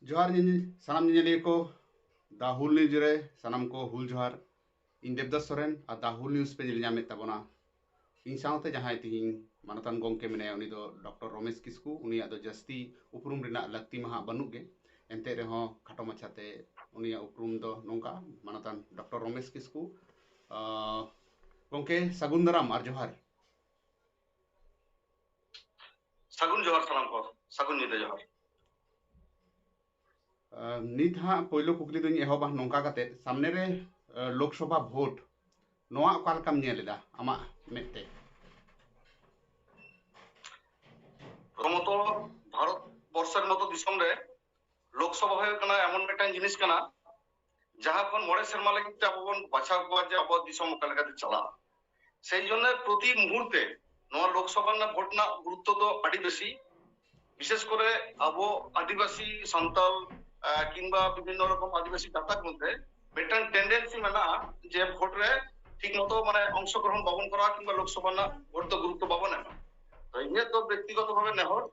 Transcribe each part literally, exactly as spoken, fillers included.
ᱡᱚᱦᱟᱨ ᱧᱮᱧᱮ-, ᱥᱟᱱᱟᱢ ᱧᱮᱧᱮᱞᱤᱭᱟᱹ ᱠᱚ, The Hul News ᱨᱮ ᱥᱟᱱᱟᱢ ᱠᱚ ᱦᱩᱞ ᱡᱚᱦᱟᱨ᱾ ᱤᱧ ᱫᱮᱵᱫᱟᱥ ᱥᱚᱨᱮᱱ ᱟᱨ The Hul News ᱯᱮ ᱧᱮᱞ ᱧᱟᱢᱮᱫ ᱛᱟᱵᱚᱱᱟ᱾ ᱤᱧ ᱥᱟᱶᱛᱮ ᱡᱟᱦᱟᱸᱭ ᱛᱤᱦᱤᱧ ᱢᱟᱱᱚᱛᱟᱱ ᱜᱚᱢᱠᱮ ᱢᱮᱱᱟᱭᱟ, ᱩᱱᱤ ᱫᱚ ᱰᱚᱠᱴᱚᱨ ᱨᱚᱢᱮᱥ ᱠᱤᱥᱠᱩ᱾ ᱩᱱᱤᱭᱟᱜ ᱫᱚ ᱡᱟᱹᱥᱛᱤ ᱩᱯᱨᱩᱢ ᱨᱮᱱᱟᱜ ᱞᱟᱹᱠᱛᱤ ᱢᱟ ᱦᱟᱸᱜ ᱵᱟᱹᱱᱩᱜ ᱜᱮ, ᱮᱱᱛᱮ ᱨᱮᱦᱚᱸ ᱠᱷᱟᱴᱚ ᱢᱟᱪᱷᱟᱛᱮ ᱩᱱᱤᱭᱟᱜ ᱩᱯᱨᱩᱢ ᱫᱚ ᱱᱚᱝᱠᱟ, ᱢᱟᱱᱚᱛᱟᱱ ᱰᱚᱠᱴᱚᱨ ᱨᱚᱢᱮᱥ ᱠᱤᱥᱠᱩ᱾ ᱟᱸ, ᱜᱚᱢᱠᱮ, ᱥᱟᱹᱜᱩᱱ ᱫᱟᱨᱟᱢ ᱟᱨ ᱡᱚᱦᱟᱨ᱾ ᱥᱟᱹᱜᱩᱱ ᱡᱚᱦᱟᱨ ᱥᱟᱱᱟᱢ ᱠᱚ, ᱥᱟᱹᱜᱩᱱ ᱧᱤᱫᱟᱹ ᱡᱚᱦᱟᱨ᱾ ᱟᱸ, ᱱᱤᱛ ᱦᱟᱸᱜ ᱯᱳᱭᱞᱳ ᱠᱩᱠᱞᱤ ᱫᱚᱧ ᱮᱦᱚᱵᱟ ᱱᱚᱝᱠᱟ ᱠᱟᱛᱮ, ᱥᱟᱢᱱᱮ ᱨᱮ, ᱟᱸ, ᱞᱳᱠᱥᱚᱵᱷᱟ ᱵᱷᱳᱴ, ᱱᱚᱣᱟ ᱚᱠᱟ ᱞᱮᱠᱟᱢ ᱧᱮᱞ ᱮᱫᱟ ᱟᱢᱟᱜ ᱢᱮᱫ ᱛᱮ? ᱯᱨᱚᱛᱷᱚᱢᱚᱛᱚ, ᱵᱷᱟᱨᱚᱛ ᱵᱚᱨᱥᱚ ᱨᱮ ᱢᱚᱛᱚ ᱫᱤᱥᱚᱢ ᱨᱮ ᱞᱳᱠᱥᱚᱵᱷᱟ ᱦᱩᱭᱩᱜ ᱠᱟᱱᱟ ᱮᱢᱚᱱ ᱢᱤᱫᱴᱟᱝ ᱡᱤᱱᱤᱥ ᱠᱟᱱᱟ, ᱡᱟᱦᱟᱸ ᱠᱷᱚᱱ ᱢᱚᱬᱮ ᱥᱮᱨᱢᱟ ᱞᱟᱹᱜᱤᱫ ᱛᱮ ᱟᱵᱚ ᱵᱚᱱ ᱵᱟᱪᱷᱟᱣ ᱠᱚᱣᱟ ᱡᱮ ᱟᱵᱚᱣᱟᱜ ᱫᱤᱥᱚᱢ ᱚᱠᱟ ᱞᱮᱠᱟᱛᱮ ᱪᱟᱞᱟᱜᱼᱟ᱾ ᱥᱮᱭ ᱡᱚᱱᱱᱮ ᱯᱨᱚᱛᱤ ᱢᱩᱦᱩᱨᱛᱮ ᱱᱚᱣᱟ ᱞᱳᱠᱥᱚᱵᱷᱟ ᱨᱮᱱᱟᱜ ᱵᱷᱳᱴ ᱨᱮᱱᱟᱜ ᱜᱩᱨᱩᱛᱛᱚ ᱫᱚ ᱟᱹᱰᱤ ᱵᱮᱥᱤ, ᱵᱤᱥᱮᱥ ᱠᱚᱨᱮ ᱟᱵᱚ ᱟᱹᱫᱤᱵᱟᱹᱥᱤ, ᱥᱟᱱᱛᱟᱲ, ᱟᱸ, ᱠᱤᱝᱵᱟ ᱵᱤᱵᱷᱤᱱᱱᱚ ᱨᱚᱠᱚᱢ ᱟᱹᱫᱤᱵᱟᱹᱥᱤ ᱜᱟᱛᱟᱠ ᱢᱚᱫᱽᱫᱷᱮ ᱢᱤᱫᱴᱟᱝ ᱴᱮᱱᱰᱮᱱᱥᱤ ᱢᱮᱱᱟᱜᱼᱟ ᱡᱮ ᱵᱷᱳᱴ ᱨᱮ ᱴᱷᱤᱠ ᱢᱚᱛᱚ ᱢᱟᱱᱮ ᱚᱝᱥᱚᱜᱨᱚᱦᱚᱱ ᱵᱟᱵᱚᱱ ᱠᱚᱨᱟᱣᱟ ᱠᱤᱝᱵᱟ ᱞᱳᱠᱥᱚᱵᱷᱟ ᱨᱮᱱᱟᱜ ᱵᱷᱳᱴ ᱫᱚ ᱜᱩᱨᱩᱛᱛᱚ ᱵᱟᱵᱚᱱ ᱮᱢᱟ᱾ ᱛᱚ ᱤᱧᱟᱹᱜ ᱫᱚ ᱵᱮᱠᱛᱤᱜᱚᱛᱚ ᱵᱷᱟᱵᱮ ᱱᱮᱦᱚᱨ,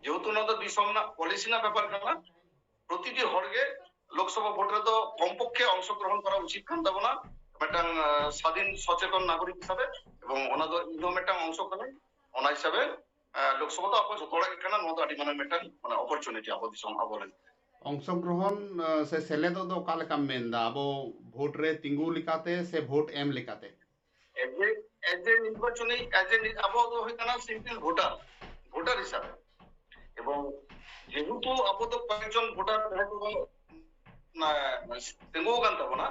ᱡᱮᱦᱮᱛᱩ ᱱᱚᱣᱟ ᱫᱚ ᱫᱤᱥᱚᱢ ᱨᱮᱱᱟᱜ ᱯᱚᱞᱤᱥᱤ ᱨᱮᱱᱟᱜ ᱵᱮᱯᱟᱨ ᱠᱟᱱᱟ, ᱯᱨᱚᱛᱤᱴᱤ ᱦᱚᱲ ᱜᱮ ᱞᱳᱠᱥᱚᱵᱷᱟ ᱵᱷᱳᱴ ᱨᱮᱫᱚ ᱠᱚᱢ ᱯᱚᱠᱠᱷᱮ ᱚᱝᱥᱚᱜᱨᱚᱦᱚᱱ ᱠᱚᱨᱟ ᱩᱪᱤᱛ ᱠᱟᱱ ᱛᱟᱵᱚᱱᱟ᱾ ᱢᱤᱫᱴᱟᱝ, ᱟᱸ, ᱥᱟᱫᱷᱤᱱ ᱥᱚᱪᱮᱛᱚᱱ ᱱᱟᱜᱚᱨᱤᱠ ᱦᱤᱥᱟᱵᱮ, ᱮᱵᱚᱝ ᱚᱱᱟ ᱫᱚ ᱤᱧ ᱦᱚᱸ ᱢᱤᱫᱴᱟᱝ ᱚᱝᱥᱚ ᱠᱟᱹᱱᱟᱹᱧ᱾ ᱚᱱᱟ ᱦᱤᱥᱟᱵᱮ, ᱟᱸ, ᱞᱳᱠᱥᱚᱵᱷᱟ ᱫᱚ ᱟᱵᱚ ᱡᱚᱛᱚ ᱦᱚᱲᱟᱜ ᱜᱮ ᱠᱟᱱᱟ, ᱱᱚᱣᱟ ᱫᱚ ᱟᱹᱰᱤ ᱢᱟᱨᱟᱝ ᱢᱤᱫᱴᱟᱝ, ᱢᱟᱱᱮ, ᱚᱯᱚᱨᱪᱩᱱᱤᱴᱤ ᱟᱵᱚ ᱫᱤᱥᱚᱢ, ᱟᱵᱚ ᱞᱟᱹᱜᱤᱫ᱾ ᱚᱝᱥᱚᱜᱨᱚᱦᱚᱱ, ᱟᱸ, ᱥᱮ ᱥᱮᱞᱮᱫᱚᱜ ᱫᱚ ᱚᱠᱟ ᱞᱮᱠᱟᱢ ᱢᱮᱱᱫᱟ? ᱟᱵᱚ ᱵᱷᱳᱴ ᱨᱮ ᱛᱤᱸᱜᱩ ᱞᱮᱠᱟᱛᱮ ᱥᱮ ᱵᱷᱳᱴ ᱮᱢ ᱞᱮᱠᱟᱛᱮ? ᱮᱡᱮ, ᱮᱡᱮ ᱱᱤᱨᱵᱟᱪᱚᱱᱤ, ᱮᱡᱮ ᱱᱤ-, ᱟᱵᱚ ᱫᱚ ᱦᱩᱭᱩᱜ ᱠᱟᱱᱟ ᱥᱤᱢᱯᱤᱞ ᱵᱷᱳᱴᱟᱨ, ᱵᱷᱳᱴᱟᱨ ᱦᱤᱥᱟᱵᱮ᱾ ᱮᱵᱚᱝ ᱡᱮᱦᱮᱛᱩ ᱟᱵᱚ ᱫᱚ ᱠᱚᱭᱮᱠᱡᱚᱱ ᱵᱷᱳᱴᱟᱨ ᱡᱟᱦᱟᱸᱭ ᱠᱚ, ᱢᱟ-, ᱛᱤᱸᱜᱩ ᱟᱠᱟᱱ ᱛᱟᱵᱚᱱᱟ,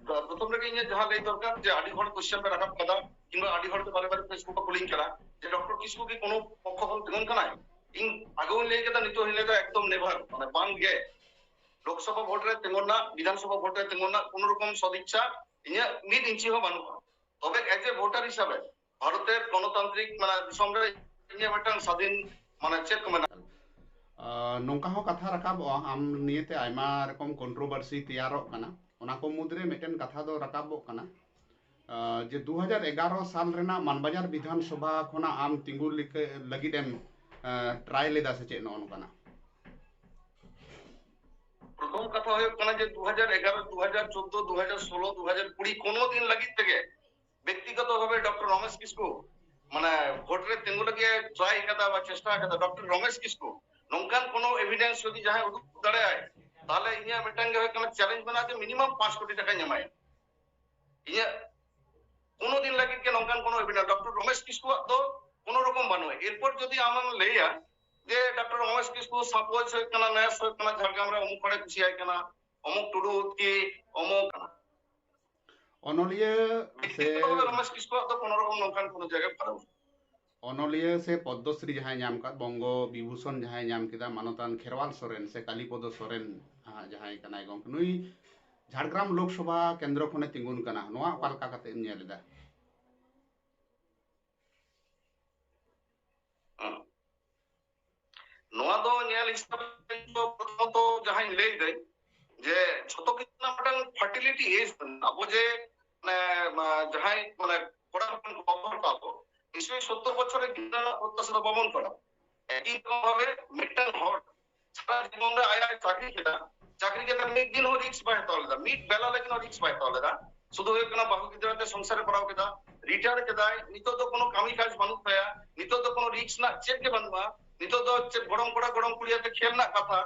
ᱯᱨᱚᱛᱷᱚᱢ ᱨᱮᱜᱮ ᱤᱧᱟᱹᱜ ᱡᱟᱦᱟᱸ ᱞᱟᱹᱭ ᱫᱚᱨᱠᱟᱨ, ᱡᱮ ᱟᱹᱰᱤ ᱦᱚᱲ ᱠᱚᱥᱪᱮᱱ ᱯᱮ ᱨᱟᱠᱟᱵ ᱠᱟᱫᱟ, ᱠᱤᱝᱵᱟ ᱟᱹᱰᱤ ᱦᱚᱲ ᱜᱮ ᱵᱟᱨᱮ ᱵᱟᱨᱮ Facebook ᱠᱚ ᱠᱩᱞᱤᱧ ᱠᱟᱱᱟ ᱡᱮ, "ᱰᱚᱠᱴᱚᱨ ᱠᱤᱥᱠᱩ ᱠᱤ ᱠᱳᱱᱳ ᱯᱚᱠᱠᱷᱚ ᱠᱷᱚᱱ ᱛᱤᱸᱜᱩᱱ ᱠᱟᱱᱟᱭ?" ᱤᱧ ᱟᱜᱮ ᱦᱚᱸᱧ ᱞᱟᱹᱭ ᱠᱮᱫᱟ, ᱱᱤᱛᱚᱜ ᱦᱚᱸᱧ ᱞᱟᱹᱭ ᱮᱫᱟ, ᱮᱠᱫᱚᱢ ᱱᱮᱵᱷᱟᱨ, ᱢᱟᱱᱮ ᱵᱟᱝ ᱜᱮ᱾ ᱞᱳᱠᱥᱚᱵᱷᱟ ᱵᱷᱳᱴ ᱨᱮ ᱛᱤᱸᱜᱩ ᱨᱮᱱᱟᱜ, ᱵᱤᱫᱷᱟᱱ ᱥᱚᱵᱷᱟ ᱵᱷᱳᱴ ᱨᱮ ᱛᱤᱸᱜᱩ ᱨᱮᱱᱟᱜ ᱠᱳᱱᱳ ᱨᱚᱠᱚᱢ ᱥᱚᱫᱤᱪᱪᱷᱟ ᱤᱧᱟᱹᱜ ᱢᱤᱫ ᱤᱧᱪᱤ ᱦᱚᱸ ᱵᱟᱹᱱᱩᱜᱼᱟ᱾ ᱛᱚᱵᱮ ᱮᱡ ᱮ ᱵᱷᱳᱴᱟᱨ ᱦᱤᱥᱟᱵᱮ ᱵᱷᱟᱨᱚᱛᱮᱨ ᱜᱚᱱᱚᱛᱟᱱᱛᱨᱤᱠ, ᱢᱟᱱᱮ, ᱫᱤᱥᱚᱢ ᱨᱮ ᱤᱧᱟᱹᱜ ᱢᱤᱫᱴᱟᱝ ᱥᱟᱫᱷᱤᱱ, ᱢᱟᱱᱮ, ᱪᱮᱫ ᱠᱚ ᱢᱮᱱᱟ? ᱟᱨ ᱱᱚᱝᱠᱟ ᱦᱚᱸ ᱠᱟᱛᱷᱟ ᱨᱟᱠᱟᱵᱚᱜᱼᱟ, ᱟᱢ ᱱᱤᱭᱮᱛᱮ ᱟᱭᱢᱟ ᱨᱚᱠᱚᱢ ᱠᱚᱱᱴᱨᱳᱵᱷᱟᱨᱥᱤ ᱛᱮᱭᱟᱨᱚᱜ ᱠᱟᱱᱟ᱾ ᱚᱱᱟ ᱠᱚ ᱢᱩᱫᱽᱨᱮ ᱢᱤᱫᱴᱮᱱ ᱠᱟᱛᱷᱟ ᱫᱚ ᱨᱟᱠᱟᱵᱚᱜ ᱠᱟᱱᱟ, ᱟᱨ ᱡᱮ ᱫᱩ ᱦᱟᱡᱟᱨ ᱮᱜᱟᱨᱚ ᱥᱟᱞ ᱨᱮᱱᱟᱜ ᱢᱟᱱᱵᱟᱡᱟᱨ ᱵᱤᱫᱷᱟᱱ ᱥᱚᱵᱷᱟ ᱠᱷᱚᱱᱟᱜ ᱟᱢ ᱛᱤᱸᱜᱩ ᱞᱮᱠᱟ, ᱞᱟᱹᱜᱤᱫ ᱮᱢ, ᱟᱨ, ᱴᱨᱟᱭ ᱞᱮᱫᱟ ᱥᱮ ᱪᱮᱫ, ᱱᱚᱜᱼᱚ ᱱᱚᱝᱠᱟᱱᱟᱜ? ᱯᱨᱚᱛᱷᱚᱢ ᱠᱟᱛᱷᱟ ᱦᱩᱭᱩᱜ ᱠᱟᱱᱟ ᱡᱮ ᱫᱩ ᱦᱟᱡᱟᱨ ᱮᱜᱟᱨᱚ, ᱫᱩ ᱦᱟᱡᱟᱨ ᱪᱳᱫᱽᱫᱳ, ᱫᱩ ᱦᱟᱡᱟᱨ ᱥᱳᱞᱳ, ᱫᱩ ᱦᱟᱡᱟᱨ ᱠᱩᱲᱤ ᱠᱳᱱᱳ ᱫᱤᱱ ᱞᱟᱹᱜᱤᱫ ᱛᱮᱜᱮ ᱵᱮᱠᱛᱤᱜᱚᱛᱚ ᱵᱷᱟᱵᱮ ᱰᱚᱠᱴᱚᱨ ᱨᱚᱢᱮᱥ ᱠᱤᱥᱠᱩ ᱢᱟᱱᱮ ᱵᱷᱳᱴ ᱨᱮ ᱛᱤᱸᱜᱩ ᱞᱟᱹᱜᱤᱫ ᱮ ᱴᱨᱟᱭ ᱠᱟᱫᱟ ᱵᱟ ᱪᱮᱥᱴᱟ ᱠᱟᱫᱟ ᱰᱚᱠᱴᱚᱨ ᱨᱚᱢᱮᱥ ᱠᱤᱥᱠᱩ, ᱱᱚᱝᱠᱟᱱ ᱠᱳᱱᱳ ᱮᱵᱷᱤᱰᱮᱱᱥ ᱡᱩᱫᱤ ᱡᱟᱦᱟᱸᱭ ᱩᱫᱩᱜ ᱫᱟᱲᱮᱭᱟᱜᱼᱟᱭ, ᱛᱟᱦᱚᱞᱮ ᱤᱧᱟᱹᱜ ᱢᱤᱫᱴᱟᱝ ᱜᱮ ᱦᱩᱭᱩᱜ ᱠᱟᱱᱟ ᱪᱮᱞᱮᱧᱡᱽ ᱢᱮᱱᱟᱜᱼᱟ ᱡᱮ ᱢᱤᱱᱤᱢᱟᱢ ᱯᱟᱸᱪ ᱠᱳᱴᱤ ᱴᱟᱠᱟᱧ ᱮᱢᱟᱭᱟ᱾ ᱤᱧᱟᱹᱜ ᱠᱳᱱᱳ ᱫᱤᱱ ᱞᱟᱹᱜᱤᱫ ᱜᱮ ᱱᱚᱝᱠᱟᱱ ᱠᱳᱱᱳ ᱮᱵᱷᱤᱰᱮᱱᱥ ᱰᱚᱠᱴᱚᱨ ᱨᱚᱢᱮᱥ ᱠᱤᱥᱠᱩᱣᱟᱜ ᱫᱚ ᱠᱳᱱᱳ ᱨᱚᱠᱚᱢ ᱵᱟᱹᱱᱩᱜᱼᱟ᱾ ᱮᱨᱯᱚᱨ ᱡᱩᱫᱤ ᱟᱢᱮᱢ ᱞᱟᱹᱭᱟ ᱡᱮ ᱰᱚᱠᱴᱚᱨ ᱨᱚᱢᱮᱥ ᱠᱤᱥᱠᱩ ᱥᱟᱯᱳᱡ ᱦᱩᱭᱩᱜ ᱠᱟᱱᱟ, ᱱᱮᱥ ᱦᱩᱭᱩᱜ ᱠᱟᱱᱟ ᱡᱷᱟᱲᱜᱨᱟᱢ ᱨᱮ ᱚᱢᱩᱠ ᱦᱚᱲᱮ ᱠᱩᱥᱤᱭᱟᱭ ᱠᱟᱱᱟ, ᱚᱢᱩᱠ ᱴᱩᱰᱩ ᱠᱤ ᱚᱢᱩᱠ ᱠᱟᱱᱟ᱾ ᱚᱱᱚᱞᱤᱭᱟᱹ ᱥᱮ ᱵᱮᱠᱛᱤᱜᱚᱛᱚ ᱵᱷᱟᱵᱮ ᱨᱚᱢᱮᱥ ᱠᱤᱥᱠᱩᱣᱟᱜ ᱫᱚ ᱠᱳᱱᱳ ᱨᱚᱠᱚᱢ ᱱᱚᱝᱠᱟᱱ ᱠᱳᱱᱳ ᱡᱟᱭᱜᱟ ᱵᱟᱹᱱᱩᱜᱼᱟ᱾ ᱚᱱᱚᱞᱤᱭᱟᱹ ᱥᱮ ᱯᱚᱫᱽᱢᱚᱥᱨᱤ ᱡᱟᱦᱟᱸᱭ ᱧᱟᱢ ᱠᱟᱫ, ᱵᱚᱝᱜᱚ ᱵᱤᱵᱷᱩᱥᱚᱱ ᱡᱟᱦᱟᱸᱭ ᱧᱟᱢ ᱠᱮᱫᱟ, ᱢᱟᱱᱚᱛᱟᱱ ᱠᱷᱮᱨᱣᱟᱞ ᱥᱚᱨᱮᱱ ᱥᱮ ᱠᱟᱞᱤᱯᱚᱫᱚ ᱥᱚᱨᱮᱱ ᱦᱟᱸᱜ ᱡᱟᱦᱟᱸᱭ ᱠᱟᱱᱟᱭ ᱜᱚᱢᱠᱮ, ᱱᱩᱭ ᱡᱷᱟᱲᱜᱨᱟᱢ ᱞᱳᱠᱥᱚᱵᱷᱟ ᱠᱮᱱᱫᱨᱚ ᱠᱷᱚᱱᱮ ᱛᱤᱸᱜᱩᱱ ᱠᱟᱱᱟ, ᱱᱚᱣᱟ ᱚᱠᱟ ᱞᱮᱠᱟ ᱠᱟᱛᱮ ᱮᱢ ᱧᱮᱞ ᱮᱫᱟ? ᱦᱮᱸ᱾ ᱱᱚᱣᱟ ᱫᱚ ᱧᱮᱞ ᱦᱤᱥᱟᱹᱵ ᱛᱮ ᱤᱧ ᱫᱚ ᱯᱨᱚᱛᱷᱚᱢᱚᱛᱚ ᱡᱟᱦᱟᱸᱧ ᱞᱟᱹᱭ ᱫᱟᱹᱧ ᱡᱮ ᱡᱷᱚᱛᱚ ᱠᱤᱪᱷᱩ ᱨᱮᱱᱟᱜ ᱢᱤᱫᱴᱟᱝ ᱯᱷᱟᱨᱴᱤᱞᱤᱴᱤ ᱮᱡᱽ ᱢᱮᱱᱟᱜᱼᱟ᱾ ᱟᱵᱚ ᱡᱮ ᱢᱟᱱᱮ, ᱢᱟ-, ᱡᱟᱦᱟᱸᱭ ᱢᱟᱱᱮ ᱠᱚᱲᱟ ᱦᱚᱯᱚᱱ ᱠᱚ ᱵᱟᱯᱞᱟ ᱠᱚᱣᱟ ᱠᱚ, ᱱᱤᱥᱪᱚᱭ ᱥᱳᱛᱛᱳᱨ ᱵᱚᱪᱷᱚᱨ ᱨᱮ ᱜᱤᱫᱽᱨᱟᱹ ᱨᱮᱱᱟᱜ ᱯᱨᱚᱛᱛᱟᱥᱟ ᱫᱚ ᱵᱟᱵᱚᱱ ᱠᱚᱨᱟᱣᱟ᱾ ᱮᱠᱤ ᱨᱚᱠᱚᱢ ᱵᱷᱟᱵᱮ ᱢᱤᱫᱴᱟᱝ ᱦᱚᱲ ᱥᱟᱨᱟ ᱡᱤᱵᱚᱱ ᱨᱮ ᱟᱭᱟᱜ ᱪᱟᱹᱠᱨᱤ ᱠᱮᱫᱟ, ᱪᱟᱹᱠᱨᱤ ᱠᱟᱛᱮ ᱢᱤᱫ ᱫᱤᱱ ᱦᱚᱸ ᱨᱤᱥᱠ ᱵᱟᱭ ᱦᱟᱛᱟᱣ ᱞᱮᱫᱟ, ᱢᱤᱫ ᱵᱮᱞᱟ ᱞᱟᱹᱜᱤᱫ ᱦᱚᱸ ᱨᱤᱥᱠ ᱵᱟᱭ ᱦᱟᱛᱟᱣ ᱞᱮᱫᱟ᱾ ᱥᱩᱫᱷᱩ ᱦᱩᱭᱩᱜ ᱠᱟᱱᱟ ᱵᱟᱹᱦᱩ ᱜᱤᱫᱽᱨᱟᱹ ᱟᱛᱮ ᱥᱚᱝᱥᱟᱨ ᱮ ᱠᱚᱨᱟᱣ ᱠᱮᱫᱟ, ᱨᱤᱴᱟᱭᱟᱨ ᱠᱮᱫᱟᱭ, ᱱᱤᱛᱚᱜ ᱫᱚ ᱠᱳᱱᱳ ᱠᱟᱹᱢᱤ ᱠᱟᱡᱽ ᱵᱟᱹᱱᱩᱜ ᱛᱟᱭᱟ, ᱱᱤᱛᱚᱜ ᱫᱚ ᱠᱳᱱᱳ ᱨᱤᱥᱠ ᱨᱮᱱᱟᱜ ᱪᱮᱫ ᱜᱮ ᱵᱟᱹᱱᱩᱜᱼᱟ, ᱱᱤᱛᱚᱜ ᱫᱚ ᱪᱮᱫ ᱜᱚᱲᱚᱢ ᱠᱚᱲᱟ ᱜᱚᱲᱚᱢ ᱠᱩᱲᱤ ᱟᱛᱮ ᱠᱷᱮᱞ ᱨᱮᱱᱟᱜ ᱠᱟᱛᱷᱟ᱾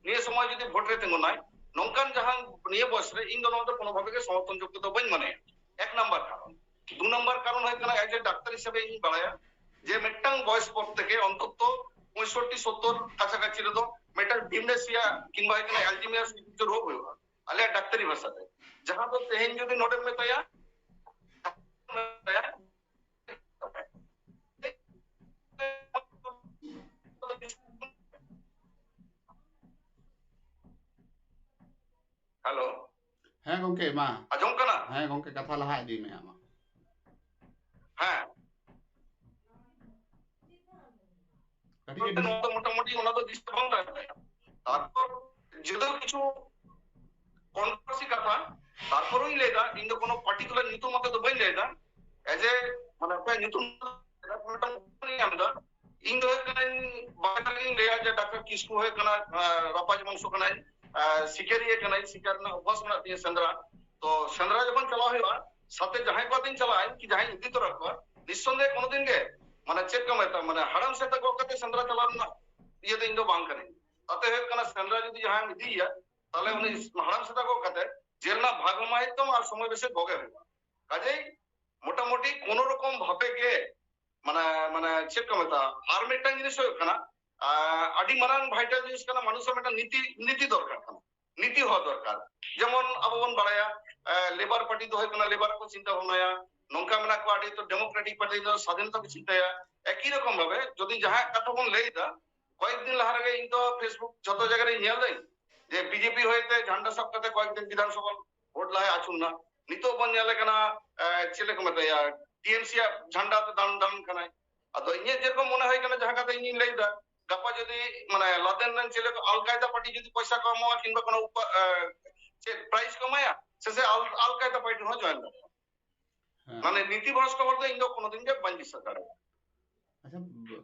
ᱱᱤᱭᱟᱹ ᱥᱚᱢᱚᱭ ᱡᱩᱫᱤ ᱵᱷᱳᱴ ᱨᱮ ᱛᱤᱸᱜᱩᱱᱟᱭ, ᱱᱚᱝᱠᱟᱱ ᱡᱟᱦᱟᱸ ᱱᱤᱭᱟᱹ ᱵᱚᱭᱮᱥ ᱨᱮ ᱤᱧ ᱫᱚ ᱱᱚᱣᱟ ᱫᱚ ᱠᱳᱱᱳ ᱵᱷᱟᱵᱮ ᱜᱮ ᱥᱚᱢᱚᱨᱛᱷᱚᱱ ᱡᱳᱜᱽᱜᱚ ᱫᱚ ᱵᱟᱹᱧ ᱢᱚᱱᱮᱭᱟ᱾ ᱮᱠ ᱱᱟᱢᱵᱟᱨ ᱠᱟᱨᱚᱱ᱾ ᱫᱩ ᱱᱟᱢᱵᱟᱨ ᱠᱟᱨᱚᱱ ᱦᱩᱭᱩᱜ ᱠᱟᱱᱟ, ᱮᱡ ᱮ ᱰᱟᱠᱛᱟᱨ ᱦᱤᱥᱟᱹᱵᱮ ᱤᱧ ᱵᱟᱲᱟᱭᱟ ᱡᱮ ᱢᱤᱫᱴᱟᱝ ᱵᱚᱭᱮᱥ ᱯᱚᱨ ᱛᱮᱜᱮ ᱚᱱᱛᱚᱛᱚ ᱯᱚᱸᱭᱥᱚᱴᱴᱤ ᱥᱚᱛᱛᱚᱨ ᱠᱟᱪᱷᱟᱠᱟᱪᱷᱤ ᱨᱮᱫᱚ ᱢᱤᱫᱴᱟᱝ ᱰᱤᱢᱱᱮᱥᱤᱭᱟ ᱠᱤᱝᱵᱟ ᱦᱩᱭᱩᱜ ᱠᱟᱱᱟ ᱟᱞᱡᱤᱢᱤᱭᱟᱨ ᱨᱳᱜᱽ ᱦᱩᱭᱩᱜᱼᱟ, ᱟᱞᱮᱭᱟᱜ ᱰᱟᱠᱛᱟᱨᱤ ᱵᱷᱟᱥᱟᱛᱮ, ᱡᱟᱦᱟᱸ ᱫᱚ ᱛᱮᱦᱮᱧ ᱡᱩᱫᱤ ᱱᱚᱰᱮᱢ ᱢᱮᱛᱟᱭᱟ, ᱦᱮᱞᱳ᱾ ᱦᱮᱸ ᱜᱚᱝᱠᱮ, ᱢᱟ᱾ ᱟᱸᱡᱚᱢ ᱠᱟᱱᱟ? ᱦᱮᱸ ᱜᱚᱝᱠᱮ, ᱠᱟᱛᱷᱟ ᱞᱟᱦᱟ ᱤᱫᱤ ᱢᱮ ᱟᱢᱟᱜ᱾ ᱦᱮᱸ᱾ ᱠᱟᱹᱴᱤᱡ ᱮ ᱱᱚᱣᱟ ᱫᱚ ᱢᱚᱴᱟᱢᱩᱴᱤ ᱚᱱᱟ ᱫᱚ ᱫᱤᱥᱟᱹ ᱵᱟᱝ ᱛᱟᱦᱮᱸ ᱠᱟᱱᱟ᱾ ᱛᱟᱨᱯᱚᱨ ᱡᱩᱫᱟᱹ ᱠᱤᱪᱷᱩ ᱠᱚᱱᱴᱨᱳᱵᱷᱟᱨᱥᱤ ᱠᱟᱛᱷᱟ, ᱛᱟᱨᱯᱚᱨᱮᱧ ᱞᱟᱹᱭᱫᱟ, ᱤᱧ ᱫᱚ ᱠᱳᱱᱳ ᱯᱟᱨᱴᱤᱠᱩᱞᱟᱨ ᱧᱩᱛᱩᱢ ᱟᱛᱮ ᱫᱚ ᱵᱟᱹᱧ ᱞᱟᱹᱭᱫᱟ, ᱮᱡᱮ ᱢᱟᱱᱮ ᱚᱠᱚᱭᱟᱜ ᱧᱩᱛᱩᱢ ᱢᱤᱫᱴᱟᱝ ᱧᱟᱢ ᱮᱫᱟ᱾ ᱤᱧ ᱫᱚ ᱦᱩᱭᱩᱜ ᱠᱟᱹᱱᱟᱹᱧ ᱵᱟᱝᱜᱟᱞᱤᱧ ᱞᱟᱹᱭᱟ ᱡᱮ ᱰᱟᱠᱛᱟᱨ ᱠᱤᱥᱠᱩ ᱦᱩᱭᱩᱜ ᱠᱟᱱᱟ, ᱟᱸ, ᱨᱟᱯᱟᱡᱽ ᱵᱚᱝᱥᱚ ᱠᱟᱱᱟᱭ, ᱟᱨ ᱥᱤᱠᱟᱹᱨᱤᱭᱟᱹ ᱠᱟᱹᱱᱟᱹᱧ, ᱥᱤᱠᱟᱨ ᱨᱮᱱᱟᱜ ᱚᱵᱷᱟᱥ ᱢᱮᱱᱟᱜ ᱛᱤᱧᱟᱹ ᱥᱮᱸᱫᱽᱨᱟ᱾ ᱛᱚ ᱥᱮᱸᱫᱽᱨᱟ ᱡᱚᱠᱷᱚᱱ ᱪᱟᱞᱟᱣ ᱦᱩᱭᱩᱜᱼᱟ, ᱥᱟᱛᱮ ᱡᱟᱦᱟᱸᱭ ᱠᱚ ᱟᱛᱮᱧ ᱪᱟᱞᱟᱜᱼᱟ, ᱤᱧ ᱠᱤ ᱡᱟᱦᱟᱸᱭ ᱤᱫᱤ ᱛᱚᱨᱟ ᱠᱚᱣᱟ, ᱱᱤᱥᱥᱚᱱᱫᱮᱦ ᱠᱳᱱᱳ ᱫᱤᱱ ᱜᱮ ᱢᱟᱱᱮ ᱪᱮᱫ ᱠᱚ ᱢᱮᱛᱟᱜᱼᱟ, ᱢᱟᱱᱮ ᱦᱟᱲᱟᱢ ᱥᱮᱛᱟ ᱜᱚᱜ ᱠᱟᱛᱮ ᱥᱮᱸᱫᱽᱨᱟ ᱪᱟᱞᱟᱣ ᱨᱮᱱᱟᱜ ᱤᱭᱟᱹ ᱫᱚ ᱤᱧ ᱫᱚ ᱵᱟᱝ ᱠᱟᱹᱱᱟᱹᱧ᱾ ᱛᱟᱛᱮ ᱦᱩᱭᱩᱜ ᱠᱟᱱᱟ, ᱥᱮᱸᱫᱽᱨᱟ ᱡᱩᱫᱤ ᱡᱟᱦᱟᱸᱭᱮᱢ ᱤᱫᱤᱭᱮᱭᱟ, ᱛᱟᱦᱞᱮ ᱩᱱᱤ ᱦᱟᱲᱟᱢ ᱥᱮᱛᱟ ᱜᱚᱜ ᱠᱟᱛᱮ ᱡᱮᱞ ᱨᱮᱱᱟᱜ ᱵᱷᱟᱜᱽ ᱦᱚᱸ ᱮᱢᱟᱭ ᱛᱟᱢᱟ ᱟᱨ ᱥᱚᱢᱚᱭ ᱵᱮᱥᱮ ᱜᱚᱜᱮ ᱦᱩᱭᱩᱜᱼᱟ᱾ ᱠᱟᱡᱮᱭ ᱢᱚᱴᱟᱢᱩᱴᱤ ᱠᱳᱱᱳ ᱨᱚᱠᱚᱢ ᱵᱷᱟᱵᱮ ᱜᱮ ᱢᱟᱱᱮ, ᱢᱟᱱᱮ ᱪᱮᱫ ᱠᱚ ᱢᱮᱛᱟᱜᱼᱟ, ᱟᱨ ᱢᱤᱫᱴᱟᱝ ᱡᱤᱱᱤᱥ ᱦᱩᱭᱩᱜ ᱠᱟᱱᱟ, ᱟᱨ ᱟᱹᱰᱤ ᱢᱟᱨᱟᱝ ᱵᱷᱟᱭᱴᱟᱞ ᱡᱤᱱᱤᱥ ᱠᱟᱱᱟ, ᱢᱟᱱᱩᱥ ᱨᱮ ᱢᱤᱫᱴᱟᱝ ᱱᱤᱛᱤ, ᱱᱤᱛᱤ ᱫᱚᱨᱠᱟᱨ ᱠᱟᱱᱟ, ᱱᱤᱛᱤ ᱦᱚᱸ ᱫᱚᱨᱠᱟᱨ᱾ ᱡᱮᱢᱚᱱ ᱟᱵᱚ ᱵᱚᱱ ᱵᱟᱲᱟᱭᱟ, ᱞᱮᱵᱟᱨ ᱯᱟᱨᱴᱤ ᱫᱚ ᱦᱩᱭᱩᱜ ᱠᱟᱱᱟ ᱞᱮᱵᱟᱨ ᱠᱚ ᱪᱤᱱᱛᱟ ᱵᱷᱟᱵᱽᱱᱟᱭᱟ, ᱱᱚᱝᱠᱟ ᱢᱮᱱᱟᱜ ᱠᱚᱣᱟ ᱟᱹᱰᱤ ᱩᱛᱟᱹᱨ ᱰᱮᱢᱳᱠᱨᱮᱴᱤᱠ ᱯᱟᱨᱴᱤ ᱫᱚ ᱥᱟᱫᱷᱤᱱᱚᱛᱟ ᱠᱚ ᱪᱤᱱᱛᱟᱹᱭᱟ᱾ ᱮᱠᱤ ᱨᱚᱠᱚᱢ ᱵᱷᱟᱵᱮ ᱡᱩᱫᱤ ᱡᱟᱦᱟᱸᱭᱟᱜ ᱠᱟᱛᱷᱟ ᱵᱚᱱ ᱞᱟᱹᱭ ᱮᱫᱟ, ᱠᱚᱭᱮᱠ ᱫᱤᱱ ᱞᱟᱦᱟ ᱨᱮᱜᱮ ᱤᱧ ᱫᱚ Facebook ᱡᱷᱚᱛᱚ ᱡᱟᱭᱜᱟ ᱨᱤᱧ ᱧᱮᱞ ᱫᱟᱹᱧ ᱡᱮ ᱵᱤᱡᱮᱯᱤ ᱦᱚᱭᱛᱮ ᱡᱷᱟᱱᱰᱟ ᱥᱟᱵ ᱠᱟᱛᱮ ᱠᱚᱭᱮᱠ ᱫᱤᱱ ᱵᱤᱫᱷᱟᱱ ᱥᱚᱵᱷᱟ ᱵᱷᱳᱴ ᱞᱟᱦᱟᱭ ᱟᱹᱪᱩᱨ ᱮᱱᱟ᱾ ᱱᱤᱛᱚᱜ ᱵᱚᱱ ᱧᱮᱞᱮ ᱠᱟᱱᱟ, ᱪᱮᱫ ᱞᱮᱠᱟ ᱢᱮᱛᱟᱭᱟ, ᱴᱤᱮᱢᱥᱤ ᱟᱜ ᱡᱷᱟᱱᱰᱟ ᱛᱮ ᱫᱟᱬᱟᱱ ᱫᱟᱬᱟᱱ ᱠᱟᱱᱟᱭ᱾ ᱟᱫᱚ ᱤᱧᱟᱹᱜ ᱡᱮᱨᱚᱠᱚᱢ ᱢᱚᱱᱮ ᱦᱩᱭ ᱠᱟᱱᱟ, ᱡᱟᱦᱟᱸ ᱠᱟᱛᱷᱟ ᱤᱧᱤᱧ ᱞᱟᱹᱭ ᱮᱫᱟ, ᱜᱟᱯᱟ ᱡᱩᱫᱤ ᱢᱟᱱᱮ ᱞᱟᱫᱮᱱ ᱨᱮᱱ ᱪᱮᱫ ᱞᱮᱠᱟ ᱟᱞ ᱠᱟᱭᱫᱟ ᱯᱟᱨᱴᱤ ᱡᱩᱫᱤ ᱯᱚᱭᱥᱟ ᱠᱚ ᱮᱢᱚᱜᱼᱟ ᱠᱤᱝᱵᱟ ᱠᱳᱱᱳ ᱩᱯᱟ-, ᱮ, ᱪᱮᱫ ᱯᱨᱟᱭᱤᱡᱽ ᱠᱚ ᱮᱢᱟᱭᱟ, ᱥᱮ ᱥᱮ ᱟᱞ, ᱟᱞ ᱠᱟᱭᱫᱟ ᱯᱟᱨᱴᱤ ᱦᱚᱸ ᱡᱚᱭᱮᱱ ᱫᱟᱲᱮᱭᱟᱜᱼᱟ᱾ ᱦᱮᱸ᱾ ᱢᱟᱱᱮ ᱱᱤᱛᱤ ᱵᱷᱨᱚᱥᱴᱚ ᱦᱚᱲ ᱫᱚ ᱤᱧ ᱫᱚ ᱠᱳᱱᱳ ᱫᱤᱱ ᱜᱮ ᱵᱟᱹᱧ ᱵᱤᱥᱥᱟᱥ ᱫᱟᱲᱮᱭᱟᱜᱼᱟ᱾ ᱟᱪᱪᱷᱟ,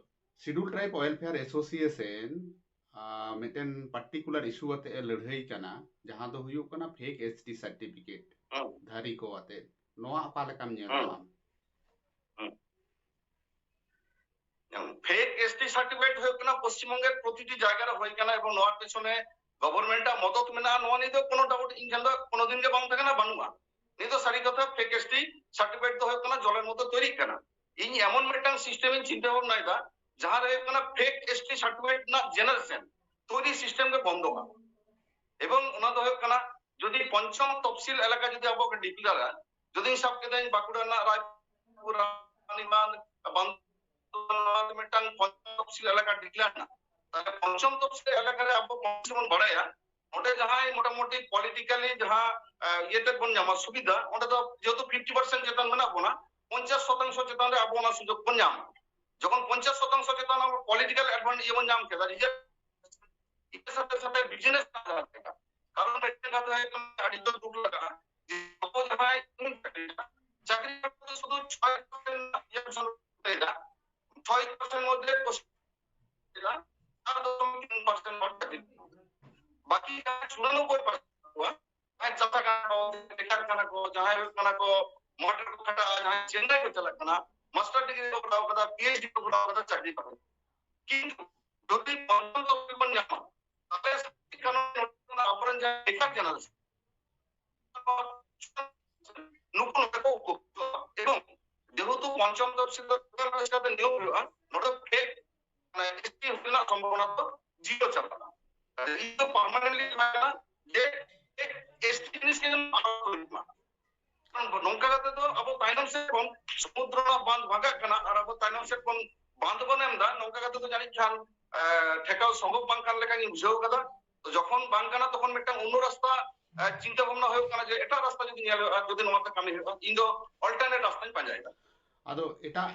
ᱥᱤᱰᱩᱞ ᱴᱨᱟᱭᱤᱵ ᱳᱭᱮᱞᱯᱷᱮᱭᱟᱨ ᱮᱥᱳᱥᱤᱭᱮᱥᱚᱱ ᱢᱤᱫᱴᱮᱱ ᱯᱟᱨᱴᱤᱠᱩᱞᱟᱨ ᱤᱥᱩ ᱟᱛᱮ ᱮ ᱞᱟᱹᱲᱦᱟᱹᱭ ᱠᱟᱱᱟ, ᱡᱟᱦᱟᱸ ᱫᱚ ᱦᱩᱭᱩᱜ ᱠᱟᱱᱟ ᱯᱷᱮᱠ ᱮᱥᱴᱤ ᱥᱟᱨᱴᱤᱯᱷᱤᱠᱮᱴ ᱦᱮᱸ᱾ ᱫᱷᱟᱹᱨᱤ ᱠᱚ ᱟᱛᱮ᱾ ᱱᱚᱣᱟ ᱚᱠᱟ ᱞᱮᱠᱟᱢ ᱧᱮᱞ ᱦᱮᱸ᱾ ᱮᱫᱟ ᱟᱢ? ᱦᱮᱸ᱾ ᱯᱷᱮᱠ ᱮᱥᱴᱤ ᱥᱟᱨᱴᱤᱯᱷᱤᱠᱮᱴ ᱦᱩᱭᱩᱜ ᱠᱟᱱᱟ ᱯᱚᱥᱪᱤᱢᱵᱚᱝᱜᱮᱨ ᱯᱨᱚᱛᱤᱴᱤ ᱡᱟᱭᱜᱟ ᱨᱮ ᱦᱩᱭ ᱠᱟᱱᱟ, ᱮᱵᱚᱝ ᱱᱚᱣᱟ ᱯᱮᱪᱷᱚᱱᱮ ᱜᱚᱵᱷᱚᱨᱱᱢᱮᱱᱴ ᱟᱜ ᱢᱚᱫᱚᱛ ᱢᱮᱱᱟᱜᱼᱟ, ᱱᱚᱣᱟ ᱱᱤᱭᱮ ᱫᱚ ᱠᱳᱱᱳ ᱰᱟᱣᱩᱴ ᱤᱧ ᱴᱷᱮᱱ ᱫᱚ ᱠᱳᱱᱳ ᱫᱤᱱ ᱜᱮ ᱵᱟᱝ ᱛᱟᱦᱮᱸ ᱠᱟᱱᱟ, ᱵᱟᱹᱱᱩᱜᱼᱟ᱾ ᱱᱤᱭᱟᱹ ᱫᱚ ᱥᱟᱹᱨᱤ ᱠᱟᱛᱷᱟ, ᱯᱷᱮᱠ ᱮᱥᱴᱤ ᱥᱟᱨᱴᱤᱯᱷᱤᱠᱮᱴ ᱫᱚ ᱦᱩᱭᱩᱜ ᱠᱟᱱᱟ ᱡᱚᱞᱮᱨ ᱢᱚᱛᱚ ᱛᱚᱭᱨᱤᱜ ᱠᱟᱱᱟ᱾ ᱤᱧ ᱮᱢᱚᱱ ᱢᱤᱫᱴᱟᱝ ᱥᱤᱥᱴᱮᱢ ᱤᱧ ᱪᱤᱱᱛᱟᱹ ᱵᱷᱟᱵᱽᱱᱟᱭᱮᱫᱟ, ᱡᱟᱦᱟᱸ ᱨᱮ ᱦᱩᱭᱩᱜ ᱠᱟᱱᱟ ᱯᱷᱮᱠ ᱮᱥᱴᱤ ᱥᱟᱨᱴᱤᱯᱷᱤᱠᱮᱴ ᱨᱮᱱᱟᱜ ᱡᱮᱱᱟᱨᱮᱥᱚᱱ ᱛᱚᱭᱨᱤ ᱥᱤᱥᱴᱮᱢ ᱜᱮ ᱵᱚᱱᱫᱚᱜᱼᱟ᱾ ᱮᱵᱚᱝ ᱚᱱᱟ ᱫᱚ ᱦᱩᱭᱩᱜ ᱠᱟᱱᱟ, ᱡᱩᱫᱤ ᱯᱚᱧᱪᱚᱢ ᱛᱚᱯᱥᱤᱞ ᱮᱞᱟᱠᱟ ᱡᱩᱫᱤ ᱟᱵᱚ ᱠᱚ ᱰᱤᱠᱞᱮᱭᱟᱨᱟ, ᱡᱩᱫᱤ ᱥᱟᱵ ᱠᱮᱫᱟᱹᱧ ᱵᱟᱸᱠᱩᱲᱟ ᱨᱮᱱᱟᱜ ᱨᱟᱭᱯᱩᱨ, ᱨᱟᱱᱤᱵᱟᱸᱫᱷ, ᱵᱟᱸᱫᱽ ᱢᱤᱫᱴᱟᱝ ᱯᱚᱧᱪᱚᱢ ᱛᱚᱯᱥᱤᱞ ᱮᱞᱟᱠᱟ ᱰᱤᱠᱞᱮᱭᱟᱨ ᱮᱱᱟ, ᱛᱟᱦᱞᱮ ᱯᱚᱧᱪᱚᱢ ᱛᱚᱯᱥᱤᱞ ᱮᱞᱟᱠᱟ ᱨᱮ ᱟᱵᱚ ᱯᱚᱧᱪᱚᱢ ᱵᱚᱱ ᱵᱟᱲᱟᱭᱟ, ᱚᱸᱰᱮ ᱡᱟᱦᱟᱸᱭ ᱢᱚᱴᱟᱢᱩᱴᱤ ᱯᱚᱞᱤᱴᱤᱠᱟᱞᱤ ᱡᱟᱦᱟᱸ, ᱮ, ᱤᱭᱟᱹ ᱛᱮᱫ ᱵᱚᱱ ᱧᱟᱢᱟ ᱥᱩᱵᱤᱫᱷᱟ, ᱚᱸᱰᱮ ᱫᱚ ᱡᱮᱦᱮᱛᱩ ᱯᱷᱤᱯᱴᱤ ᱯᱟᱨᱥᱮᱱᱴ ᱪᱮᱛᱟᱱ ᱢᱮᱱᱟᱜ ᱵᱚᱱᱟ, ᱯᱚᱧᱪᱟᱥ ᱥᱚᱛᱟᱝᱥᱚ ᱪᱮᱛᱟᱱ ᱨᱮ ᱟᱵᱚ ᱚᱱᱟ ᱥᱩᱡᱳᱜᱽ ᱵᱚᱱ ᱧᱟᱢᱟ᱾ ᱡᱚᱠᱷᱚᱱ ᱯᱚᱧᱪᱟᱥ ᱥᱚᱛᱟᱝᱥᱚ ᱪᱮᱛᱟᱱ ᱟᱵᱚ ᱯᱚᱞᱤᱴᱤᱠᱟᱞ ᱮᱰᱵᱷᱟᱱᱴᱮᱡᱽ ᱵᱚᱱ ᱧᱟᱢ ᱠᱮᱫᱟ, ᱱᱤᱡᱮᱨ ᱤᱱᱟᱹ ᱥᱟᱛᱮ ᱥᱟᱛᱮ ᱵᱤᱡᱽᱱᱮᱥ ᱠᱟᱨᱚᱱ ᱢᱤᱫᱴᱮᱱ ᱠᱟᱛᱷᱟ ᱦᱩᱭᱩᱜ ᱠᱟᱱᱟ, ᱟᱹᱰᱤ ᱡᱳᱨ ᱫᱩᱠ ᱞᱟᱜᱟᱜᱼᱟ ᱡᱮ ᱟᱵᱚ ᱡᱟᱦᱟᱸᱭ ᱪᱟᱹᱠᱨᱤ ᱠᱟᱛᱮ ᱥᱩᱫᱷᱩ ᱪᱷᱚᱭ ᱯᱟᱨᱥᱮᱱᱴ ᱤᱭᱟᱹ ᱥᱚᱱᱫᱮᱦ ᱮᱫᱟ, ᱪᱷᱚᱭ ᱯᱟᱨᱥᱮᱱᱴ ᱢᱚᱫᱽᱫᱷᱮ ᱠᱚᱥᱴᱚ ᱮᱫᱟ, ᱪᱟᱨ ᱫᱚᱥᱚᱢᱤᱠ ᱛᱤᱱ ᱯᱟᱨᱥᱮᱱᱴ ᱦᱚᱲ ᱪᱟᱹᱠᱨᱤ, ᱵᱟᱹᱠᱤ ᱪᱩᱨᱟᱱᱚᱵᱵᱳᱭ ᱯᱟᱨᱥᱮᱱᱴ ᱠᱚᱣᱟ, ᱡᱟᱦᱟᱸᱭ ᱪᱟᱥᱟ ᱠᱟᱱᱟ ᱠᱚ, ᱵᱮᱠᱟᱨ ᱠᱟᱱᱟ ᱠᱚ, ᱡᱟᱦᱟᱸᱭ ᱦᱩᱭᱩᱜ ᱠᱟᱱᱟ ᱠᱚ, ᱢᱚᱴᱚᱨ ᱠᱚ ᱠᱷᱟᱴᱟᱜᱼᱟ, ᱡᱟᱦᱟᱸᱭ ᱪᱮᱱᱱᱟᱭ ᱠᱚ ᱪᱟᱞᱟᱜ ᱠᱟᱱᱟ, ᱢᱟᱥᱴᱟᱨ ᱰᱤᱜᱽᱨᱤ ᱠᱚ ᱠᱚᱨᱟᱣ ᱠᱟᱫᱟ, ᱯᱤ ᱮᱭᱤᱪ ᱰᱤ ᱠᱚ ᱠᱚᱨᱟᱣ ᱠᱟᱫᱟ, ᱪᱟᱹᱠᱨᱤ ᱠᱚ᱾ ᱠᱤᱱᱛᱩ ᱡᱩᱫᱤ ᱯᱚᱧᱪᱚᱢ ᱛᱚᱯᱚᱥᱤᱞᱤ ᱵᱚᱱ ᱧᱟᱢᱟ, ᱛᱟᱦᱞᱮ ᱥᱟᱹᱨᱤ ᱠᱟᱨᱚᱱ ᱟᱵᱚᱨᱮᱱ ᱡᱟᱦᱟᱸᱭ ᱵᱮᱠᱟᱨ ᱡᱮᱱᱟᱨᱮᱥᱚᱱ, ᱱᱩᱠᱩ ᱱᱚᱰᱮ ᱠᱚ ᱩᱯᱚᱠᱨᱤᱛᱚᱜᱼᱟ᱾ ᱮᱵᱚᱝ ᱡᱮᱦᱮᱛᱩ ᱯᱚᱧᱪᱚᱢ ᱛᱚᱯᱚᱥᱤᱞ ᱫᱚ ᱥᱚᱨᱠᱟᱨ ᱞᱮᱠᱟᱛᱮ ᱱᱤᱭᱳᱜ ᱦᱩᱭᱩᱜᱼᱟ, ᱱᱚᱰᱮ ᱯᱷᱮᱠ, ᱢᱟᱱᱮ, ᱮᱥ ᱴᱤ ᱨᱮᱱᱟᱜ ᱥᱚᱢᱵᱷᱚᱵᱚᱱᱟ ᱫᱚ ᱡᱤᱨᱳ ᱪᱟᱵᱟᱜᱼᱟ᱾ ᱤᱧ ᱫᱚ ᱯᱟᱨᱢᱟᱱᱮᱱᱴᱞᱤ ᱢᱮᱱᱟ ᱡᱮ ᱮᱥ ᱴᱤ ᱡᱤᱱᱤᱥ ᱜᱮ ᱟᱞᱚ ᱦᱩᱭᱩᱜ ᱢᱟ᱾ ᱠᱟᱨᱚᱱ ᱱᱚᱝᱠᱟ ᱠᱟᱛᱮ ᱫᱚ ᱟᱵᱚ ᱛᱟᱭᱱᱚᱢ ᱥᱮᱫ ᱵᱚᱱ, ᱥᱚᱢᱩᱫᱨᱚ ᱨᱮᱱᱟᱜ ᱵᱟᱸᱫᱷ ᱵᱷᱟᱜᱟᱜ ᱠᱟᱱᱟ ᱟᱨ ᱟᱵᱚ ᱛᱟᱭᱱᱚᱢ ᱥᱮᱫ ᱵᱚᱱ ᱵᱟᱸᱫᱷ ᱵᱚᱱ ᱮᱢ ᱮᱫᱟ, ᱱᱚᱝᱠᱟ ᱠᱟᱛᱮ ᱫᱚ ᱡᱟᱹᱱᱤᱡ ᱠᱷᱟᱱ, ᱮ, ᱴᱷᱮᱠᱟᱣ ᱥᱚᱢᱵᱷᱚᱵ ᱵᱟᱝ ᱠᱟᱱ ᱞᱮᱠᱟᱧ ᱵᱩᱡᱷᱟᱹᱣ ᱠᱟᱫᱟ᱾ ᱛᱚ ᱡᱚᱠᱷᱚᱱ ᱵᱟᱝ ᱠᱟᱱᱟ, ᱛᱚᱠᱷᱚᱱ ᱢᱤᱫᱴᱟᱝ ᱚᱱᱱᱚ ᱨᱟᱥᱛᱟ, ᱮ, ᱪᱤᱱᱛᱟᱹ ᱵᱷᱟᱵᱱᱟ ᱦᱩᱭᱩᱜ ᱠᱟᱱᱟ ᱡᱮ ᱮᱴᱟᱜ ᱨᱟᱥᱛᱟ ᱡᱩᱫᱤ ᱧᱮᱞ ᱦᱩᱭᱩᱜᱼᱟ, ᱡᱩᱫᱤ ᱱᱚᱣᱟ ᱛᱮ ᱠᱟᱹᱢᱤ ᱦᱩᱭᱩᱜᱼᱟ, ᱤᱧ ᱫᱚ ᱚᱞᱴᱟᱨᱱᱮᱴ ᱨᱟᱥᱛᱟᱧ ᱯᱟᱸᱡᱟᱭᱮᱫᱟ᱾ ᱟᱫᱚ ᱮᱴᱟᱜ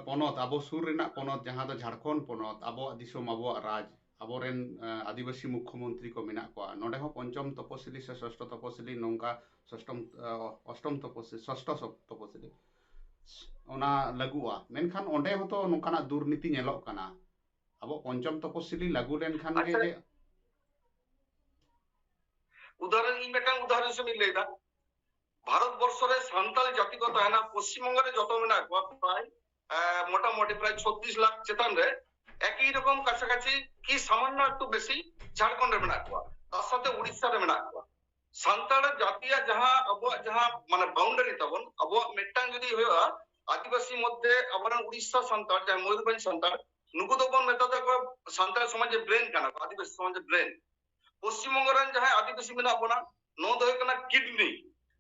ᱯᱚᱱᱚᱛ, ᱟᱵᱚ ᱥᱩᱨ ᱨᱮᱱᱟᱜ ᱯᱚᱱᱚᱛ, ᱡᱟᱦᱟᱸ ᱫᱚ ᱡᱷᱟᱲᱠᱷᱚᱸᱰ ᱯᱚᱱᱚᱛ, ᱟᱵᱚᱣᱟᱜ ᱫᱤᱥᱚᱢ, ᱟᱵᱚᱣᱟᱜ ᱨᱟᱡᱽ, ᱟᱵᱚᱨᱮᱱ, ᱮ, ᱟᱹᱫᱤᱵᱟᱹᱥᱤ ᱢᱩᱠᱠᱷᱚᱢᱚᱱᱛᱨᱤ ᱠᱚ ᱢᱮᱱᱟᱜ ᱠᱚᱣᱟ, ᱱᱚᱰᱮ ᱦᱚᱸ ᱯᱚᱧᱪᱚᱢ ᱛᱚᱯᱚᱥᱤᱞᱤ ᱥᱮ ᱥᱚᱥᱴᱚ ᱛᱚᱯᱚᱥᱤᱞᱤ, ᱱᱚᱝᱠᱟ ᱥᱚᱥᱴᱚᱢ, ᱮ, ᱚᱥᱴᱚᱢ ᱛᱚᱯᱚᱥᱤᱞᱤ, ᱥᱚᱥᱴᱚ ᱥᱚᱯ-, ᱛᱚᱯᱚᱥᱤᱞᱤ, ᱚᱱᱟ ᱞᱟᱹᱜᱩᱜᱼᱟ᱾ ᱢᱮᱱᱠᱷᱟᱱ ᱚᱸᱰᱮ ᱦᱚᱸᱛᱚ ᱱᱚᱝᱠᱟᱱᱟᱜ ᱫᱩᱨᱱᱤᱛᱤ ᱧᱮᱞᱚᱜ ᱠᱟᱱᱟ᱾ ᱟᱵᱚ ᱯᱚᱧᱪᱚᱢ ᱛᱚᱯᱚᱥᱤᱞᱤ ᱞᱟᱹᱜᱩ ᱞᱮᱱᱠᱷᱟᱱ ᱜᱮ ᱟᱪᱪᱷᱟ᱾ ᱡᱮ ᱩᱫᱟᱦᱚᱨᱚᱱ, ᱤᱧ ᱢᱤᱫᱴᱟᱝ ᱩᱫᱟᱦᱚᱨᱚᱱ ᱦᱤᱥᱟᱹᱵ ᱤᱧ ᱞᱟᱹᱭᱫᱟ᱾ ᱵᱷᱟᱨᱚᱛ ᱵᱚᱨᱥᱚ ᱨᱮ ᱥᱟᱱᱛᱟᱲ ᱡᱟᱹᱛᱤ ᱠᱚ ᱛᱟᱦᱮᱱᱟ, ᱯᱚᱥᱪᱤᱢ ᱵᱚᱝᱜᱚ ᱨᱮ ᱡᱚᱛᱚ ᱢᱮᱱᱟᱜ ᱠᱚᱣᱟ, ᱯᱨᱟᱭ, ᱮ, ᱢᱚᱴᱟᱢᱩᱴᱤ ᱯᱨᱟᱭ ᱪᱷᱚᱛᱨᱤᱥ ᱞᱟᱠᱷ ᱪᱮᱛᱟᱱ ᱨᱮ, ᱮᱠᱤ ᱨᱚᱠᱚᱢ ᱠᱟᱪᱷᱟᱠᱟᱪᱷᱤ ᱠᱤ ᱥᱟᱢᱟᱱᱱᱚ ᱮᱠᱴᱩ ᱵᱮᱥᱤ ᱡᱷᱟᱲᱠᱷᱚᱸᱰ ᱨᱮ ᱢᱮᱱᱟᱜ ᱠᱚᱣᱟ, ᱛᱟᱨ ᱥᱟᱶᱛᱮ ᱩᱲᱤᱥᱥᱟ ᱨᱮ ᱢᱮᱱᱟᱜ ᱠᱚᱣᱟ᱾ ᱥᱟᱱᱛᱟᱲ ᱡᱟᱹᱛᱤᱭᱟᱜ ᱡᱟᱦᱟᱸ ᱟᱵᱚᱣᱟᱜ ᱡᱟᱦᱟᱸ, ᱢᱟᱱᱮ, ᱵᱟᱣᱩᱱᱰᱟᱨᱤ ᱛᱟᱵᱚᱱ, ᱟᱵᱚᱣᱟᱜ ᱢᱤᱫᱴᱟᱝ ᱡᱩᱫᱤ ᱦᱩᱭᱩᱜᱼᱟ, ᱟᱹᱫᱤᱵᱟᱹᱥᱤ ᱢᱚᱫᱽᱫᱷᱮ ᱟᱵᱚᱨᱮᱱ ᱩᱲᱤᱥᱥᱟ ᱥᱟᱱᱛᱟᱲ, ᱡᱟᱦᱟᱸᱭ ᱢᱚᱭᱩᱨᱵᱷᱚᱸᱡᱽ ᱥᱟᱱᱛᱟᱲ, ᱱᱩᱠᱩ ᱫᱚᱵᱚᱱ ᱢᱮᱛᱟ ᱠᱚᱣᱟ ᱥᱟᱱᱛᱟᱲ ᱥᱚᱢᱟᱡᱽ ᱨᱮ ᱵᱨᱮᱱ ᱠᱟᱱᱟ ᱠᱚ, ᱟᱹᱫᱤᱵᱟᱹᱥᱤ ᱥᱚᱢᱟᱡᱽ ᱨᱮ ᱵᱨᱮᱱ᱾ ᱯᱚᱥᱪᱤᱢ ᱵᱚᱝᱜᱚ ᱨᱮᱱ ᱡᱟᱦᱟᱸᱭ ᱟᱹᱫᱤᱵᱟᱹᱥᱤ ᱢᱮᱱᱟᱜ ᱵᱚᱱᱟ, ᱱᱚᱣᱟ ᱫᱚ ᱦᱩᱭᱩᱜ ᱠᱟᱱᱟ ᱠᱤᱰᱱᱤ᱾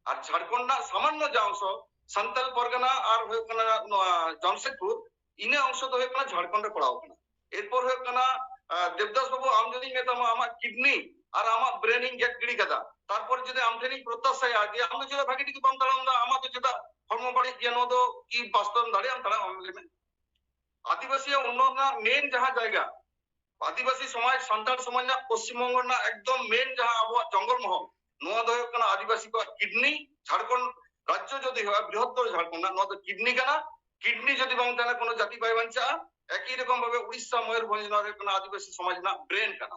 ᱟᱨ ᱡᱷᱟᱲᱠᱷᱚᱸᱰ ᱨᱮᱱᱟᱜ ᱥᱟᱢᱟᱱᱱᱚ ᱡᱟ ᱚᱝᱥᱚ, ᱥᱟᱱᱛᱟᱞ ᱯᱚᱨᱜᱟᱱᱟ ᱟᱨ ᱦᱩᱭᱩᱜ ᱠᱟᱱᱟ ᱱᱚᱣᱟ ᱡᱟᱢᱥᱮᱫᱽᱯᱩᱨ, ᱤᱱᱟᱹ ᱚᱝᱥᱚ ᱫᱚ ᱦᱩᱭᱩᱜ ᱠᱟᱱᱟ ᱡᱷᱟᱲᱠᱷᱚᱸᱰ ᱨᱮ ᱯᱟᱲᱟᱣ ᱠᱟᱱᱟ᱾ ᱮᱨᱯᱚᱨ ᱦᱩᱭᱩᱜ ᱠᱟᱱᱟ, ᱟᱸ, ᱫᱮᱵᱫᱟᱥ ᱵᱟᱵᱩ, ᱟᱢ ᱡᱩᱫᱤᱧ ᱢᱮᱛᱟᱢᱟ ᱟᱢᱟᱜ ᱠᱤᱰᱱᱤ ᱟᱨ ᱟᱢᱟᱜ ᱵᱨᱮᱱ ᱤᱧ ᱜᱮᱫ ᱜᱤᱰᱤ ᱠᱟᱫᱟ, ᱛᱟᱨᱯᱚᱨ ᱡᱩᱫᱤ ᱟᱢ ᱴᱷᱮᱱᱤᱧ ᱯᱨᱚᱛᱟᱥᱟᱭᱟ ᱡᱮ ᱟᱢ ᱫᱚ ᱪᱮᱫᱟᱜ ᱵᱷᱟᱜᱤ ᱴᱷᱤᱠ ᱵᱟᱢ ᱛᱟᱲᱟᱢ ᱫᱟ, ᱟᱢᱟᱜ ᱫᱚ ᱪᱮᱫᱟᱜ ᱦᱚᱲᱢᱚ ᱵᱟᱹᱲᱤᱡ ᱜᱮᱭᱟ, ᱱᱚᱣᱟ ᱫᱚ ᱠᱤ ᱵᱟᱥᱛᱚᱵ ᱮᱢ ᱫᱟᱲᱮᱭᱟᱜ ᱟᱢ ᱛᱟᱲᱟᱢ? ᱟᱢ ᱞᱟᱹᱭ ᱢᱮ᱾ ᱟᱹᱫᱤᱵᱟᱹᱥᱤᱭᱟᱜ ᱩᱱᱱᱚᱭᱚᱱ ᱨᱮᱱᱟᱜ ᱢᱮᱱ ᱡᱟᱦᱟᱸ ᱡᱟᱭᱜᱟ, ᱟᱹᱫᱤᱵᱟᱹᱥᱤ ᱥᱚᱢᱟᱡᱽ, ᱥᱟᱱᱛᱟᱲ ᱥᱚᱢᱟᱡᱽ ᱨᱮᱱᱟᱜ ᱯᱚᱥᱪᱤᱢ ᱵᱚᱝᱜᱚ ᱨᱮᱱᱟᱜ ᱮᱠᱫᱚᱢ ᱢᱮᱱ ᱡᱟᱦᱟᱸ ᱟᱵᱚᱣᱟᱜ ᱡᱚᱝᱜᱚᱞ ᱢᱚᱦᱚᱞ, ᱱᱚᱣᱟ ᱫᱚ ᱦᱩᱭᱩᱜ ᱠᱟᱱᱟ ᱟᱹᱫᱤᱵᱟᱹᱥᱤ ᱠᱚᱣᱟᱜ ᱠᱤᱰᱱᱤ᱾ ᱡᱷᱟᱲᱠᱷᱚᱸᱰ ᱨᱟᱡᱽᱡᱚ ᱡᱩᱫᱤ ᱦᱩᱭᱩᱜᱼᱟ, ᱵᱨᱤᱦᱚᱛᱛᱚᱨ ᱡᱷᱟᱲᱠᱷᱚᱸᱰ ᱨᱮᱱᱟᱜ ᱱᱚᱣᱟ ᱫᱚ ᱠᱤᱰᱱᱤ ᱠᱟᱱᱟ᱾ ᱠᱤᱰᱱᱤ ᱡᱩᱫᱤ ᱵᱟᱝ ᱛᱟᱦᱮᱱᱟ, ᱠᱳᱱᱳ ᱡᱟᱹᱛᱤ ᱵᱟᱭ ᱵᱟᱧᱪᱟᱜᱼᱟ᱾ ᱮᱠᱤ ᱨᱚᱠᱚᱢ ᱵᱷᱟᱵᱮ ᱩᱲᱤᱥᱥᱟ, ᱢᱚᱭᱩᱨᱵᱷᱚᱸᱡᱽ, ᱱᱚᱣᱟ ᱫᱚ ᱦᱩᱭᱩᱜ ᱠᱟᱱᱟ ᱟᱹᱫᱤᱵᱟᱹᱥᱤ ᱥᱚᱢᱟᱡᱽ ᱨᱮᱱᱟᱜ ᱵᱨᱮᱱ ᱠᱟᱱᱟ᱾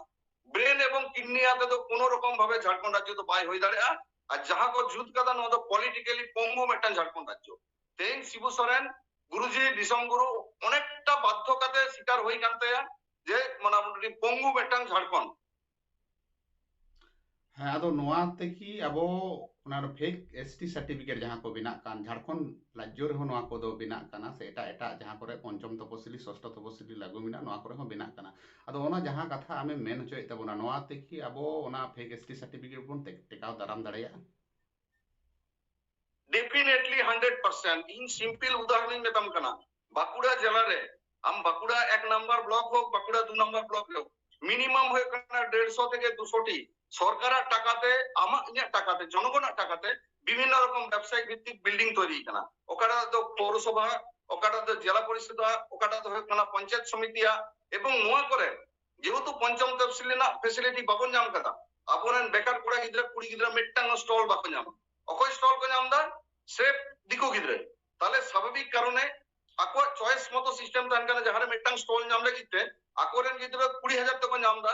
ᱵᱨᱮᱱ ᱮᱵᱚᱝ ᱠᱤᱰᱱᱤ ᱟᱛᱮ ᱫᱚ ᱠᱳᱱᱳ ᱨᱚᱠᱚᱢ ᱵᱷᱟᱵᱮ ᱡᱷᱟᱲᱠᱷᱚᱸᱰ ᱨᱟᱡᱽᱡᱚ ᱫᱚ ᱵᱟᱭ ᱦᱩᱭ ᱫᱟᱲᱮᱭᱟᱜᱼᱟ᱾ ᱟᱨ ᱡᱟᱦᱟᱸ ᱠᱚ ᱡᱩᱛ ᱠᱟᱫᱟ, ᱱᱚᱣᱟ ᱫᱚ ᱯᱚᱞᱤᱴᱤᱠᱟᱞᱤ ᱯᱚᱝᱜᱩ ᱢᱤᱫᱴᱟᱝ ᱡᱷᱟᱲᱠᱷᱚᱸᱰ ᱨᱟᱡᱽᱡᱚ᱾ ᱛᱮᱦᱮᱧ ᱥᱤᱵᱩ ᱥᱚᱨᱮᱱ ᱜᱩᱨᱩᱡᱤ, ᱫᱤᱥᱚᱢ ᱜᱩᱨᱩ, ᱚᱱᱮᱠᱴᱟ ᱵᱟᱫᱽᱫᱷᱚ ᱠᱟᱛᱮ ᱥᱤᱠᱟᱨ ᱦᱩᱭ ᱠᱟᱱ ᱛᱟᱭᱟ ᱡᱮ ᱢᱚᱴᱟᱢᱩᱴᱤ ᱯᱚᱝᱜᱩ ᱢᱤᱫᱴᱟᱝ ᱡᱷᱟᱲᱠᱷᱚᱸᱰ᱾ ᱦᱮᱸ, ᱟᱫᱚ ᱱᱚᱣᱟ ᱛᱮᱠᱤ ᱟᱵᱚ ᱚᱱᱟ ᱯᱷᱮᱠ ᱮᱥ ᱴᱤ ᱥᱟᱨᱴᱤᱯᱷᱤᱠᱮᱴ ᱡᱟᱦᱟᱸ ᱠᱚ ᱵᱮᱱᱟᱜ ᱠᱟᱱ, ᱡᱷᱟᱲᱠᱷᱚᱸᱰ ᱨᱟᱡᱽᱡᱚ ᱨᱮᱦᱚᱸ ᱱᱚᱣᱟ ᱠᱚᱫᱚ ᱵᱮᱱᱟᱜ ᱠᱟᱱᱟ, ᱥᱮ ᱮᱴᱟᱜ ᱮᱴᱟᱜ ᱡᱟᱦᱟᱸ ᱠᱚᱨᱮ ᱯᱚᱧᱪᱚᱢ ᱛᱚᱯᱚᱥᱤᱞᱤ, ᱥᱚᱥᱴᱚ ᱛᱚᱯᱚᱥᱤᱞᱤ ᱞᱟᱹᱜᱩ ᱢᱮᱱᱟᱜᱼᱟ, ᱱᱚᱣᱟ ᱠᱚᱨᱮ ᱦᱚᱸ ᱵᱮᱱᱟᱜ ᱠᱟᱱᱟ᱾ ᱟᱫᱚ ᱚᱱᱟ ᱡᱟᱦᱟᱸ ᱠᱟᱛᱷᱟ ᱟᱢᱮᱢ ᱢᱮᱱ ᱦᱚᱪᱚᱭᱮᱫ ᱛᱟᱵᱚᱱᱟ, ᱱᱚᱣᱟ ᱛᱮᱠᱤ ᱟᱵᱚ ᱚᱱᱟ ᱯᱷᱮᱠ ᱮᱥ ᱴᱤ ᱥᱟᱨᱴᱤᱯᱷᱤᱠᱮᱴ ᱵᱚᱱ ᱴᱮ-, ᱴᱮᱠᱟᱣ ᱫᱟᱨᱟᱢ ᱫᱟᱲᱮᱭᱟᱜᱼᱟ? Definitely, hundred percent. ᱤᱧ ᱥᱤᱢᱯᱤᱞ ᱩᱫᱟᱦᱚᱨᱚᱱ ᱤᱧ ᱢᱮᱛᱟᱢ ᱠᱟᱱᱟ᱾ ᱵᱟᱸᱠᱩᱲᱟ ᱡᱮᱞᱟ ᱨᱮ ᱟᱢ ᱵᱟᱸᱠᱩᱲᱟ ᱮᱠ ᱱᱟᱢᱵᱟᱨ ᱵᱞᱚᱠ ᱦᱳᱠ, ᱵᱟᱸᱠᱩᱲᱟ ᱫᱩ ᱱᱟᱢᱵᱟᱨ ᱵᱞᱚᱠ ᱦᱳᱠ, ᱢᱤᱱᱤᱢᱟᱢ ᱦᱩᱭᱩᱜ ᱠᱟᱱᱟ ᱰᱮᱲᱥᱚ ᱛᱷᱮᱠᱮ ᱫᱩᱥᱚ ᱴᱤ ᱥᱚᱨᱠᱟᱨᱟᱜ ᱴᱟᱠᱟᱛᱮ, ᱟᱢᱟᱜ ᱤᱧᱟᱹᱜ ᱴᱟᱠᱟᱛᱮ, ᱡᱚᱱᱚᱜᱚᱱᱟᱜ ᱴᱟᱠᱟᱛᱮ ᱵᱤᱵᱷᱤᱱᱱᱚ ᱨᱚᱠᱚᱢ ᱵᱮᱵᱽᱥᱟᱭᱤᱠ ᱵᱷᱤᱛᱛᱤᱠ ᱵᱤᱞᱰᱤᱝ ᱛᱚᱭᱨᱤ ᱠᱟᱱᱟ᱾ ᱚᱠᱟᱴᱟᱜ ᱫᱚ ᱯᱳᱣᱨᱚᱥᱚᱵᱷᱟ, ᱚᱠᱟᱴᱟᱜ ᱫᱚ ᱡᱮᱞᱟ ᱯᱚᱨᱤᱥᱚᱫ, ᱚᱠᱟᱴᱟᱜ ᱫᱚ ᱦᱩᱭᱩᱜ ᱠᱟᱱᱟ ᱯᱚᱧᱪᱟᱭᱮᱛ ᱥᱚᱢᱤᱛᱤᱭᱟᱜ᱾ ᱮᱵᱚᱝ ᱱᱚᱣᱟ ᱠᱚᱨᱮ ᱡᱮᱦᱮᱛᱩ ᱯᱚᱧᱪᱚᱢ ᱛᱚᱯᱥᱤᱞ ᱨᱮᱱᱟᱜ ᱯᱷᱮᱥᱤᱞᱤᱴᱤ ᱵᱟᱵᱚᱱ ᱧᱟᱢ ᱠᱟᱫᱟ, ᱟᱵᱚᱨᱮᱱ ᱵᱮᱠᱟᱨ ᱠᱚᱲᱟ ᱜᱤᱫᱽᱨᱟᱹ ᱠᱩᱲᱤ ᱜᱤᱫᱽᱨᱟᱹ ᱢᱤᱫᱴᱟᱝ ᱦᱚᱸ ᱥᱴᱚᱞ ᱵᱟᱠᱚ ᱧᱟᱢᱟ᱾ ᱚᱠᱚᱭ ᱥᱴᱚᱞ ᱠᱚ ᱧᱟᱢ ᱮᱫᱟ? ᱥᱨᱮᱯ ᱫᱤᱠᱩ ᱜᱤᱫᱽᱨᱟᱹ᱾ ᱛᱟᱦᱞᱮ ᱥᱟᱵᱷᱟᱵᱤᱠ ᱠᱟᱨᱚᱱᱮ ᱟᱠᱚᱣᱟᱜ ᱪᱚᱭᱮᱥ ᱢᱚᱛᱚ ᱥᱤᱥᱴᱮᱢ ᱛᱟᱦᱮᱱ ᱠᱟᱱᱟ, ᱡᱟᱦᱟᱸᱨᱮ ᱢᱤᱫᱴᱟᱝ ᱥᱴᱚᱞ ᱧᱟᱢ ᱞᱟᱹᱜᱤᱫ ᱛᱮ ᱟᱠᱚᱨᱮᱱ ᱜᱤᱫᱽᱨᱟᱹ ᱠᱩᱲᱤ ᱦᱟᱡᱟᱨ ᱛᱮᱠᱚ ᱧᱟᱢ ᱮᱫᱟ᱾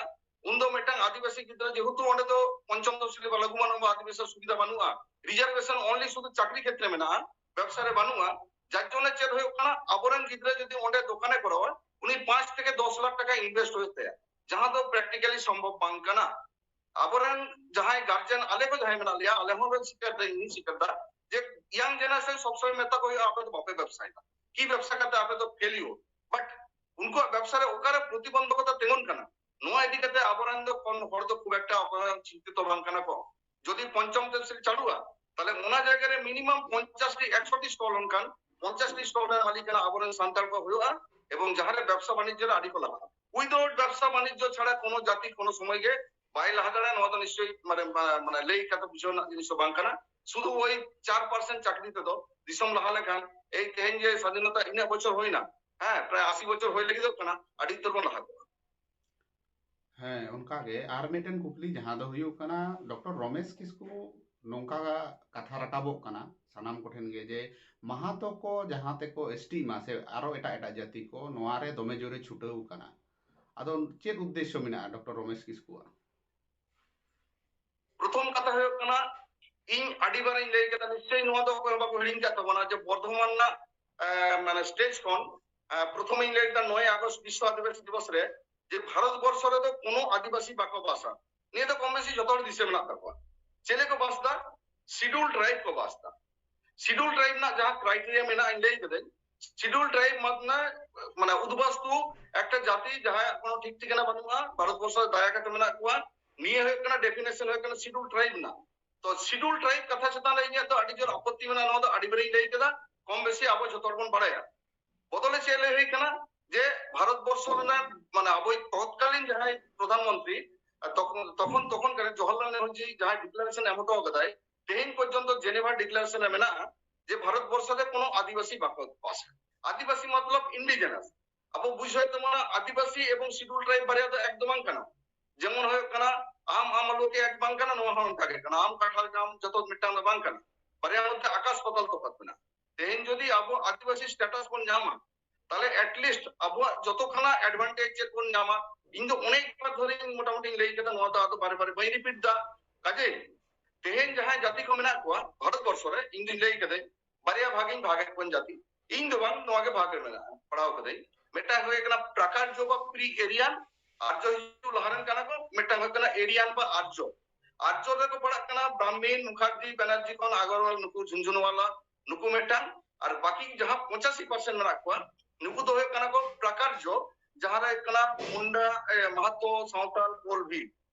ᱩᱱᱫᱚ ᱢᱤᱫᱴᱟᱝ ᱟᱹᱫᱤᱵᱟᱹᱥᱤ ᱜᱤᱫᱽᱨᱟᱹ, ᱡᱮᱦᱮᱛᱩ ᱚᱸᱰᱮ ᱫᱚ ᱯᱚᱧᱪᱚᱢ ᱛᱚᱯᱥᱤᱞ ᱵᱟ ᱞᱟᱹᱜᱩ ᱵᱟᱹᱱᱩᱜᱼᱟ, ᱟᱹᱫᱤᱵᱟᱹᱥᱤ ᱥᱩᱵᱤᱫᱷᱟ ᱵᱟᱹᱱᱩᱜᱼᱟ, ᱨᱤᱡᱟᱨᱵᱷᱮᱥᱚᱱ ᱚᱱᱞᱤ ᱥᱩᱫᱷᱩ ᱪᱟᱹᱠᱨᱤ ᱠᱷᱮᱛᱨᱮ ᱢᱮᱱᱟᱜᱼᱟ, ᱵᱮᱵᱽᱥᱟ ᱨᱮ ᱵᱟᱹᱱᱩᱜᱼᱟ᱾ ᱡᱟᱨ ᱡᱚᱱᱱᱚ ᱪᱮᱫ ᱦᱩᱭᱩᱜ ᱠᱟᱱᱟ, ᱟᱵᱚᱨᱮᱱ ᱜᱤᱫᱽᱨᱟᱹ ᱡᱩᱫᱤ ᱚᱸᱰᱮ ᱫᱚᱠᱟᱱᱮ ᱠᱚᱨᱟᱣᱟ, ᱩᱱᱤ ᱯᱟᱸᱪ ᱛᱷᱮᱠᱮ ᱫᱚᱥ ᱞᱟᱠᱷ ᱴᱟᱠᱟ ᱤᱱᱵᱷᱮᱥᱴ ᱦᱩᱭᱩᱜ ᱛᱟᱭᱟ, ᱡᱟᱦᱟᱸ ᱫᱚ ᱯᱨᱮᱠᱴᱤᱠᱟᱞᱤ ᱥᱚᱢᱵᱷᱚᱵ ᱵᱟᱝ ᱠᱟᱱᱟ᱾ ᱟᱵᱚᱨᱮᱱ ᱡᱟᱦᱟᱸᱭ ᱜᱟᱨᱡᱮᱱ, ᱟᱞᱮ ᱠᱚ ᱡᱟᱦᱟᱸᱭ ᱢᱮᱱᱟᱜ ᱞᱮᱭᱟ, ᱟᱞᱮ ᱦᱚᱸ ᱞᱮ ᱥᱤᱠᱟᱹᱨ ᱫᱟ, ᱤᱧ ᱦᱚᱸᱧ ᱥᱤᱠᱟᱹᱨ ᱫᱟ, ᱡᱮ ᱤᱭᱟᱝ ᱡᱮᱱᱟᱨᱮᱥᱚᱱ ᱥᱚᱵ ᱥᱚᱢᱚᱭ ᱢᱮᱛᱟ ᱠᱚ ᱦᱩᱭᱩᱜᱼᱟ, "ᱟᱯᱮ ᱫᱚ ᱵᱟᱯᱮ ᱵᱮᱵᱽᱥᱟᱭᱮᱫᱟ, ᱠᱤ ᱵᱮᱵᱽᱥᱟ ᱠᱟᱛᱮ ᱟᱯᱮ ᱫᱚ ᱯᱷᱮᱞᱤᱭᱳᱨ?" ᱵᱟᱴ ᱩᱱᱠᱩᱣᱟᱜ ᱵᱮᱵᱽᱥᱟ ᱨᱮ ᱚᱠᱟᱨᱮ ᱯᱨᱚᱛᱤᱵᱚᱱᱫᱷᱚᱠᱚᱛᱟ ᱛᱤᱸᱜᱩᱱ ᱠᱟᱱᱟ, ᱱᱚᱣᱟ ᱤᱫᱤ ᱠᱟᱛᱮ ᱟᱵᱚᱨᱮᱱ ᱫᱚ ᱠᱚᱢ ᱦᱚᱲ ᱫᱚ ᱠᱷᱩᱵ ᱮᱠᱴᱟ ᱚᱠᱚᱭ ᱦᱚᱸ ᱪᱤᱱᱛᱤᱛᱚ ᱵᱟᱝ ᱠᱟᱱᱟ ᱠᱚ᱾ ᱡᱩᱫᱤ ᱯᱚᱧᱪᱚᱢ ᱛᱚᱯᱥᱤᱞ ᱪᱟᱹᱞᱩᱜᱼᱟ, ᱛᱟᱦᱞᱮ ᱚᱱᱟ ᱡᱟᱭᱜᱟ ᱨᱮ ᱢᱤᱱᱤᱢᱟᱢ ᱯᱚᱧᱪᱟᱥ ᱴᱤ, ᱮᱠᱥᱚ ᱴᱤ ᱥᱴᱚᱞ, ᱚᱱᱠᱟᱱ ᱯᱚᱧᱪᱟᱥ ᱴᱤ ᱥᱴᱚᱞ ᱨᱮ ᱢᱟᱹᱞᱤᱠ ᱠᱟᱱᱟ ᱟᱵᱚᱨᱮᱱ ᱥᱟᱱᱛᱟᱲ ᱠᱚ ᱦᱩᱭᱩᱜᱼᱟ, ᱮᱵᱚᱝ ᱡᱟᱦᱟᱸ ᱨᱮ ᱵᱮᱵᱽᱥᱟ ᱵᱟᱱᱤᱡᱽᱡᱚ ᱨᱮ ᱟᱹᱰᱤ ᱠᱚ ᱞᱟᱦᱟᱜᱼᱟ᱾ ᱩᱭᱫᱟᱣᱩᱴ ᱵᱮᱵᱽᱥᱟ ᱵᱟᱱᱤᱡᱽᱡᱚ ᱪᱷᱟᱲᱟ ᱠᱳᱱᱳ ᱡᱟᱹᱛᱤ ᱠᱳᱱᱳ ᱥᱚᱢᱚᱭ ᱜᱮ ᱵᱟᱭ ᱞᱟᱦᱟ ᱫᱟᱲᱮᱭᱟᱜᱼᱟ᱾ ᱱᱚᱣᱟ ᱫᱚ ᱱᱤᱥᱪᱚᱭ ᱢᱟᱱᱮ, ᱢᱟᱱᱮ ᱞᱟᱹᱭ ᱠᱟᱛᱮ ᱵᱩᱡᱷᱟᱹᱣ ᱨᱮᱱᱟᱜ ᱡᱤᱱᱤᱥ ᱫᱚ ᱵᱟᱝ ᱠᱟᱱᱟ᱾ ᱥᱩᱫᱷᱩ ᱳᱭ ᱪᱟᱨ ᱯᱟᱨᱥᱮᱱᱴ ᱪᱟᱹᱠᱨᱤ ᱛᱮᱫᱚ ᱫᱤᱥᱚᱢ ᱞᱟᱦᱟ ᱞᱮᱱᱠᱷᱟᱱ, ᱮᱭ ᱛᱮᱦᱮᱧ ᱡᱮ ᱥᱟᱫᱷᱤᱱᱚᱛᱟ ᱤᱱᱟᱹᱜ ᱵᱚᱪᱷᱚᱨ ᱦᱩᱭᱱᱟ, ᱦᱮᱸ, ᱯᱨᱟᱭ ᱟᱥᱤ ᱵᱚᱪᱷᱚᱨ ᱦᱩᱭ ᱞᱟᱹᱜᱤᱫᱚᱜ ᱠᱟᱱᱟ, ᱟᱹᱰᱤ ᱩᱛᱟᱹᱨ ᱵᱚᱱ ᱞᱟᱦᱟ ᱠᱚᱜᱼᱟ᱾ ᱦᱮᱸ, ᱚᱱᱠᱟᱜᱮ ᱟᱨ ᱢᱤᱫᱴᱮᱱ ᱠᱩᱠᱞᱤ, ᱡᱟᱦᱟᱸ ᱫᱚ ᱦᱩᱭᱩᱜ ᱠᱟᱱᱟ, ᱰᱚᱠᱴᱚᱨ ᱨᱚᱢᱮᱥ ᱠᱤᱥᱠᱩ ᱱᱚᱝᱠᱟ ᱠᱟᱛᱷᱟ ᱨᱟᱠᱟᱵᱚᱜ ᱠᱟᱱᱟ ᱥᱟᱱᱟᱢ ᱠᱚᱴᱷᱮᱱ ᱜᱮ, ᱡᱮ ᱢᱟᱦᱟᱛᱚ ᱠᱚ ᱡᱟᱦᱟᱸ ᱛᱮᱠᱚ ᱮᱥ ᱴᱤᱜ ᱢᱟ ᱥᱮ ᱟᱨᱚ ᱮᱴᱟᱜ ᱮᱴᱟᱜ ᱡᱟᱹᱛᱤ ᱠᱚ ᱱᱚᱣᱟ ᱨᱮ ᱫᱚᱢᱮ ᱡᱳᱨᱮ ᱪᱷᱩᱴᱟᱹᱣ ᱠᱟᱱᱟ᱾ ᱟᱫᱚ ᱪᱮᱫ ᱩᱫᱽᱫᱮᱥᱥᱚ ᱢᱮᱱᱟᱜᱼᱟ ᱰᱚᱠᱴᱚᱨ ᱨᱚᱢᱮᱥ ᱠᱤᱥᱠᱩᱣᱟᱜ? ᱯᱨᱚᱛᱷᱚᱢ ᱠᱟᱛᱷᱟ ᱦᱩᱭᱩᱜ ᱠᱟᱱᱟ, ᱤᱧ ᱟᱹᱰᱤ ᱵᱟᱨᱤᱧ ᱞᱟᱹᱭ ᱠᱮᱫᱟ, ᱱᱤᱥᱪᱚᱭ ᱱᱚᱣᱟ ᱫᱚ ᱚᱠᱚᱭ ᱦᱚᱸ ᱵᱟᱠᱚ ᱦᱤᱲᱤᱧ ᱠᱟᱜ ᱛᱟᱵᱚᱱᱟ, ᱡᱮ ᱵᱚᱨᱫᱷᱚᱢᱟᱱ ᱨᱮᱱᱟᱜ ᱮ, ᱢᱟᱱᱮ ᱥᱴᱮᱡᱽ ᱠᱷᱚᱱ ᱮ, ᱯᱨᱚᱛᱷᱚᱢᱤᱧ ᱞᱟᱹᱭ ᱠᱮᱫᱟ ᱱᱚᱭ ᱟᱜᱚᱥᱴ ᱵᱤᱥᱥᱚ ᱟᱹᱫᱤᱵᱟᱹᱥᱤ ᱫᱤᱵᱚᱥ ᱨᱮ, ᱡᱮ ᱵᱷᱟᱨᱚᱛ ᱵᱚᱨᱥᱚ ᱨᱮᱫᱚ ᱠᱳᱱᱳ ᱟᱹᱫᱤᱵᱟᱹᱥᱤ ᱵᱟᱠᱚ ᱵᱟᱥᱟ᱾ ᱱᱤᱭᱟᱹ ᱫᱚ ᱠᱚᱢ ᱵᱮᱥᱤ ᱡᱚᱛᱚ ᱦᱚᱲ ᱫᱤᱥᱟᱹ ᱢᱮᱱᱟᱜ ᱛᱟᱠᱚᱣᱟ᱾ ᱪᱮᱞᱮ ᱠᱚ ᱵᱟᱥ ᱫᱟ? ᱥᱤᱰᱩᱞ ᱴᱨᱟᱭᱤᱵ ᱠᱚ ᱵᱟᱥ ᱫᱟ᱾ ᱥᱤᱰᱩᱞ ᱴᱨᱟᱭᱤᱵ ᱨᱮᱱᱟᱜ ᱡᱟᱦᱟᱸ ᱠᱨᱟᱭᱴᱮᱨᱤᱭᱟ ᱢᱮᱱᱟᱜᱼᱟ, ᱤᱧ ᱞᱟᱹᱭ ᱠᱮᱫᱟᱹᱧ, ᱥᱤᱰᱩᱞ ᱴᱨᱟᱭᱤᱵ ᱢᱟᱱᱮ, ᱢᱟᱱᱮ ᱩᱫᱵᱟᱥᱛᱩ ᱮᱠᱴᱟ ᱡᱟᱹᱛᱤ ᱡᱟᱦᱟᱸᱭᱟᱜ ᱠᱳᱱᱳ ᱴᱷᱤᱠ ᱴᱷᱤᱠᱟᱹᱱᱟ ᱵᱟᱹᱱᱩᱜᱼᱟ, ᱵᱷᱟᱨᱚᱛ ᱵᱚᱨᱥᱚ ᱨᱮ ᱫᱟᱭᱟ ᱠᱟᱛᱮ ᱢᱮᱱᱟᱜ ᱠᱚᱣᱟ᱾ ᱱᱤᱭᱟᱹ ᱦᱩᱭᱩᱜ ᱠᱟᱱᱟ ᱰᱮᱯᱷᱤᱱᱮᱥᱚᱱ ᱦᱩᱭᱩᱜ ᱠᱟᱱᱟ ᱥᱤᱰᱩᱞ ᱴᱨᱟᱭᱤᱵ ᱨᱮᱱᱟᱜ᱾ ᱛᱚ ᱥᱤᱰᱩᱞ ᱴᱨᱟᱭᱤᱵ ᱠᱟᱛᱷᱟ ᱪᱮᱛᱟᱱ ᱨᱮ ᱤᱧᱟᱹᱜ ᱫᱚ ᱟᱹᱰᱤ ᱡᱳᱨ ᱟᱯᱚᱛᱛᱤ ᱢᱮᱱᱟᱜᱼᱟ, ᱱᱚᱣᱟ ᱫᱚ ᱟᱹᱰᱤ ᱵᱟᱨᱤᱧ ᱞᱟᱹᱭ ᱠᱮᱫᱟ, ᱠᱚᱢ ᱵᱮᱥᱤ ᱟᱵᱚ ᱡᱷᱚᱛᱚ ᱦᱚᱲ ᱵᱚᱱ ᱵᱟᱲᱟᱭᱟ᱾ ᱵᱚᱫᱚᱞᱮ ᱪᱮᱫ ᱞᱟᱹᱭ ᱦᱩᱭ ᱠᱟᱱᱟ ᱡᱮ ᱵᱷᱟᱨᱚᱛ ᱵᱚᱨᱥᱚ ᱨᱮᱱᱟᱜ ᱢᱟᱱᱮ ᱟᱵᱚᱭᱤᱡ ᱛᱚᱛᱠᱟᱞᱤᱱ ᱡᱟᱦᱟᱸᱭ ᱯᱨᱚᱫᱷᱟᱱ ᱢᱚᱱᱛᱨᱤ, ᱛᱚᱠᱷᱚᱱ ᱛᱚᱠᱷᱚᱱ ᱛᱚᱠᱷᱚᱱ ᱠᱟᱨᱮ ᱡᱚᱣᱟᱦᱚᱨᱞᱟᱞ ᱱᱮᱦᱨᱩ ᱡᱤ ᱡᱟᱦᱟᱸᱭ ᱰᱤᱠᱞᱟᱨᱮᱥᱚᱱ ᱮᱢ ᱦᱚᱴᱚ ᱠᱟᱫᱟᱭ, ᱛᱮᱦᱮᱧ ᱯᱚᱨᱡᱚᱱᱛᱚ ᱡᱮᱱᱮᱵᱷᱟ ᱰᱤᱠᱞᱟᱨᱮᱥᱚᱱ ᱨᱮ ᱢᱮᱱᱟᱜᱼᱟ ᱡᱮ ᱵᱷᱟᱨᱚᱛ ᱵᱚᱨᱥᱚ ᱨᱮ ᱠᱳᱱᱳ ᱟᱹᱫᱤᱵᱟᱹᱥᱤ ᱵᱟᱠᱚ ᱵᱟᱥᱟ᱾ ᱟᱹᱫᱤᱵᱟᱹᱥᱤ ᱢᱚᱛᱞᱚᱵ ᱤᱱᱰᱤᱡᱮᱱᱟᱥ᱾ ᱟᱵᱚ ᱵᱩᱡᱷᱟᱹᱣ ᱛᱟᱵᱚᱱᱟ ᱟᱹᱫᱤᱵᱟᱹᱥᱤ ᱮᱵᱚᱝ ᱥᱤᱰᱩᱞ ᱴᱨᱟᱭᱤᱵ ᱵᱟᱨᱭᱟ ᱫᱚ ᱮᱠ ᱫᱚ ᱵᱟᱝ ᱠᱟᱱᱟ᱾ ᱡᱮᱢᱚᱱ ᱦᱩᱭᱩᱜ ᱠᱟᱱᱟ ᱟᱢ ᱟᱢ ᱟᱞᱚ ᱜᱮ ᱮᱠ ᱵᱟᱝ ᱠᱟᱱᱟ, ᱱᱚᱣᱟ ᱦᱚᱸ ᱚᱱᱠᱟ ᱜᱮ ᱠᱟᱱᱟ᱾ ᱟᱢ ᱠᱟᱴᱷᱟᱞ ᱜᱮ ᱟᱢ ᱡᱚᱛᱚ ᱢᱤᱫᱴᱟᱝ ᱫᱚ ᱵᱟᱝ ᱠᱟᱱᱟ, ᱵᱟᱨᱭᱟ ᱢᱚᱫᱽᱫᱷᱮ ᱟᱠᱟᱥ ᱯᱟᱛᱟᱞ ᱛᱚᱯᱷᱟᱛ ᱢᱮᱱᱟᱜᱼᱟ᱾ ᱛᱮᱦᱮᱧ ᱡᱩᱫᱤ ᱟᱵᱚ ᱟᱹᱫᱤᱵᱟᱹᱥᱤ ᱥᱴᱮᱴᱟᱥ ᱵᱚᱱ ᱧᱟᱢᱟ, ᱛᱟᱦᱞᱮ ᱮᱴᱞᱤᱥᱴ ᱟᱵᱚᱣᱟᱜ ᱡᱚᱛᱚ ᱠᱷᱚᱱᱟᱜ ᱮᱰᱵᱷᱟᱱᱴᱮᱡᱽ ᱪᱮᱫ ᱵᱚᱱ ᱧᱟᱢᱟ? ᱤᱧ ᱫᱚ ᱚᱱᱮᱠ ᱵᱟᱨ ᱫᱷᱚᱨᱮ ᱢᱚᱴᱟᱢᱩᱴᱤᱧ ᱞᱟᱹᱭ ᱠᱮᱫᱟ, ᱱᱚᱣᱟ ᱫᱚ ᱟᱫᱚ ᱵᱟᱨᱮ ᱵᱟᱨᱮ ᱵᱟᱹᱧ ᱨᱤᱯᱤᱴ ᱫᱟ᱾ ᱠᱟᱡᱮ ᱛᱮᱦᱮᱧ ᱡᱟᱦᱟᱸᱭ ᱡᱟᱹᱛᱤ ᱠᱚ ᱢᱮᱱᱟᱜ ᱠᱚᱣᱟ ᱵᱷᱟᱨᱚᱛ ᱵᱚᱨᱥᱚ ᱨᱮ, ᱤᱧ ᱫᱩᱧ ᱞᱟᱹᱭ ᱠᱟᱫᱟᱹᱧ ᱵᱟᱨᱭᱟ ᱵᱷᱟᱜᱤᱧ ᱵᱷᱟᱜᱮ ᱠᱚᱣᱟᱧ ᱡᱟᱹᱛᱤ᱾ ᱤᱧ ᱫᱚ ᱵᱟᱝ, ᱱᱚᱣᱟ ᱜᱮ ᱵᱷᱟᱜᱽ ᱨᱮ ᱢᱮᱱᱟᱜᱼᱟ, ᱯᱟᱲᱦᱟᱣ ᱠᱟᱫᱟᱹᱧ᱾ ᱢᱤᱫᱴᱟᱝ ᱦᱩᱭᱩᱜ ᱠᱟᱱᱟ ᱯᱨᱟᱠᱟᱨᱡᱚ ᱵᱟ ᱯᱨᱤ ᱮᱨᱤᱭᱟᱱ, ᱟᱨᱡᱚ ᱦᱤᱡᱩᱜ ᱞᱟᱦᱟ ᱨᱮᱱ ᱠᱟᱱᱟ ᱠᱚ᱾ ᱢᱤᱫᱴᱟᱝ ᱦᱩᱭᱩᱜ ᱠᱟᱱᱟ ᱮᱨᱤᱭᱟᱱ ᱵᱟ ᱟᱨᱡᱚ᱾ ᱟᱨᱡᱚ ᱨᱮᱠᱚ ᱯᱟᱲᱟᱜ ᱠᱟᱱᱟ ᱵᱨᱟᱦᱢᱤᱱ, ᱢᱩᱠᱷᱟᱨᱡᱤ, ᱵᱟᱱᱟᱨᱡᱤ ᱠᱷᱚᱱ ᱟᱜᱚᱨᱣᱟᱞ, ᱱᱩᱠᱩ ᱡᱷᱩᱱᱡᱷᱩᱱᱣᱟᱞᱟ, ᱱᱩᱠᱩ ᱢᱤᱫᱴᱟᱝ᱾ ᱟᱨ ᱵᱟᱠᱤ ᱡᱟᱦᱟᱸ ᱯᱚᱸᱪᱟᱥᱤ ᱯᱟᱨᱥᱮᱱᱴ ᱢᱮᱱᱟᱜ ᱠᱚᱣᱟ, ᱱᱩᱠᱩ ᱫᱚ ᱦᱩᱭᱩᱜ ᱠᱟᱱᱟ ᱠᱚ ᱯᱨᱟᱠᱟᱨᱡᱚ, ᱡᱟᱦᱟᱸ ᱨᱮ ᱦᱩᱭᱩᱜ ᱠᱟᱱᱟ ᱢᱩᱱᱰᱟ, ᱮ, ᱢᱟᱦᱟᱛᱚ, ᱥᱟᱶᱛᱟᱞ, ᱠᱳᱞ, ᱵᱷᱤᱞ᱾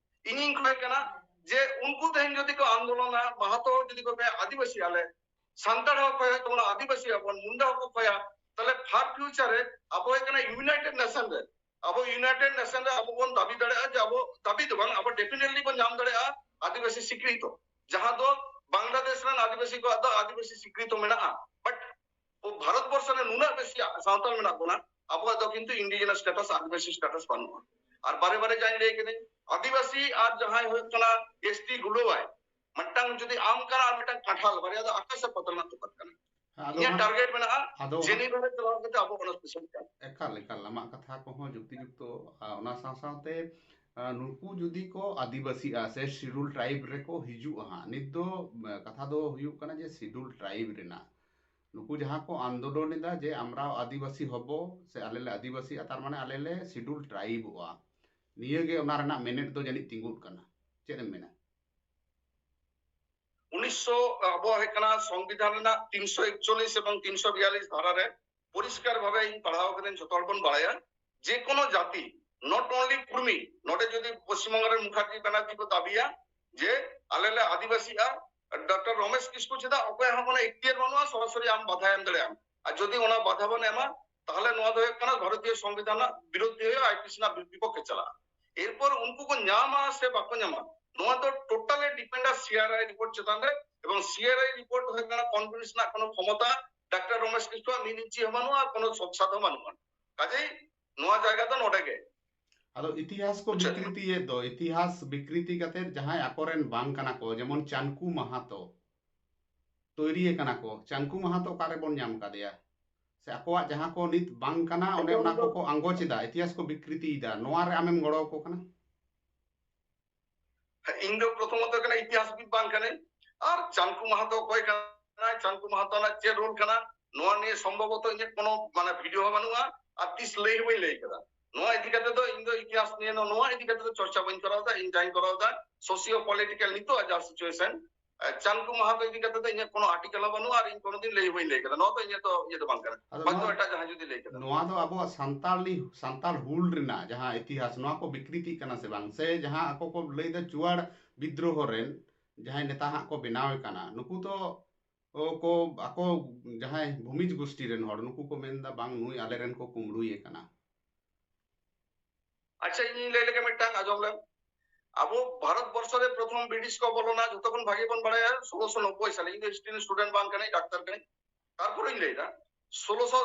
ᱤᱧᱤᱧ ᱠᱷᱚᱭ ᱠᱟᱱᱟ ᱡᱮ ᱩᱱᱠᱩ ᱛᱮᱦᱮᱧ ᱡᱩᱫᱤ ᱠᱚ ᱟᱱᱫᱳᱞᱚᱱᱟ, ᱢᱟᱦᱟᱛᱚ ᱡᱩᱫᱤ ᱠᱚ ᱢᱮᱱᱟ ᱟᱹᱫᱤᱵᱟᱹᱥᱤ ᱟᱞᱮ, ᱥᱟᱱᱛᱟᱲ ᱦᱚᱸ ᱠᱷᱚᱭ ᱛᱟᱵᱚᱱᱟ, ᱟᱹᱫᱤᱵᱟᱹᱥᱤ ᱟᱵᱚᱱ, ᱢᱩᱱᱰᱟ ᱦᱚᱸᱠᱚ ᱠᱷᱚᱭᱟ, ᱛᱟᱦᱞᱮ ᱯᱷᱟᱨ ᱯᱷᱤᱭᱩᱪᱟᱨ ᱨᱮ ᱟᱵᱚ ᱦᱩᱭᱩᱜ ᱠᱟᱱᱟ ᱤᱭᱩᱱᱟᱭᱴᱮᱰ ᱱᱮᱥᱚᱱ ᱨᱮ, ᱟᱵᱚ ᱤᱭᱩᱱᱟᱭᱴᱮᱰ ᱱᱮᱥᱚᱱ ᱨᱮ ᱟᱵᱚ ᱵᱚᱱ ᱫᱟᱹᱵᱤ ᱫᱟᱲᱮᱭᱟᱜᱼᱟ ᱡᱮ ᱟᱵᱚ, ᱫᱟᱹᱵᱤ ᱫᱚ ᱵᱟᱝ, ᱟᱵᱚ ᱰᱮᱯᱷᱤᱱᱮᱴᱞᱤ ᱵᱚᱱ ᱧᱟᱢ ᱫᱟᱲᱮᱭᱟᱜᱼᱟ ᱟᱹᱫᱤᱵᱟᱹᱥᱤ ᱥᱤᱠᱨᱤᱛᱚ, ᱡᱟᱦᱟᱸ ᱫᱚ ᱵᱟᱝᱞᱟᱫᱮᱥ ᱨᱮᱱ ᱟᱹᱫᱤᱵᱟᱹᱥᱤ ᱠᱚᱣᱟᱜ ᱫᱚ ᱟᱹᱫᱤᱵᱟᱹᱥᱤ ᱥᱤᱠᱨᱤᱛᱚ ᱢᱮᱱᱟᱜᱼᱟ, ᱵᱟᱴ ᱵᱷᱟᱨᱚᱛ ᱵᱚᱨᱥᱚ ᱨᱮ ᱱᱩᱱᱟᱹᱜ ᱵᱮᱥᱤ ᱥᱟᱶᱛᱟᱞ ᱢᱮᱱᱟᱜ ᱵᱚᱱᱟ, ᱟᱵᱚᱣᱟᱜ ᱫᱚ ᱠᱤᱱᱛᱩ ᱤᱱᱰᱤᱡᱮᱱᱟᱥ ᱥᱴᱮᱴᱟᱥ, ᱟᱹᱫᱤᱵᱟᱹᱥᱤ ᱥᱴᱮᱴᱟᱥ ᱵᱟᱹᱱᱩᱜᱼᱟ᱾ ᱟᱨ ᱵᱟᱨᱮ ᱵᱟᱨᱮ ᱡᱟᱦᱟᱸᱧ ᱞᱟᱹᱭ ᱠᱮᱫᱟᱹᱧ, ᱟᱹᱫᱤᱵᱟᱹᱥᱤ ᱟᱨ ᱡᱟᱦᱟᱸᱭ ᱦᱩᱭᱩᱜ ᱠᱟᱱᱟ ᱮᱥ ᱴᱤ ᱜᱩᱞᱟᱹᱣᱟᱭ, ᱢᱤᱫᱴᱟᱝ ᱡᱩᱫᱤ ᱟᱢ ᱠᱟᱱᱟ ᱟᱨ ᱢᱤᱫᱴᱟᱝ ᱠᱟᱴᱷᱟᱞ, ᱵᱟᱨᱭᱟ ᱫᱚ ᱟᱠᱟᱥ ᱟᱨ ᱯᱟᱛᱟᱞ ᱨᱮᱱᱟᱜ ᱛᱚᱯᱷᱟᱛ ᱠᱟᱱᱟ᱾ ᱦᱮᱸ, ᱟᱫᱚ ᱤᱧᱟᱹᱜ ᱚᱱᱟ, ᱴᱟᱨᱜᱮᱴ ᱢᱮᱱᱟᱜᱼᱟ ᱟᱫᱚ ᱚᱱᱟ, ᱡᱮᱱᱤᱵᱷᱟ ᱨᱮ ᱪᱟᱞᱟᱣ ᱠᱟᱛᱮ ᱟᱵᱚ ᱚᱱᱟ ᱥᱯᱮᱥᱟᱞ ᱠᱟᱱᱟ᱾ ᱮᱠᱟᱞ, ᱮᱠᱟᱞ, ᱟᱢᱟᱜ ᱠᱟᱛᱷᱟ ᱠᱚᱦᱚᱸ ᱡᱩᱠᱛᱤ ᱡᱩᱠᱛᱚ, ᱟᱨ ᱚᱱᱟ ᱥᱟᱶ ᱥᱟᱶᱛᱮ, ᱟᱨ ᱱᱩᱠᱩ ᱡᱩᱫᱤ ᱠᱚ ᱟᱹᱫᱤᱵᱟᱹᱥᱤᱜᱼᱟ ᱥᱮ ᱥᱤᱰᱩᱞ ᱴᱨᱟᱭᱤᱵᱽ ᱨᱮᱠᱚ ᱦᱤᱡᱩᱜᱼᱟ ᱦᱟᱸᱜ, ᱱᱤᱛ ᱫᱚ, ᱟᱨ ᱠᱟᱛᱷᱟ ᱫᱚ ᱦᱩᱭᱩᱜ ᱠᱟᱱᱟ ᱡᱮ ᱥᱤᱰᱩᱞ ᱴᱨᱟᱭᱤᱵᱽ ᱨᱮᱱᱟᱜ ᱱᱩᱠᱩ ᱡᱟᱦᱟᱸ ᱠᱚ ᱟᱱᱫᱳᱞᱚᱱ ᱮᱫᱟ ᱡᱮ ᱟᱢᱨᱟᱣ ᱟᱹᱫᱤᱵᱟᱹᱥᱤ ᱦᱚᱵᱚ ᱥᱮ ᱟᱞᱮ ᱞᱮ ᱟᱹᱫᱤᱵᱟᱹᱥᱤᱜᱼᱟ, ᱛᱟᱨ ᱢᱟᱱᱮ ᱟᱞᱮ ᱞᱮ ᱥᱤᱰᱩᱞ ᱴᱨᱟᱭᱤᱵᱚᱜᱼᱟ, ᱱᱤᱭᱟᱹ ᱜᱮ ᱚᱱᱟ ᱨᱮᱱᱟᱜ ᱢᱮᱱᱮᱛ ᱫᱚ ᱡᱟᱹᱱᱤᱡ ᱛᱤᱸᱜᱩᱜ ᱠᱟᱱᱟ᱾ ᱪᱮᱫ ᱮᱢ ᱢᱮᱱᱟ? ᱩᱱᱤᱥᱥᱚ, ᱟᱵᱚᱣᱟᱜ ᱦᱩᱭᱩᱜ ᱠᱟᱱᱟ ᱥᱚᱝᱵᱤᱫᱷᱟᱱ ᱨᱮᱱᱟᱜ ᱛᱤᱱᱥᱚ ᱮᱠᱪᱚᱞᱞᱤᱥ ᱮᱵᱚᱝ ᱛᱤᱱᱥᱚ ᱵᱤᱭᱟᱞᱞᱤᱥ ᱫᱷᱟᱨᱟ ᱨᱮ ᱯᱚᱨᱤᱥᱠᱟᱨ ᱵᱷᱟᱵᱮ ᱤᱧ ᱯᱟᱲᱦᱟᱣ ᱠᱟᱹᱫᱟᱹᱧ, ᱡᱷᱚᱛᱚ ᱦᱚᱲ ᱵᱚᱱ ᱵᱟᱲᱟᱭᱟ, ᱡᱮ ᱠᱳᱱᱳ ᱡᱟᱹᱛᱤ, not only ᱠᱩᱲᱢᱤ, ᱱᱚᱰᱮ ᱡᱩᱫᱤ ᱯᱚᱥᱪᱤᱢ ᱵᱚᱝᱜᱚ ᱨᱮᱱ ᱢᱩᱠᱷᱟᱨᱡᱤ ᱵᱟᱱᱟᱨᱡᱤ ᱠᱚ ᱫᱟᱹᱵᱤᱭᱟ ᱡᱮ ᱟᱞᱮ ᱞᱮ ᱟᱹᱫᱤᱵᱟᱹᱥᱤᱜᱼᱟ, ᱰᱚᱠᱴᱚᱨ ᱨᱚᱢᱮᱥ ᱠᱤᱥᱠᱩ ᱪᱮᱫᱟᱜ ᱚᱠᱚᱭᱟᱜ ᱦᱚᱸ ᱠᱳᱱᱳ ᱮᱠᱛᱤᱭᱟᱨ ᱵᱟᱹᱱᱩᱜᱼᱟ ᱥᱚᱨᱟᱥᱚᱨᱤ ᱟᱢ ᱵᱟᱫᱷᱟᱭ ᱮᱢ ᱫᱟᱲᱮᱭᱟᱜᱼᱟ? ᱟᱨ ᱡᱩᱫᱤ ᱚᱱᱟ ᱵᱟᱫᱷᱟ ᱵᱚᱱ ᱮᱢᱟ, ᱛᱟᱦᱚᱞᱮ ᱱᱚᱣᱟ ᱫᱚ ᱦᱩᱭᱩᱜ ᱠᱟᱱᱟ ᱵᱷᱟᱨᱚᱛᱤᱭᱚ ᱥᱚᱝᱵᱤᱫᱷᱟᱱ ᱨᱮᱱᱟᱜ ᱵᱤᱨᱩᱫᱷ ᱦᱩᱭᱩᱜᱼᱟ, ᱟᱭ ᱯᱤ ᱥᱤ ᱨᱮᱱᱟᱜ ᱵᱤᱯᱚᱠᱠᱷᱮ ᱪᱟᱞᱟᱜᱼᱟ᱾ ᱮᱨᱯᱚᱨ ᱩᱱᱠᱩ ᱠᱚ ᱧᱟᱢᱟ ᱥᱮ ᱵᱟᱠᱚ ᱧᱟᱢᱟ, ᱱᱚᱣᱟ ᱫᱚ ᱴᱳᱴᱟᱞᱮ ᱰᱤᱯᱮᱱᱰᱟ ᱥᱤ ᱟᱨ ᱟᱭ ᱨᱤᱯᱳᱨᱴ ᱪᱮᱛᱟᱱ ᱨᱮ, ᱮᱵᱚᱝ ᱥᱤ ᱟᱨ ᱟᱭ ᱨᱤᱯᱳᱨᱴ ᱦᱩᱭᱩᱜ ᱠᱟᱱᱟ ᱠᱚᱱᱵᱷᱤᱱᱥ ᱨᱮᱱᱟᱜ ᱠᱳᱱᱳ ᱠᱷᱚᱢᱚᱛᱟ ᱰᱟᱠᱛᱟᱨ ᱨᱚᱢᱮᱥ ᱠᱤᱥᱠᱩᱣᱟᱜ ᱢᱤᱫ ᱤᱧᱪᱤ ᱦᱚᱸ ᱵᱟᱹᱱᱩᱜᱼᱟ, ᱠᱳᱱᱳ ᱥᱚᱵᱥᱟᱫ ᱦᱚᱸ ᱵᱟᱹᱱᱩᱜᱼᱟ᱾ ᱠᱟᱡᱮᱭ ᱱᱚᱣᱟ ᱡᱟᱭᱜᱟ ᱫᱚ ᱱᱚᱰᱮ ᱜᱮ᱾ ᱟᱫᱚ ᱤᱛᱤᱦᱟᱥ ᱠᱚ ᱵᱤᱠᱨᱤᱛᱤᱭᱮᱫ ᱫᱚ, ᱤᱛᱤᱦᱟᱥ ᱵᱤᱠᱨᱤᱛᱤ ᱠᱟᱛᱮ ᱡᱟᱦᱟᱸᱭ ᱟᱠᱚᱨᱮᱱ ᱵᱟᱝ ᱠᱟᱱᱟ ᱠᱚ, ᱡᱮᱢᱚᱱ ᱪᱟᱱᱠᱩ ᱢᱟᱦᱟᱛᱚ ᱛᱚᱭᱨᱤ ᱟᱠᱟᱱᱟ ᱠᱚ, ᱪᱟᱱᱠᱩ ᱢᱟᱦᱟᱛᱚ ᱚᱠᱟ ᱨᱮᱵᱚᱱ ᱧᱟᱢ ᱠᱟᱫᱮᱭᱟ? ᱥᱮ ᱟᱠᱚᱣᱟᱜ ᱡᱟᱦᱟᱸ ᱠᱚ ᱱᱤᱛ ᱵᱟᱝ ᱠᱟᱱᱟ, ᱚᱱᱮ ᱚᱱᱟ ᱠᱚᱠᱚ ᱟᱸᱜᱚᱪ ᱮᱫᱟ, ᱤᱛᱤᱦᱟᱥ ᱠᱚ ᱵᱤᱠᱨᱤᱛᱤᱭᱮᱫᱟ, ᱱᱚᱣᱟ ᱨᱮ ᱟᱢᱮᱢ ᱜᱚᱲᱚ ᱟᱠᱚ ᱠᱟᱱᱟ? ᱤᱧ ᱫᱚ ᱯᱨᱚᱛᱷᱚᱢᱚᱛᱚ ᱠᱟᱱᱟ ᱤᱛᱤᱦᱟᱥᱵᱤᱫ ᱵᱟᱝ ᱠᱟᱹᱱᱟᱹᱧ, ᱟᱨ ᱪᱟᱱᱠᱩ ᱢᱟᱦᱟᱛᱚ ᱚᱠᱚᱭ ᱠᱟᱱᱟᱭ, ᱪᱟᱱᱠᱩ ᱢᱟᱦᱟᱛᱚ ᱨᱮᱱᱟᱜ ᱪᱮᱫ ᱨᱳᱞ ᱠᱟᱱᱟ, ᱱᱚᱣᱟ ᱱᱤᱭᱮ ᱥᱚᱢᱵᱷᱚᱵᱚᱛᱚ ᱤᱧᱟᱹᱜ ᱠᱳᱱᱳ ᱢᱟᱱᱮ ᱵᱷᱤᱰᱤᱭᱳ ᱦᱚᱸ ᱵᱟᱹᱱᱩᱜᱼᱟ, ᱟᱨ ᱛᱤᱥ ᱞᱟᱹᱭ ᱦᱚᱸ ᱵᱟᱹᱧ ᱞᱟᱹᱭ ᱠᱟᱫᱟ᱾ ᱱᱚᱣᱟ ᱤᱫᱤ ᱠᱟᱛᱮ ᱫᱚ ᱤᱧ ᱫᱚ ᱤᱛᱤᱦᱟᱥ ᱱᱤᱭᱮ ᱱᱚ-, ᱱᱚᱣᱟ ᱤᱫᱤ ᱠᱟᱛᱮ ᱫᱚ ᱪᱚᱨᱪᱟ ᱵᱟᱹᱧ ᱠᱚᱨᱟᱣ ᱮᱫᱟ᱾ ᱤᱧ ᱡᱟᱦᱟᱸᱧ ᱠᱚᱨᱟᱣ ᱮᱫᱟ ᱥᱳᱥᱤᱭᱳ ᱯᱚᱞᱤᱴᱤᱠᱟᱞ ᱱᱤᱛᱚᱜ ᱡᱟ ᱥᱤᱪᱩᱭᱮᱥᱚᱱ, ᱪᱟᱱᱠᱩ ᱢᱟᱦᱟᱛᱚ ᱤᱫᱤ ᱠᱟᱛᱮ ᱫᱚ ᱤᱧᱟᱹᱜ ᱠᱳᱱᱳ ᱟᱨᱴᱤᱠᱮᱞ ᱦᱚᱸ ᱵᱟᱹᱱᱩᱜᱼᱟ, ᱟᱨ ᱤᱧ ᱠᱳᱱᱳ ᱫᱤᱱ ᱞᱟᱹᱭ ᱦᱚᱸ ᱵᱟᱹᱧ ᱞᱟᱹᱭ ᱠᱟᱫᱟ᱾ ᱱᱚᱣᱟ ᱫᱚ ᱤᱧᱟᱹᱜ ᱫᱚ ᱤᱭᱟᱹ ᱫᱚ ᱵᱟᱝ ᱠᱟᱱᱟ᱾ ᱟᱫᱚ ᱵᱟᱝ ᱫᱚ ᱱᱚᱣᱟ, ᱮᱴᱟᱜ ᱡᱟᱦᱟᱸᱭ ᱡᱩᱫᱤ ᱞᱟᱹᱭ ᱠᱟᱫᱟ᱾ ᱱᱚᱣᱟ ᱫᱚ ᱟᱵᱚᱣᱟᱜ ᱥᱟᱱᱛᱟᱞᱤ, ᱥᱟᱱᱛᱟᱞ ᱦᱩᱞ ᱨᱮᱱᱟᱜ ᱡᱟᱦᱟᱸ ᱤᱛᱤᱦᱟᱥ, ᱱᱚᱣᱟ ᱠᱚ ᱵᱤᱠᱨᱤᱛᱤᱜ ᱠᱟᱱᱟ ᱥᱮ ᱵᱟᱝ? ᱥᱮ ᱡᱟᱦᱟᱸ ᱟᱠᱚ ᱠᱚ ᱞᱟᱹᱭ ᱮᱫᱟ ᱪᱩᱣᱟᱲ ᱵᱤᱫᱽᱫᱨᱳᱦᱚ ᱨᱮᱱ ᱡᱟᱦᱟᱸᱭ ᱱᱮᱛᱟ ᱦᱟᱸᱜ ᱠᱚ ᱵᱮᱱᱟᱣ ᱮ ᱠᱟᱱᱟ, ᱱᱩᱠᱩ ᱫᱚ ᱚ, ᱠᱚ, ᱟᱠᱚ ᱡᱟᱦᱟᱸᱭ ᱵᱷᱩᱢᱤᱡᱽ ᱜᱳᱥᱴᱤ ᱨᱮᱱ ᱦᱚᱲ, ᱱᱩᱠᱩ ᱠᱚ ᱢᱮᱱᱫᱟ, "ᱵᱟᱝ, ᱱᱩᱭ ᱟᱞᱮᱨᱮᱱ ᱠᱚ ᱠᱩᱢᱵᱽᱲᱩᱭᱮ ᱠᱟᱱᱟ"? ᱟᱪᱪᱷᱟ, ᱤᱧᱤᱧ ᱞᱟᱹᱭ ᱞᱮᱜᱮ ᱢᱤᱫᱴᱟᱝ, ᱟᱸᱡᱚᱢ ᱞᱮᱢ᱾ ᱟᱵᱚ ᱵᱷᱟᱨᱚᱛ ᱵᱚᱨᱥᱚ ᱨᱮ ᱯᱨᱚᱛᱷᱚᱢ ᱵᱨᱤᱴᱤᱥ ᱠᱚ ᱵᱚᱞᱚᱱᱟ, ᱡᱷᱚᱛᱚ ᱠᱷᱚᱱ ᱵᱷᱟᱜᱮ ᱵᱚᱱ ᱵᱟᱲᱟᱭᱟ, ᱥᱳᱞᱳᱥᱚ ᱱᱚᱵᱵᱳᱭ ᱥᱟᱞᱮ᱾ ᱤᱧ ᱫᱚ ᱦᱤᱥᱴᱨᱤ ᱨᱮᱱ ᱥᱴᱩᱰᱮᱱᱴ ᱵᱟᱝ ᱠᱟᱹᱱᱟᱹᱧ, ᱰᱟᱠᱛᱟᱨ ᱠᱟᱹᱱᱟᱹᱧ᱾ ᱛᱟᱨᱯᱚᱨᱮᱧ ᱞᱟᱹᱭᱫᱟ, ᱥᱳᱞᱳᱥᱚ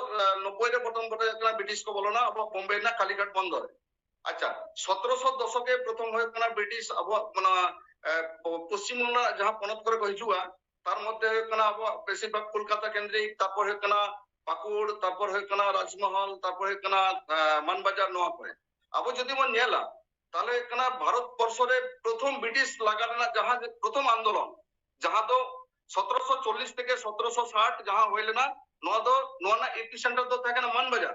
ᱱᱚᱵᱵᱳᱭ ᱨᱮ ᱯᱨᱚᱛᱷᱚᱢ ᱯᱨᱚᱛᱷᱚᱢ ᱦᱩᱭᱩᱜ ᱠᱟᱱᱟ ᱵᱨᱤᱴᱤᱥ ᱠᱚ ᱵᱚᱞᱚᱱᱟ ᱟᱵᱚᱣᱟᱜ ᱵᱳᱢᱵᱮ ᱨᱮᱱᱟᱜ ᱠᱟᱞᱤᱜᱷᱟᱴ ᱵᱚᱱᱫᱚᱨ ᱨᱮ᱾ ᱟᱪᱪᱷᱟ, ᱥᱚᱛᱨᱚᱥᱚ ᱫᱚᱥᱚᱠ ᱨᱮ ᱯᱨᱚᱛᱷᱚᱢ ᱦᱩᱭᱩᱜ ᱠᱟᱱᱟ ᱵᱨᱤᱴᱤᱥ ᱟᱵᱚᱣᱟᱜ ᱚᱱᱟ, ᱮ, ᱯᱚᱥᱪᱤᱢ ᱵᱟᱝᱞᱟ ᱨᱮᱱᱟᱜ ᱡᱟᱦᱟᱸ ᱯᱚᱱᱚᱛ ᱠᱚᱨᱮ ᱠᱚ ᱦᱤᱡᱩᱜᱼᱟ, ᱛᱟᱨ ᱢᱚᱫᱽᱫᱷᱮ ᱦᱩᱭᱩᱜ ᱠᱟᱱᱟ ᱟᱵᱚᱣᱟᱜ ᱵᱮᱥᱤᱨ ᱵᱷᱟᱜᱽ ᱠᱳᱞᱠᱟᱛᱟ ᱠᱮᱱᱫᱨᱤᱠ, ᱛᱟᱨᱯᱚᱨ ᱦᱩᱭᱩᱜ ᱠᱟᱱᱟ ᱯᱟᱹᱠᱩᱲ, ᱛᱟᱨᱯᱚᱨ ᱦᱩᱭᱩᱜ ᱠᱟᱱᱟ ᱨᱟᱡᱽᱢᱚᱦᱚᱞ, ᱛᱟᱨᱯᱚᱨ ᱦᱩᱭᱩᱜ ᱠᱟᱱᱟ, ᱮ, ᱢᱟᱱᱵᱟᱡᱟᱨ, ᱱᱚᱣᱟ ᱠᱚᱨᱮ᱾ ᱟᱵᱚ ᱡᱩᱫᱤ ᱵᱚᱱ ᱧᱮᱞᱟ, ᱛᱟᱦᱚᱞᱮ ᱦᱩᱭᱩᱜ ᱠᱟᱱᱟ ᱵᱷᱟᱨᱚᱛ ᱵᱚᱨᱥᱚ ᱨᱮ ᱯᱨᱚᱛᱷᱚᱢ ᱵᱨᱤᱴᱤᱥ ᱞᱟᱜᱟ ᱨᱮᱱᱟᱜ ᱡᱟᱦᱟᱸ ᱯᱨᱚᱛᱷᱚᱢ ᱟᱱᱫᱳᱞᱚᱱ, ᱡᱟᱦᱟᱸ ᱫᱚ ᱥᱚᱛᱨᱚᱥᱚ ᱪᱚᱞᱞᱤᱥ ᱛᱷᱮᱠᱮ ᱥᱚᱛᱨᱚᱥᱚ ᱥᱟᱴ ᱡᱟᱦᱟᱸ ᱦᱩᱭ ᱞᱮᱱᱟ, ᱱᱚᱣᱟ ᱫᱚ, ᱱᱚᱣᱟ ᱨᱮᱱᱟᱜ ᱮᱯᱤ ᱥᱮᱱᱴᱟᱨ ᱫᱚ ᱛᱟᱦᱮᱸ ᱠᱟᱱᱟ ᱢᱟᱱᱵᱟᱡᱟᱨ᱾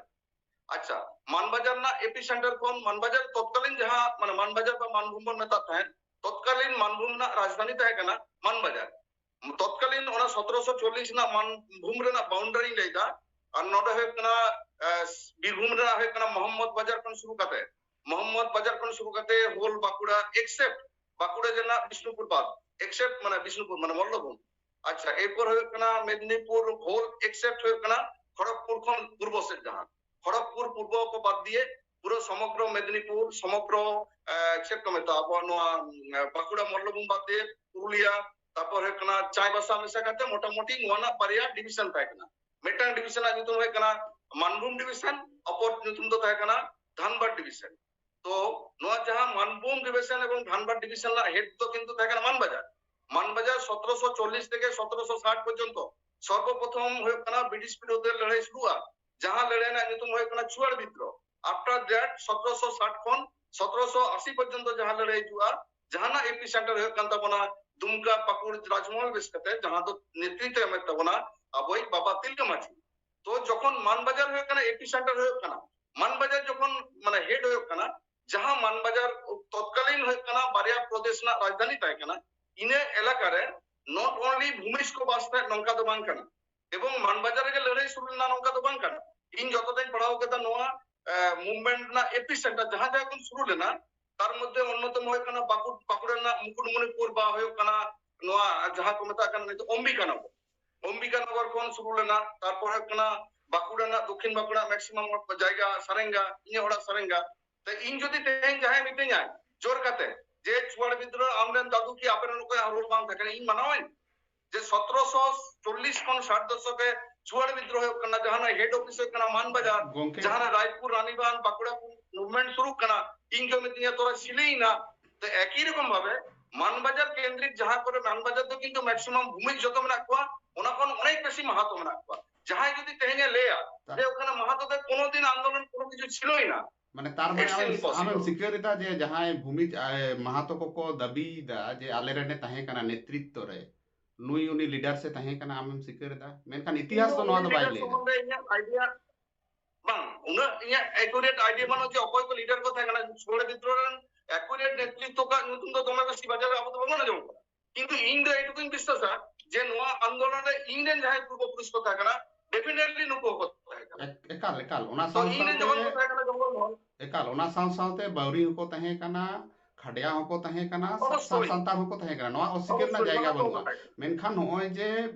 ᱟᱪᱪᱷᱟ, ᱢᱟᱱᱵᱟᱡᱟᱨ ᱨᱮᱱᱟᱜ ᱮᱯᱤ ᱥᱮᱱᱴᱟᱨ ᱠᱷᱚᱱ ᱢᱟᱱᱵᱟᱡᱟᱨ ᱛᱚᱛᱠᱟᱞᱤᱱ ᱡᱟᱦᱟᱸ, ᱢᱟᱱᱮ, ᱢᱟᱱᱵᱟᱡᱟᱨ ᱵᱟ ᱢᱟᱱᱵᱷᱩᱢ ᱵᱚᱱ ᱢᱮᱛᱟᱜ ᱛᱟᱦᱮᱸᱫ, ᱛᱚᱛᱠᱟᱞᱤᱱ ᱢᱟᱱᱵᱷᱩᱢ ᱨᱮᱱᱟᱜ ᱨᱟᱡᱽᱫᱷᱟᱱᱤ ᱛᱟᱦᱮᱸ ᱠᱟᱱᱟ ᱢᱟᱱᱵᱟᱡᱟᱨ᱾ ᱛᱚᱛᱠᱟᱞᱤᱱ ᱚᱱᱟ ᱥᱚᱛᱨᱚᱥᱚ ᱪᱚᱞᱞᱤᱥ ᱨᱮᱱᱟᱜ ᱢᱟᱱᱵᱷᱩᱢ ᱨᱮᱱᱟᱜ ᱵᱟᱣᱩᱱᱰᱟᱨᱤᱧ ᱞᱟᱹᱭᱫᱟ᱾ ᱟᱨ ᱱᱚᱰᱮ ᱦᱩᱭᱩᱜ ᱠᱟᱱᱟ, ᱮ, ᱵᱤᱨᱵᱷᱩᱢ ᱨᱮᱱᱟᱜ ᱦᱩᱭᱩᱜ ᱠᱟᱱᱟ ᱢᱚᱦᱚᱢᱢᱚᱫ ᱵᱟᱡᱟᱨ ᱠᱷᱚᱱ ᱥᱩᱨᱩ ᱠᱟᱛᱮ, ᱢᱚᱦᱚᱢᱢᱚᱫ ᱵᱟᱡᱟᱨ ᱠᱷᱚᱱ ᱥᱩᱨᱩ ᱠᱟᱛᱮ ᱦᱳᱞ ᱵᱟᱸᱠᱩᱲᱟ, except ᱵᱟᱸᱠᱩᱲᱟ ᱨᱮᱱᱟᱜ ᱵᱤᱥᱱᱩᱯᱩᱨ ᱵᱟᱫ, except, ᱢᱟᱱᱮ, ᱵᱤᱥᱱᱩᱯᱩᱨ, ᱢᱟᱱᱮ, ᱢᱚᱞᱞᱚᱵᱷᱩᱢ᱾ ᱟᱪᱪᱷᱟ, ᱮᱨᱯᱚᱨ ᱦᱩᱭᱩᱜ ᱠᱟᱱᱟ ᱢᱮᱫᱽᱱᱤᱯᱩᱨ ᱦᱳᱞ, except ᱦᱩᱭᱩᱜ ᱠᱟᱱᱟ ᱠᱷᱚᱲᱚᱜᱽᱯᱩᱨ ᱠᱷᱚᱱ ᱯᱩᱨᱵᱚ ᱥᱮᱫ ᱡᱟᱦᱟᱸ, ᱠᱷᱚᱲᱚᱜᱽᱯᱩᱨ ᱯᱩᱨᱵᱚ ᱠᱚ ᱵᱟᱫ ᱫᱤᱭᱮ ᱯᱩᱨᱟᱹ ᱥᱚᱢᱚᱜᱽᱨᱚ ᱢᱮᱫᱽᱱᱤᱯᱩᱨ, ᱥᱚᱢᱚᱜᱽᱨᱚ, ᱮ, ᱪᱮᱫ ᱠᱚ ᱢᱮᱛᱟᱜᱼᱟ, ᱟᱵᱚᱣᱟᱜ ᱱᱚᱣᱟ, ᱮ, ᱵᱟᱸᱠᱩᱲᱟ ᱢᱚᱞᱞᱚᱵᱷᱩᱢ ᱵᱟᱫ ᱫᱤᱭᱮ ᱯᱩᱨᱩᱞᱤᱭᱟ, ᱛᱟᱨᱯᱚᱨ ᱦᱩᱭᱩᱜ ᱠᱟᱱᱟ ᱪᱟᱭᱵᱟᱥᱟ ᱢᱮᱥᱟ ᱠᱟᱛᱮ ᱢᱚᱴᱟᱢᱩᱴᱤ ᱱᱚᱣᱟ ᱨᱮᱱᱟᱜ ᱵᱟᱨᱭᱟ ᱰᱤᱵᱷᱤᱥᱚᱱ ᱛᱟᱦᱮᱸ ᱠᱟᱱᱟ᱾ ᱢᱤᱫᱴᱟᱝ ᱰᱤᱵᱷᱤᱥᱚᱱ ᱨᱮᱱᱟᱜ ᱧᱩᱛᱩᱢ ᱦᱩᱭᱩᱜ ᱠᱟᱱᱟ ᱢᱟᱱᱵᱷᱩᱢ ᱰᱤᱵᱷᱤᱥᱚᱱ, ᱚᱯᱚᱨ ᱧᱩᱛᱩᱢ ᱫᱚ ᱛᱟᱦᱮᱸ ᱠᱟᱱᱟ ᱫᱷᱟᱱᱵᱟᱫ ᱰᱤᱵᱷᱤᱥᱚᱱ᱾ ᱛᱚ ᱱᱚᱣᱟ ᱡᱟᱦᱟᱸ ᱢᱟᱱᱵᱷᱩᱢ ᱰᱤᱵᱷᱤᱥᱚᱱ ᱮᱵᱚᱝ ᱫᱷᱟᱱᱵᱟᱫ ᱰᱤᱵᱷᱤᱥᱚᱱ ᱨᱮᱱᱟᱜ ᱦᱮᱰ ᱫᱚ ᱠᱤᱱᱛᱩ ᱛᱟᱦᱮᱸ ᱠᱟᱱᱟ ᱢᱟᱱᱵᱟᱡᱟᱨ᱾ ᱢᱟᱱᱵᱟᱡᱟᱨ ᱥᱚᱛᱨᱚᱥᱚ ᱪᱚᱞᱞᱤᱥ ᱛᱷᱮᱠᱮ ᱥᱚᱛᱨᱚᱥᱚ ᱥᱟᱴ ᱯᱚᱨᱡᱚᱱᱛᱚ ᱥᱚᱨᱵᱚᱯᱨᱚᱛᱷᱚᱢ ᱦᱩᱭᱩᱜ ᱠᱟᱱᱟ ᱵᱨᱤᱴᱤᱥ ᱵᱤᱨᱩᱫᱷ ᱨᱮ ᱞᱟᱹᱲᱦᱟᱹᱭ ᱥᱩᱨᱩᱜᱼᱟ, ᱡᱟᱦᱟᱸ ᱞᱟᱹᱲᱦᱟᱹᱭ ᱨᱮᱱᱟᱜ ᱧᱩᱛᱩᱢ ᱦᱩᱭᱩᱜ ᱠᱟᱱᱟ ᱪᱩᱣᱟᱲ ᱵᱤᱫᱽᱨᱳᱦ᱾ After that ᱥᱚᱛᱨᱚᱥᱚ ᱥᱟᱴ ᱠᱷᱚᱱ ᱥᱚᱛᱨᱚᱥᱚ ᱟᱥᱤ ᱯᱚᱨᱡᱚᱱᱛᱚ ᱡᱟᱦᱟᱸ ᱞᱟᱹᱲᱦᱟᱹᱭ ᱦᱤᱡᱩᱜᱼᱟ, ᱡᱟᱦᱟᱸᱱᱟᱜ ᱮᱯᱤ ᱥᱮᱱᱴᱟᱨ ᱦᱩᱭᱩᱜ ᱠᱟᱱ ᱛᱟᱵᱚᱱᱟ ᱫᱩᱢᱠᱟ, ᱯᱟᱹᱠᱩᱲ, ᱨᱟᱡᱽᱢᱚᱦᱚᱞ ᱵᱮᱥ ᱠᱟᱛᱮ, ᱡᱟᱦᱟᱸ ᱫᱚ ᱱᱮᱛᱨᱤᱛᱵ ᱮᱢᱮᱫ ᱛᱟᱵᱚᱱᱟ ᱟᱵᱚᱭᱤᱡ ᱵᱟᱵᱟ ᱛᱤᱞᱠᱟᱹ ᱢᱟᱹᱡᱷᱤ᱾ ᱛᱚ ᱡᱚᱠᱷᱚᱱ ᱢᱟᱱᱵᱟᱡᱟᱨ ᱦᱩᱭᱩᱜ ᱠᱟᱱᱟ, ᱮᱯᱤ ᱥᱮᱱᱴᱟᱨ ᱦᱩᱭᱩᱜ ᱠᱟᱱᱟ, ᱢᱟᱱᱵᱟᱡᱟᱨ ᱡᱚᱠᱷᱚᱱ, ᱢᱟᱱᱮ, ᱦᱮᱰ ᱦᱩᱭᱩᱜ ᱠᱟᱱᱟ, ᱡᱟᱦᱟᱸ ᱢᱟᱱᱵᱟᱡᱟᱨ ᱛᱚᱛᱠᱟᱞᱤᱱ ᱦᱩᱭᱩᱜ ᱠᱟᱱᱟ ᱵᱟᱨᱭᱟ ᱯᱨᱚᱫᱮᱥ ᱨᱮᱱᱟᱜ ᱨᱟᱡᱽᱫᱷᱟᱱᱤ ᱛᱟᱦᱮᱸ ᱠᱟᱱᱟ, ᱤᱱᱟᱹ ᱮᱞᱟᱠᱟ ᱨᱮ not only ᱵᱷᱩᱢᱤᱡᱽ ᱠᱚ ᱵᱟᱥ ᱛᱟᱦᱮᱸᱫ, ᱱᱚᱝᱠᱟ ᱫᱚ ᱵᱟᱝ ᱠᱟᱱᱟ᱾ ᱮᱵᱚᱝ ᱢᱟᱱᱵᱟᱡᱟᱨ ᱨᱮᱜᱮ ᱞᱟᱹᱲᱦᱟᱹᱭ ᱥᱩᱨᱩ ᱞᱮᱱᱟ, ᱱᱚᱝᱠᱟ ᱫᱚ ᱵᱟᱝ ᱠᱟᱱᱟ᱾ ᱤᱧ ᱡᱚᱛᱚᱴᱟᱧ ᱯᱟᱲᱦᱟᱣ ᱠᱮᱫᱟ, ᱱᱚᱣᱟ, ᱮ, movement ᱨᱮᱱᱟᱜ ᱮᱯᱤ ᱥᱮᱱᱴᱟᱨ ᱡᱟᱦᱟᱸ ᱡᱟᱭᱜᱟ ᱠᱷᱚᱱ ᱥᱩᱨᱩ ᱞᱮᱱᱟ, ᱛᱟᱨ ᱢᱚᱫᱽᱫᱷᱮ ᱚᱱᱱᱚᱛᱚᱢ ᱦᱩᱭᱩᱜ ᱠᱟᱱᱟ ᱵᱟᱸᱠᱩ-, ᱵᱟᱸᱠᱩᱲᱟ ᱨᱮᱱᱟᱜ ᱢᱩᱠᱩᱴᱢᱚᱱᱤᱯᱩᱨ ᱵᱟ ᱦᱩᱭᱩᱜ ᱠᱟᱱᱟ ᱱᱚᱣᱟ ᱡᱟᱦᱟᱸ ᱠᱚ ᱢᱮᱛᱟᱜ ᱠᱟᱱᱟ ᱱᱤᱛᱚᱜ ᱚᱢᱵᱤᱠᱟᱱᱚᱜᱚᱨ᱾ ᱚᱢᱵᱤᱠᱟᱱᱚᱜᱚᱨ ᱠᱷᱚᱱ ᱥᱩᱨᱩ ᱞᱮᱱᱟ, ᱛᱟᱨᱯᱚᱨ ᱦᱩᱭᱩᱜ ᱠᱟᱱᱟ ᱵᱟᱸᱠᱩᱲᱟ ᱨᱮᱱᱟᱜ ᱫᱚᱠᱷᱤᱱ ᱵᱟᱸᱠᱩᱲᱟ maximum ᱡᱟᱭᱜᱟ ᱥᱟᱨᱮᱝᱜᱟ, ᱤᱧᱟᱹᱜ ᱚᱲᱟᱜ ᱥᱟᱨᱮᱝᱜᱟ᱾ ᱛᱮ ᱤᱧ ᱡᱩᱫᱤ ᱛᱮᱦᱮᱧ ᱡᱟᱦᱟᱸᱭ ᱢᱤᱛᱟᱹᱧᱟᱭ ᱡᱳᱨ ᱠᱟᱛᱮ ᱡᱮ ᱪᱩᱣᱟᱲ ᱵᱤᱫᱽᱨᱳᱦᱚ ᱟᱢᱨᱮᱱ ᱫᱟᱫᱩ ᱠᱤ ᱟᱯᱮᱨᱮᱱ ᱚᱠᱚᱭᱟᱜ ᱨᱳᱞ ᱵᱟᱝ ᱛᱟᱦᱮᱸ ᱠᱟᱱᱟ, ᱤᱧ ᱢᱟᱱᱟᱣᱟᱹᱧ? ᱡᱮ ᱥᱚᱛᱨᱚᱥᱚ ᱪᱚᱞᱞᱤᱥ ᱠᱷᱚᱱ ᱥᱟᱴ ᱫᱚᱥᱚᱠ ᱨᱮ ᱪᱩᱣᱟᱲ ᱵᱤᱫᱽᱨᱳᱦᱚ ᱦᱩᱭᱩᱜ ᱠᱟᱱᱟ, ᱡᱟᱦᱟᱸ ᱨᱮᱱᱟᱜ ᱦᱮᱰ ᱚᱯᱷᱤᱥ ᱦᱩᱭᱩᱜ ᱠᱟᱱᱟ ᱢᱟᱱᱵᱟᱡᱟᱨ, ᱜᱚᱝᱠᱮ᱾ ᱡᱟᱦᱟᱸ ᱨᱮ ᱨᱟᱭᱯᱩᱨ, ᱨᱟᱱᱤᱵᱟᱸᱫᱷ, ᱵᱟᱸᱠᱩᱲᱟ ᱠᱚ ᱢᱩᱵᱷᱢᱮᱱᱴ ᱥᱩᱨᱩᱜ ᱠᱟᱱᱟ, ᱤᱧ ᱠᱚ ᱢᱤᱛᱟᱹᱧᱟ ᱛᱚᱨᱟ ᱥᱤᱞᱟᱹᱭᱮᱱᱟ᱾ ᱛᱚ ᱮᱠᱤ ᱨᱚᱠᱚᱢ ᱵᱷᱟᱵᱮ ᱢᱟᱱᱵᱟᱡᱟᱨ ᱠᱮᱱᱫᱨᱤᱠ ᱡᱟᱦᱟᱸ ᱠᱚᱨᱮ ᱢᱟᱱᱵᱟᱡᱟᱨ ᱫᱚ ᱠᱤᱱᱛᱩ ᱢᱮᱠᱥᱤᱢᱟᱢ ᱵᱷᱩᱢᱤᱡᱽ ᱡᱚᱛᱚ ᱢᱮᱱᱟᱜ ᱠᱚᱣᱟ, ᱚᱱᱟ ᱠᱷᱚᱱ ᱚᱱᱮᱠ ᱵᱮᱥᱤ ᱢᱟᱦᱟᱛᱚ ᱢᱮᱱᱟᱜ ᱠᱚᱣᱟ᱾ ᱡᱟᱦᱟᱸᱭ ᱡᱩᱫᱤ ᱛᱮᱦᱮᱧᱮ ᱞᱟᱹᱭᱟ ᱡᱮ ᱚᱠᱟᱱᱟ ᱢᱟᱦᱟᱛᱚ ᱫᱚ ᱠᱳᱱᱳ ᱫᱤᱱ ᱟᱱᱫᱳᱞᱚᱱ ᱠᱳᱱᱳ ᱠᱤᱪᱷᱩ ᱥᱤᱞᱟᱹᱭᱮᱱᱟ, ᱢᱟᱱᱮ ᱛᱟᱨ ᱢᱟᱱᱮ It's ᱟᱢᱮᱢ, impossible. ᱟᱢᱮᱢ ᱥᱤᱠᱟᱹᱨ ᱮᱫᱟ ᱡᱮ ᱡᱟᱦᱟᱸᱭ ᱵᱷᱩᱢᱤ ᱟᱭ, ᱢᱟᱦᱟᱛᱚ ᱠᱚᱠᱚ ᱫᱟᱹᱵᱤᱭᱮᱫᱟ ᱡᱮ ᱟᱞᱮ ᱨᱮᱱᱮ ᱛᱟᱦᱮᱸ ᱠᱟᱱᱟ ᱱᱮᱛᱨᱤᱛᱛᱚ ᱨᱮ, ᱱᱩᱭ ᱩᱱᱤ ᱞᱤᱰᱟᱨ ᱥᱮ ᱛᱟᱦᱮᱸ ᱠᱟᱱᱟ, ᱟᱢᱮᱢ ᱥᱤᱠᱟᱹᱨ ᱮᱫᱟ? ᱢᱮᱱᱠᱷᱟᱱ ᱤᱛᱤᱦᱟᱥ ᱫᱚ ᱱᱚᱣᱟ ᱫᱚ ᱵᱟᱭ ᱤᱧ ᱞᱟᱹᱭ ᱮᱫᱟ᱾ ᱥᱚᱢᱵᱚᱱᱫᱷᱮ ᱤᱧᱟᱹᱜ ᱟᱭᱰᱤᱭᱟ ᱵᱟᱝ, ᱩᱱᱟᱹᱜ ᱤᱧᱟᱹᱜ ᱮᱠᱩᱨᱮᱴ ᱟᱭᱰᱤᱭᱟ ᱵᱟᱹᱱᱩᱜ ᱡᱮ ᱚᱠᱚᱭ ᱠᱚ ᱞᱤᱰᱟᱨ ᱠᱚ ᱛᱟᱦᱮᱸ ᱠᱟᱱᱟ᱾ ᱥᱳᱞᱳ ᱵᱤᱫᱽᱨᱳᱦᱚ ᱨᱮᱱ ᱮᱠᱩᱨᱮᱴ ᱱᱮᱛᱨᱤᱛᱛᱚ ᱠᱚᱣᱟᱜ ᱧᱩᱛᱩᱢ ᱫᱚ ᱫᱚᱢᱮ ᱵᱮᱥᱤ ᱵᱟᱡᱟᱨ ᱨᱮ ᱟᱵᱚ ᱫᱚ ᱵᱟᱵᱚᱱ ᱟᱸᱡᱚᱢ ᱠᱟᱫᱟ, ᱠᱤᱱᱛᱩ ᱤᱧ ᱫᱚ ᱮᱴᱩᱠᱩᱧ ᱵᱤᱥᱥᱟᱥᱟ ᱡᱮ ᱱᱚᱣᱟ ᱟᱱᱫᱳᱞᱚᱱ ᱨᱮ ᱤᱧ ᱨᱮᱱ ᱡᱟᱦᱟᱸᱭ ᱯᱩᱨᱵᱚ ᱯᱩᱨᱩᱥ ᱠᱚ ᱛᱟᱦᱮᱸ ᱠᱟᱱᱟ, ᱰᱮᱯᱷᱤᱱᱮᱴᱞᱤ ᱱᱩᱠᱩ ᱦᱚᱸᱠᱚ ᱛᱟᱦᱮᱸ ᱠᱟᱱᱟ᱾ ᱮᱠ- ᱮᱠᱟᱞ ᱮᱠᱟᱞ ᱚᱱᱟ ᱛᱚ ᱥᱟᱶ ᱤᱧ ᱨᱮᱱ ᱡᱚᱠᱷᱚᱱ ᱠᱚ ᱥᱟᱶᱛᱮ ᱛᱟᱦᱮᱸ ᱠᱟᱱᱟ ᱡᱚᱝᱜᱚᱞ ᱢᱚᱦᱚᱞ, ᱮᱠᱟᱞ ᱚᱱᱟ ᱥᱟᱶ ᱥᱟᱶᱛᱮ ᱵᱟᱣᱨᱤ ᱦᱚᱸᱠᱚ ᱛᱟᱦᱮᱸ ᱠᱟᱱᱟ, ᱠᱷᱟᱰᱭᱟ ᱦᱚᱸᱠᱚ ᱛᱟᱦᱮᱸ ᱠᱟᱱᱟ, ᱥᱟ- ᱚᱵᱚᱥᱥᱳᱭ᱾ ᱥᱟᱱᱛᱟᱲ ᱦᱚᱸᱠᱚ ᱛᱟᱦᱮᱸ ᱠᱟᱱᱟ, ᱱᱚᱣᱟ ᱚᱥᱤᱠᱟᱹᱨ ᱨᱮᱱᱟᱜ ᱚᱵᱚᱥᱥᱳᱭ, ᱡᱟᱭᱜᱟ ᱚᱱᱟ ᱫᱚ ᱵᱟᱹᱱᱩᱜᱼᱟ᱾ ᱵᱟᱝ ᱠᱟᱱᱟ᱾ ᱢᱮᱱᱠᱷᱟᱱ ᱱᱚᱜᱼᱚᱭ ᱡᱮ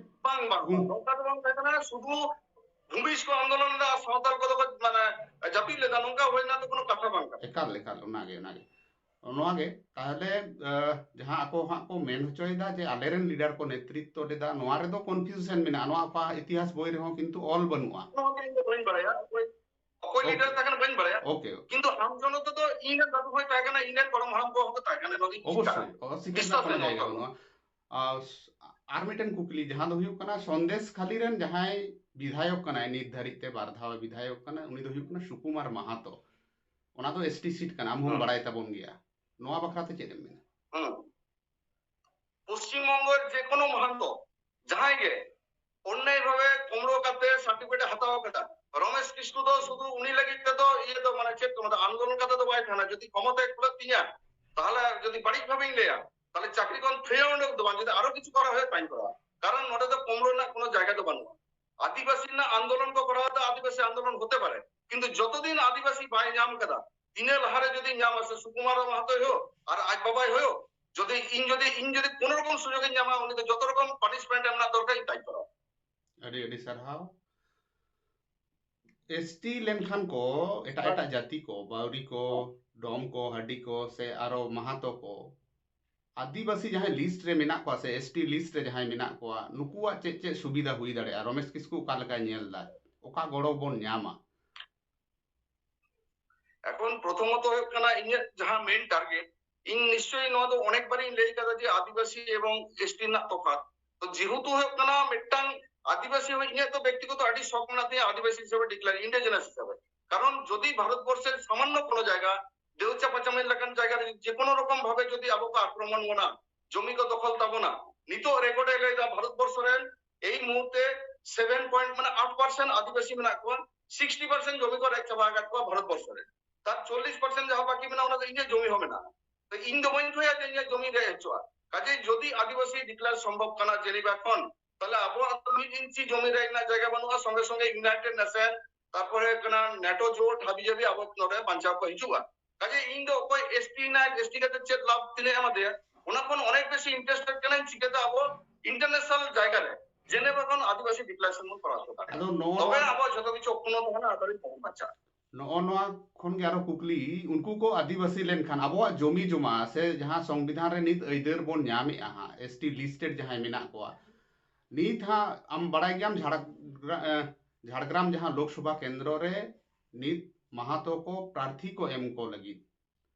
ᱵᱟᱝ ᱵᱟᱝ ᱩᱱ- ᱱᱚᱝᱠᱟ ᱫᱚ ᱵᱟᱝ ᱛᱟᱦᱮᱸ ᱠᱟᱱᱟ, ᱥᱩᱫᱷᱩ ᱵᱷᱩᱢᱤᱡᱽ ᱠᱚ ᱟᱱᱫᱳᱞᱚᱱ ᱞᱮᱫᱟ ᱟᱨ ᱥᱟᱶᱛᱟᱞ ᱠᱚᱫᱚ ᱠᱚ ᱢᱟᱱᱮ ᱡᱟᱹᱯᱤᱫ ᱞᱮᱫᱟ, ᱱᱚᱝᱠᱟ ᱦᱩᱭ ᱨᱮᱱᱟᱜ ᱫᱚ ᱠᱳᱱᱳ ᱠᱟᱛᱷᱟ ᱵᱟᱝ ᱠᱟᱱᱟ᱾ ᱮᱠᱟᱞ ᱮᱠᱟᱞ ᱚᱱᱟᱜᱮ ᱚᱱᱟᱜᱮ ᱱᱚᱣᱟᱜᱮ ᱛᱟᱦᱚᱞᱮ ᱟᱦ, ᱡᱟᱦᱟᱸ ᱟᱠᱚ ᱦᱟᱸᱜ ᱠᱚ ᱢᱮᱱ ᱦᱚᱪᱚᱭᱮᱫᱟ ᱡᱮ ᱟᱞᱮᱨᱮᱱ ᱞᱤᱰᱟᱨ ᱠᱚ ᱱᱮᱛᱨᱤᱛᱛᱚ ᱞᱮᱫᱟ, ᱱᱚᱣᱟ ᱨᱮᱫᱚ ᱠᱚᱱᱯᱷᱤᱭᱩᱡᱮᱱ ᱢᱮᱱᱟᱜᱼᱟ, ᱱᱚᱣᱟ ᱚᱠᱟ ᱤᱛᱤᱦᱟᱥ ᱵᱳᱭ ᱨᱮᱦᱚᱸ ᱠᱤᱱᱛᱩ ᱚᱞ ᱵᱟᱹᱱᱩᱜᱼᱟ᱾ ᱱᱚᱣᱟ ᱫᱚ ᱤᱧ ᱫᱚ ᱵᱟᱹᱧ ᱵᱟᱲᱟᱭᱟ, ᱚᱠᱚᱭ ᱚᱠᱚᱭ ᱳ- ᱞᱤᱰᱟᱨ ᱛᱟᱦᱮᱸ ᱠᱟᱱᱟ ᱵᱟᱹᱧ ᱵᱟᱲᱟᱭᱟ, ᱳᱠᱮ, ᱳᱠᱮ᱾ ᱠᱤᱱᱛᱩ ᱟᱢ ᱡᱚᱱᱚᱛᱟ ᱫᱚ ᱤᱧ ᱨᱮᱱ ᱫᱟᱫᱩ ᱦᱚᱸᱭ ᱛᱟᱦᱮᱸ ᱠᱟᱱᱟ, ᱤᱧ ᱨᱮᱱ ᱜᱚᱲᱚᱢ ᱦᱟᱲᱟᱢ ᱠᱚ ᱦᱚᱸᱠᱚ ᱛᱟᱦᱮᱸ ᱠᱟᱱᱟ, ᱱᱚᱣᱟ ᱫᱚ ᱤᱧ ᱚᱵᱚᱥᱥᱳᱭ ᱪᱤᱠᱟᱹ? ᱚᱥᱤᱠᱟᱹᱨ ᱵᱤᱥᱥᱟᱥ ᱨᱮᱱᱟᱜ ᱠᱳᱱᱳ ᱨᱮᱱᱟᱜ ᱡᱟᱭᱜᱟ ᱵᱟᱹᱱᱩᱜᱼᱟ᱾ ᱵᱟᱹᱱᱩᱜᱼᱟ᱾ ᱟᱨ ᱟᱨ ᱢᱤᱫᱴᱮᱱ ᱠᱩᱠᱞᱤ, ᱡᱟᱦᱟᱸ ᱫᱚ ᱦᱩᱭᱩᱜ ᱠᱟᱱᱟ ᱥᱚᱱᱫᱮᱥ ᱠᱷᱟᱞᱤ ᱨᱮᱱ ᱡᱟᱦᱟᱸᱭ ᱵᱤᱫᱷᱟᱭᱚᱠ ᱠᱟᱱᱟᱭ, ᱱᱤᱛ ᱫᱷᱟᱹᱨᱤᱡ ᱛᱮ ᱵᱟᱨ ᱫᱷᱟᱣ ᱵᱤᱫᱷᱟᱭᱚᱠ ᱠᱟᱱᱟ, ᱩᱱᱤ ᱫᱚ ᱦᱩᱭᱩᱜ ᱠᱟᱱᱟ ᱥᱩᱠᱩᱢᱟᱨ ᱢᱟᱦᱟᱛᱚ᱾ ᱚᱱᱟ ᱫᱚ ᱮᱥᱴᱤ ᱥᱤᱴ ᱠᱟᱱᱟ, ᱟᱢ ᱦᱚᱸᱢ ᱦᱩᱸ᱾ ᱵᱟᱲᱟᱭ ᱛᱟᱵᱚᱱ ᱜᱮᱭᱟ᱾ ᱱᱚᱣᱟ ᱵᱟᱠᱷᱨᱟ ᱛᱮ ᱪᱮᱫ ᱮᱢ ᱢᱮᱱᱟ? ᱦᱩᱸ᱾ ᱯᱚᱥᱪᱤᱢ ᱵᱚᱝᱜᱚ ᱨᱮ ᱡᱮ ᱠᱳᱱᱳ ᱢᱟᱦᱟᱱᱛᱚ ᱡᱟᱦᱟᱸᱭ ᱜᱮ ᱚᱱᱱᱭᱟᱭ ᱵᱷᱟᱵᱮ ᱠᱩᱢᱲᱳ ᱠᱟᱛᱮ ᱥᱟᱨᱴᱤᱯᱷᱤᱠᱮᱴ ᱦᱟᱛᱟᱣ ᱠᱟᱫᱟ, ᱨᱚᱢᱮᱥ ᱠᱤᱥᱠᱩ ᱫᱚ ᱥᱩᱫᱷᱩ ᱩᱱᱤ ᱞᱟᱹᱜᱤᱫ ᱛᱮᱫᱚ ᱤᱭᱟᱹ ᱫᱚ ᱢᱟᱱᱮ ᱪᱮᱫ ᱠᱚ ᱢᱮᱛᱟᱜᱼᱟ, ᱟᱱᱫᱳᱞᱚᱱ ᱠᱟᱛᱮ ᱫᱚ ᱵᱟᱭ ᱛᱟᱦᱮᱱᱟ᱾ ᱡᱩᱫᱤ ᱠᱷᱚᱢᱚᱛᱟᱭ ᱠᱩᱞᱟᱹᱜ ᱛᱤᱧᱟ, ᱛᱟᱦᱚᱞᱮ ᱡᱩᱫᱤ ᱵᱟᱹᱲᱤᱡ ᱵᱷᱟᱵᱮᱧ ᱞᱟᱹᱭᱟ, ᱛᱟᱦᱚᱞᱮ ᱪᱟᱹᱠᱨᱤ ᱠᱷᱚᱱ ᱯᱷᱮᱞ ᱩᱰᱩᱠ ᱫᱚ ᱵᱟᱝ, ᱡᱩᱫᱤ ᱟᱨᱚ ᱠᱤᱪᱷᱩ ᱠᱚᱨᱟᱣ ᱦᱩᱭᱩᱜ ᱛᱟᱧ ᱠᱚᱨᱟᱣᱟ, ᱠᱟᱨᱚᱱ ᱱᱚᱰᱮ ᱫᱚ ᱠᱩᱢᱲᱳ ᱨᱮᱱᱟᱜ ᱠᱳᱱᱳ ᱡᱟᱭᱜᱟ ᱫᱚ ᱵᱟᱹᱱᱩᱜᱼᱟ᱾ ᱟᱹᱫᱤᱵᱟᱹᱥᱤ ᱨᱮᱱᱟᱜ ᱟᱱᱫᱳᱞᱚᱱ ᱠᱚ ᱠᱚᱨᱟᱣ ᱮᱫᱟ, ᱟᱹᱫᱤᱵᱟᱹᱥᱤ ᱟᱱᱫᱳᱞᱚᱱ ᱦᱚᱛᱮ ᱯᱟᱨᱮ, ᱠᱤᱱᱛᱩ ᱡᱚᱛᱚ ᱫᱤᱱ ᱟᱹᱫᱤᱵᱟᱹᱥᱤ ᱵᱟᱭ ᱧᱟᱢ ᱠᱟᱫᱟ, ᱤᱱᱟᱹ ᱞᱟᱦᱟᱨᱮ ᱡᱩᱫᱤ ᱧᱟᱢᱟ, ᱥᱮ ᱥᱩᱠᱩᱢᱟᱨ ᱢᱟᱦᱟᱛᱚᱭ ᱦᱳᱭᱳᱜ ᱟᱨ ᱟᱡ ᱵᱟᱵᱟᱭ ᱦᱳᱭᱳᱜ, ᱡᱩᱫᱤ ᱤᱧ ᱡᱩᱫᱤ ᱤᱧ ᱡᱩᱫᱤ ᱠᱳᱱᱳ ᱨᱚᱠᱚᱢ ᱥᱩᱡᱳᱜ ᱤᱧ ᱧᱟᱢᱟ, ᱩᱱᱤ ᱫᱚ ᱡᱚᱛᱚ ᱨᱚᱠᱚᱢ ᱯᱟᱱᱤᱥᱢᱮᱱᱴ ᱮᱢ ᱨᱮᱱᱟᱜ ᱫᱚᱨᱠᱟᱨ ᱤᱧ ᱛᱟᱭ ᱠᱚᱨᱟᱣᱟ᱾ ᱟᱹᱰᱤ ᱟᱹᱰᱤ ᱥᱟᱨᱦᱟᱣ᱾ ᱮᱥᱴᱤ ᱞᱮᱱᱠᱷᱟᱱ ᱠᱚ ᱮᱴᱟᱜ ᱮᱴᱟᱜ ᱡᱟᱹᱛᱤ ᱠᱚ, ᱵᱟᱣᱨᱤ ᱠᱚ, ᱰᱚᱢ ᱠᱚ, ᱦᱟᱹᱰᱤ ᱠᱚ, ᱥᱮ ᱟᱨᱚ ᱢᱟᱦᱟᱛᱚ ᱠᱚ, ᱟᱹᱫᱤᱵᱟᱹᱥᱤ ᱡᱟᱦᱟᱸᱭ ᱞᱤᱥᱴ ᱨᱮ ᱢᱮᱱᱟᱜ ᱠᱚᱣᱟ ᱥᱮ ᱮᱥᱴᱤ ᱞᱤᱥᱴ ᱨᱮ ᱡᱟᱦᱟᱸᱭ ᱢᱮᱱᱟᱜ ᱠᱚᱣᱟ, ᱱᱩᱠᱩᱣᱟᱜ ᱪᱮᱫ ᱪᱮᱫ ᱥᱩᱵᱤᱫᱷᱟ ᱦᱩᱭ ᱫᱟᱲᱮᱭᱟᱜᱼᱟ? ᱨᱚᱢᱮᱥ ᱠᱤᱥᱠᱩ ᱚᱠᱟ ᱞᱮᱠᱟᱭ ᱧᱮᱞ ᱮᱫᱟ? ᱚᱠᱟ ᱜᱚᱲᱚ ᱵᱚᱱ ᱧᱟᱢᱟ? ᱮᱠᱷᱚᱱ ᱯᱨᱚᱛᱷᱚᱢᱚᱛᱚ ᱦᱩᱭᱩᱜ ᱠᱟᱱᱟ ᱤᱧᱟᱹᱜ ᱡᱟᱦᱟᱸ ᱢᱮᱱ ᱴᱟᱨᱜᱮᱴ, ᱤᱧ ᱱᱤᱥᱪᱚᱭ ᱱᱚᱣᱟ ᱫᱚ ᱚᱱᱮᱠ ᱵᱟᱨᱤᱧ ᱞᱟᱹᱭ ᱠᱟᱫᱟ ᱡᱮ ᱟᱹᱫᱤᱵᱟᱹᱥᱤ ᱮᱵᱚᱝ ᱮᱥᱴᱤ ᱨᱮᱱᱟᱜ ᱛᱚᱯᱷᱟᱛ᱾ ᱛᱚ ᱡᱮᱦᱮᱛᱩ ᱦᱩᱭᱩᱜ ᱠᱟᱱᱟ ᱢᱤᱫᱴᱟᱝ ᱟᱹᱫᱤᱵᱟᱹᱥᱤ ᱦᱚᱸ ᱤᱧᱟᱹᱜ ᱫᱚ ᱵᱮᱠᱛᱤᱜᱚᱛᱚ ᱟᱹᱰᱤ ᱥᱚᱠ ᱢᱮᱱᱟᱜ ᱛᱤᱧᱟᱹ ᱟᱹᱫᱤᱵᱟᱹᱥᱤ ᱦᱤᱥᱟᱹᱵᱮ ᱰᱤᱠᱞᱮᱭᱟᱨ, ᱤᱱᱰᱤᱡᱮᱱᱟᱥ ᱦᱤᱥᱟᱹᱵᱮ᱾ ᱠᱟᱨᱚᱱ ᱡᱩᱫᱤ ᱵᱷᱟᱨᱚᱛ ᱵᱚᱨᱥᱮᱨ ᱥᱟᱢᱟᱱᱱᱚ ᱠᱳᱱᱳ ᱡᱟᱭᱜᱟ, ᱫᱮᱣᱪᱟ ᱯᱟᱪᱟᱢᱤ ᱞᱮᱠᱟᱱ ᱡᱟᱭᱜᱟ ᱨᱮ ᱡᱮ ᱠᱳᱱᱳ ᱨᱚᱠᱚᱢ ᱵᱷᱟᱵᱮ ᱡᱩᱫᱤ ᱟᱵᱚ ᱠᱚ ᱟᱠᱨᱚᱢᱚᱱ ᱵᱚᱱᱟ, ᱡᱚᱢᱤ ᱠᱚ ᱫᱚᱠᱷᱚᱞ ᱛᱟᱵᱚᱱᱟ, ᱱᱤᱛᱚᱜ ᱨᱮᱠᱚᱨᱰ ᱮ ᱞᱟᱹᱭ ᱮᱫᱟ ᱵᱷᱟᱨᱚᱛ ᱵᱚᱨᱥᱚ ᱨᱮᱱ ᱮᱭ ᱢᱩᱦᱩᱨᱛᱮ ᱥᱮᱵᱷᱮᱱ ᱯᱚᱭᱮᱱᱴ ᱢᱟᱱᱮ ᱟᱴ ᱯᱟᱨᱥᱮᱱᱴ ᱟᱹᱫᱤᱵᱟᱹᱥᱤ ᱢᱮᱱᱟᱜ ᱠᱚᱣᱟ, ᱥᱤᱠᱥᱴᱤ ᱯᱟᱨᱥᱮᱱᱴ ᱡᱚᱢᱤ ᱠᱚ ᱨᱮᱡ ᱪᱟᱵᱟ ᱟᱠᱟᱫ ᱠᱚᱣᱟ ᱵᱷᱟᱨᱚᱛ ᱵᱚᱨᱥᱚ ᱨᱮ᱾ ᱛᱟᱨ ᱪᱚᱞᱞᱤᱥ ᱯᱟᱨᱥᱮᱱᱴ ᱡᱟᱦᱟᱸ ᱵᱟᱹᱠᱤ ᱢᱮᱱᱟᱜᱼᱟ, ᱚᱱᱟ ᱫᱚ ᱤᱧᱟᱹᱜ ᱡᱚᱢᱤ ᱦᱚᱸ ᱢᱮᱱᱟᱜᱼᱟ᱾ ᱛᱚ ᱤᱧ ᱫᱚ ᱵᱟᱹᱧ ᱠᱷᱚᱡᱟ ᱡᱮ ᱤᱧᱟᱹᱜ ᱡᱚᱢᱤ ᱨᱮᱡ ᱦᱚᱪᱚᱜᱼᱟ᱾ ᱠᱟᱡᱮ ᱡᱩᱫᱤ ᱟᱹᱫᱤᱵᱟᱹᱥᱤ ᱰᱤᱠᱞᱮᱭᱟᱨ ᱥᱚᱢᱵᱷᱚᱵ ᱠᱟᱱᱟ ᱡᱮᱱᱤᱵᱷᱟ ᱠᱷᱚᱱ, ᱛᱟᱦᱞᱮ ᱟᱵᱚᱣᱟᱜ ᱫᱚ ᱢᱤᱫ ᱤᱧᱪᱤ ᱡᱚᱢᱤ ᱨᱮᱡ ᱨᱮᱱᱟᱜ ᱡᱟᱭᱜᱟ ᱵᱟᱹᱱᱩᱜᱼᱟ᱾ ᱥᱚᱸᱜᱮ ᱥᱚᱸᱜᱮ ᱤᱭᱩᱱᱟᱭᱴᱮᱰ ᱱᱮᱥᱚᱱ, ᱛᱟᱨᱯᱚᱨᱮ ᱦᱩᱭᱩᱜ ᱠᱟᱱᱟ ᱱᱮᱴᱳ ᱡᱳᱴ ᱦᱟᱹᱵᱤ ᱡᱟᱹᱵᱤ ᱟᱵᱚ ᱱᱚᱰᱮ ᱵᱟᱧᱪᱟᱣ ᱠᱚ ᱦᱤᱡᱩᱜᱼᱟ᱾ ᱠᱟᱡᱮ ᱤᱧ ᱫᱚ ᱚᱠᱚᱭ ᱮᱥᱴᱤ ᱱᱟᱭ, ᱮᱥᱴᱤ ᱠᱟᱛᱮ ᱪᱮᱫ ᱞᱟᱵᱷ, ᱛᱤᱱᱟᱹᱜ ᱮᱢᱟ ᱫᱮᱭᱟ, ᱚᱱᱟ ᱠᱷᱚᱱ ᱚᱱᱮᱠ ᱵᱮᱥᱤ ᱤᱱᱴᱟᱨᱮᱥᱴᱮᱰ ᱠᱟᱱᱟᱧ ᱪᱤᱠᱟᱹᱛᱮ ᱟᱵᱚ ᱤᱱᱴᱟᱨᱱᱮᱥᱱᱟᱞ ᱡᱟᱭᱜᱟ ᱨᱮ ᱡᱮᱱᱮᱵᱷᱟ ᱠᱷᱚᱱ ᱟᱹᱫᱤᱵᱟᱹᱥᱤ ᱰᱤᱠᱞᱟᱨᱮᱥᱚᱱ ᱵᱚᱱ ᱠᱚᱨᱟᱣ ᱦᱚᱪᱚ ᱫᱟᱲᱮᱭᱟᱜᱼᱟ᱾ ᱟᱫᱚ ᱱᱚᱣᱟ ᱛᱚᱵᱮ ᱟᱵᱚᱣᱟᱜ ᱡᱷᱚᱛᱚ ᱠᱤᱪᱷᱩ ᱚᱠᱛᱚ ᱛᱟᱦᱮᱱᱟ, ᱟᱹᱰᱤ ᱵᱚᱦᱚᱜ ᱵᱟᱧᱪᱟᱜᱼᱟ᱾ ᱱᱚᱜᱼᱚ ᱱᱚᱣᱟ ᱠᱷᱚᱱ ᱜᱮ ᱟᱨᱚ ᱠᱩᱠᱞᱤ, ᱩᱱᱠᱩ ᱠᱚ ᱟᱹᱫᱤᱵᱟᱹᱥᱤ ᱞᱮᱱᱠᱷᱟᱱ ᱟᱵᱚᱣᱟᱜ ᱡᱚᱢᱤ ᱡᱚᱢᱟ ᱥᱮ ᱡᱟᱦᱟᱸ ᱥᱚᱝᱵᱤᱫᱷᱟᱱ ᱨᱮ ᱱᱤᱛ ᱟᱹᱭᱫᱟᱹᱨ ᱵᱚᱱ ᱧᱟᱢᱮᱫᱼᱟ ᱦᱟᱸᱜ, ᱮᱥᱴᱤ ᱞᱤᱥᱴᱮᱰ ᱡᱟᱦᱟᱸᱭ ᱢᱮᱱᱟᱜ ᱠᱚᱣᱟ, ᱱᱤᱛ ᱦᱟᱸᱜ ᱟᱢ ᱵᱟᱲᱟᱭ ᱜᱮᱭᱟᱢ ᱡᱷᱟᱲᱜᱨᱟ-, ᱮ, ᱡᱷᱟᱲᱜᱨᱟᱢ ᱡᱟᱦᱟᱸ ᱞᱳᱠᱥᱚᱵᱷᱟ ᱠᱮᱱᱫᱨᱚ ᱨᱮ ᱱᱤᱛ ᱢᱟᱦᱟᱛᱚ ᱠᱚ ᱯᱨᱟᱨᱛᱷᱤ ᱠᱚ ᱮᱢ ᱠᱚ ᱞᱟᱹᱜᱤᱫ᱾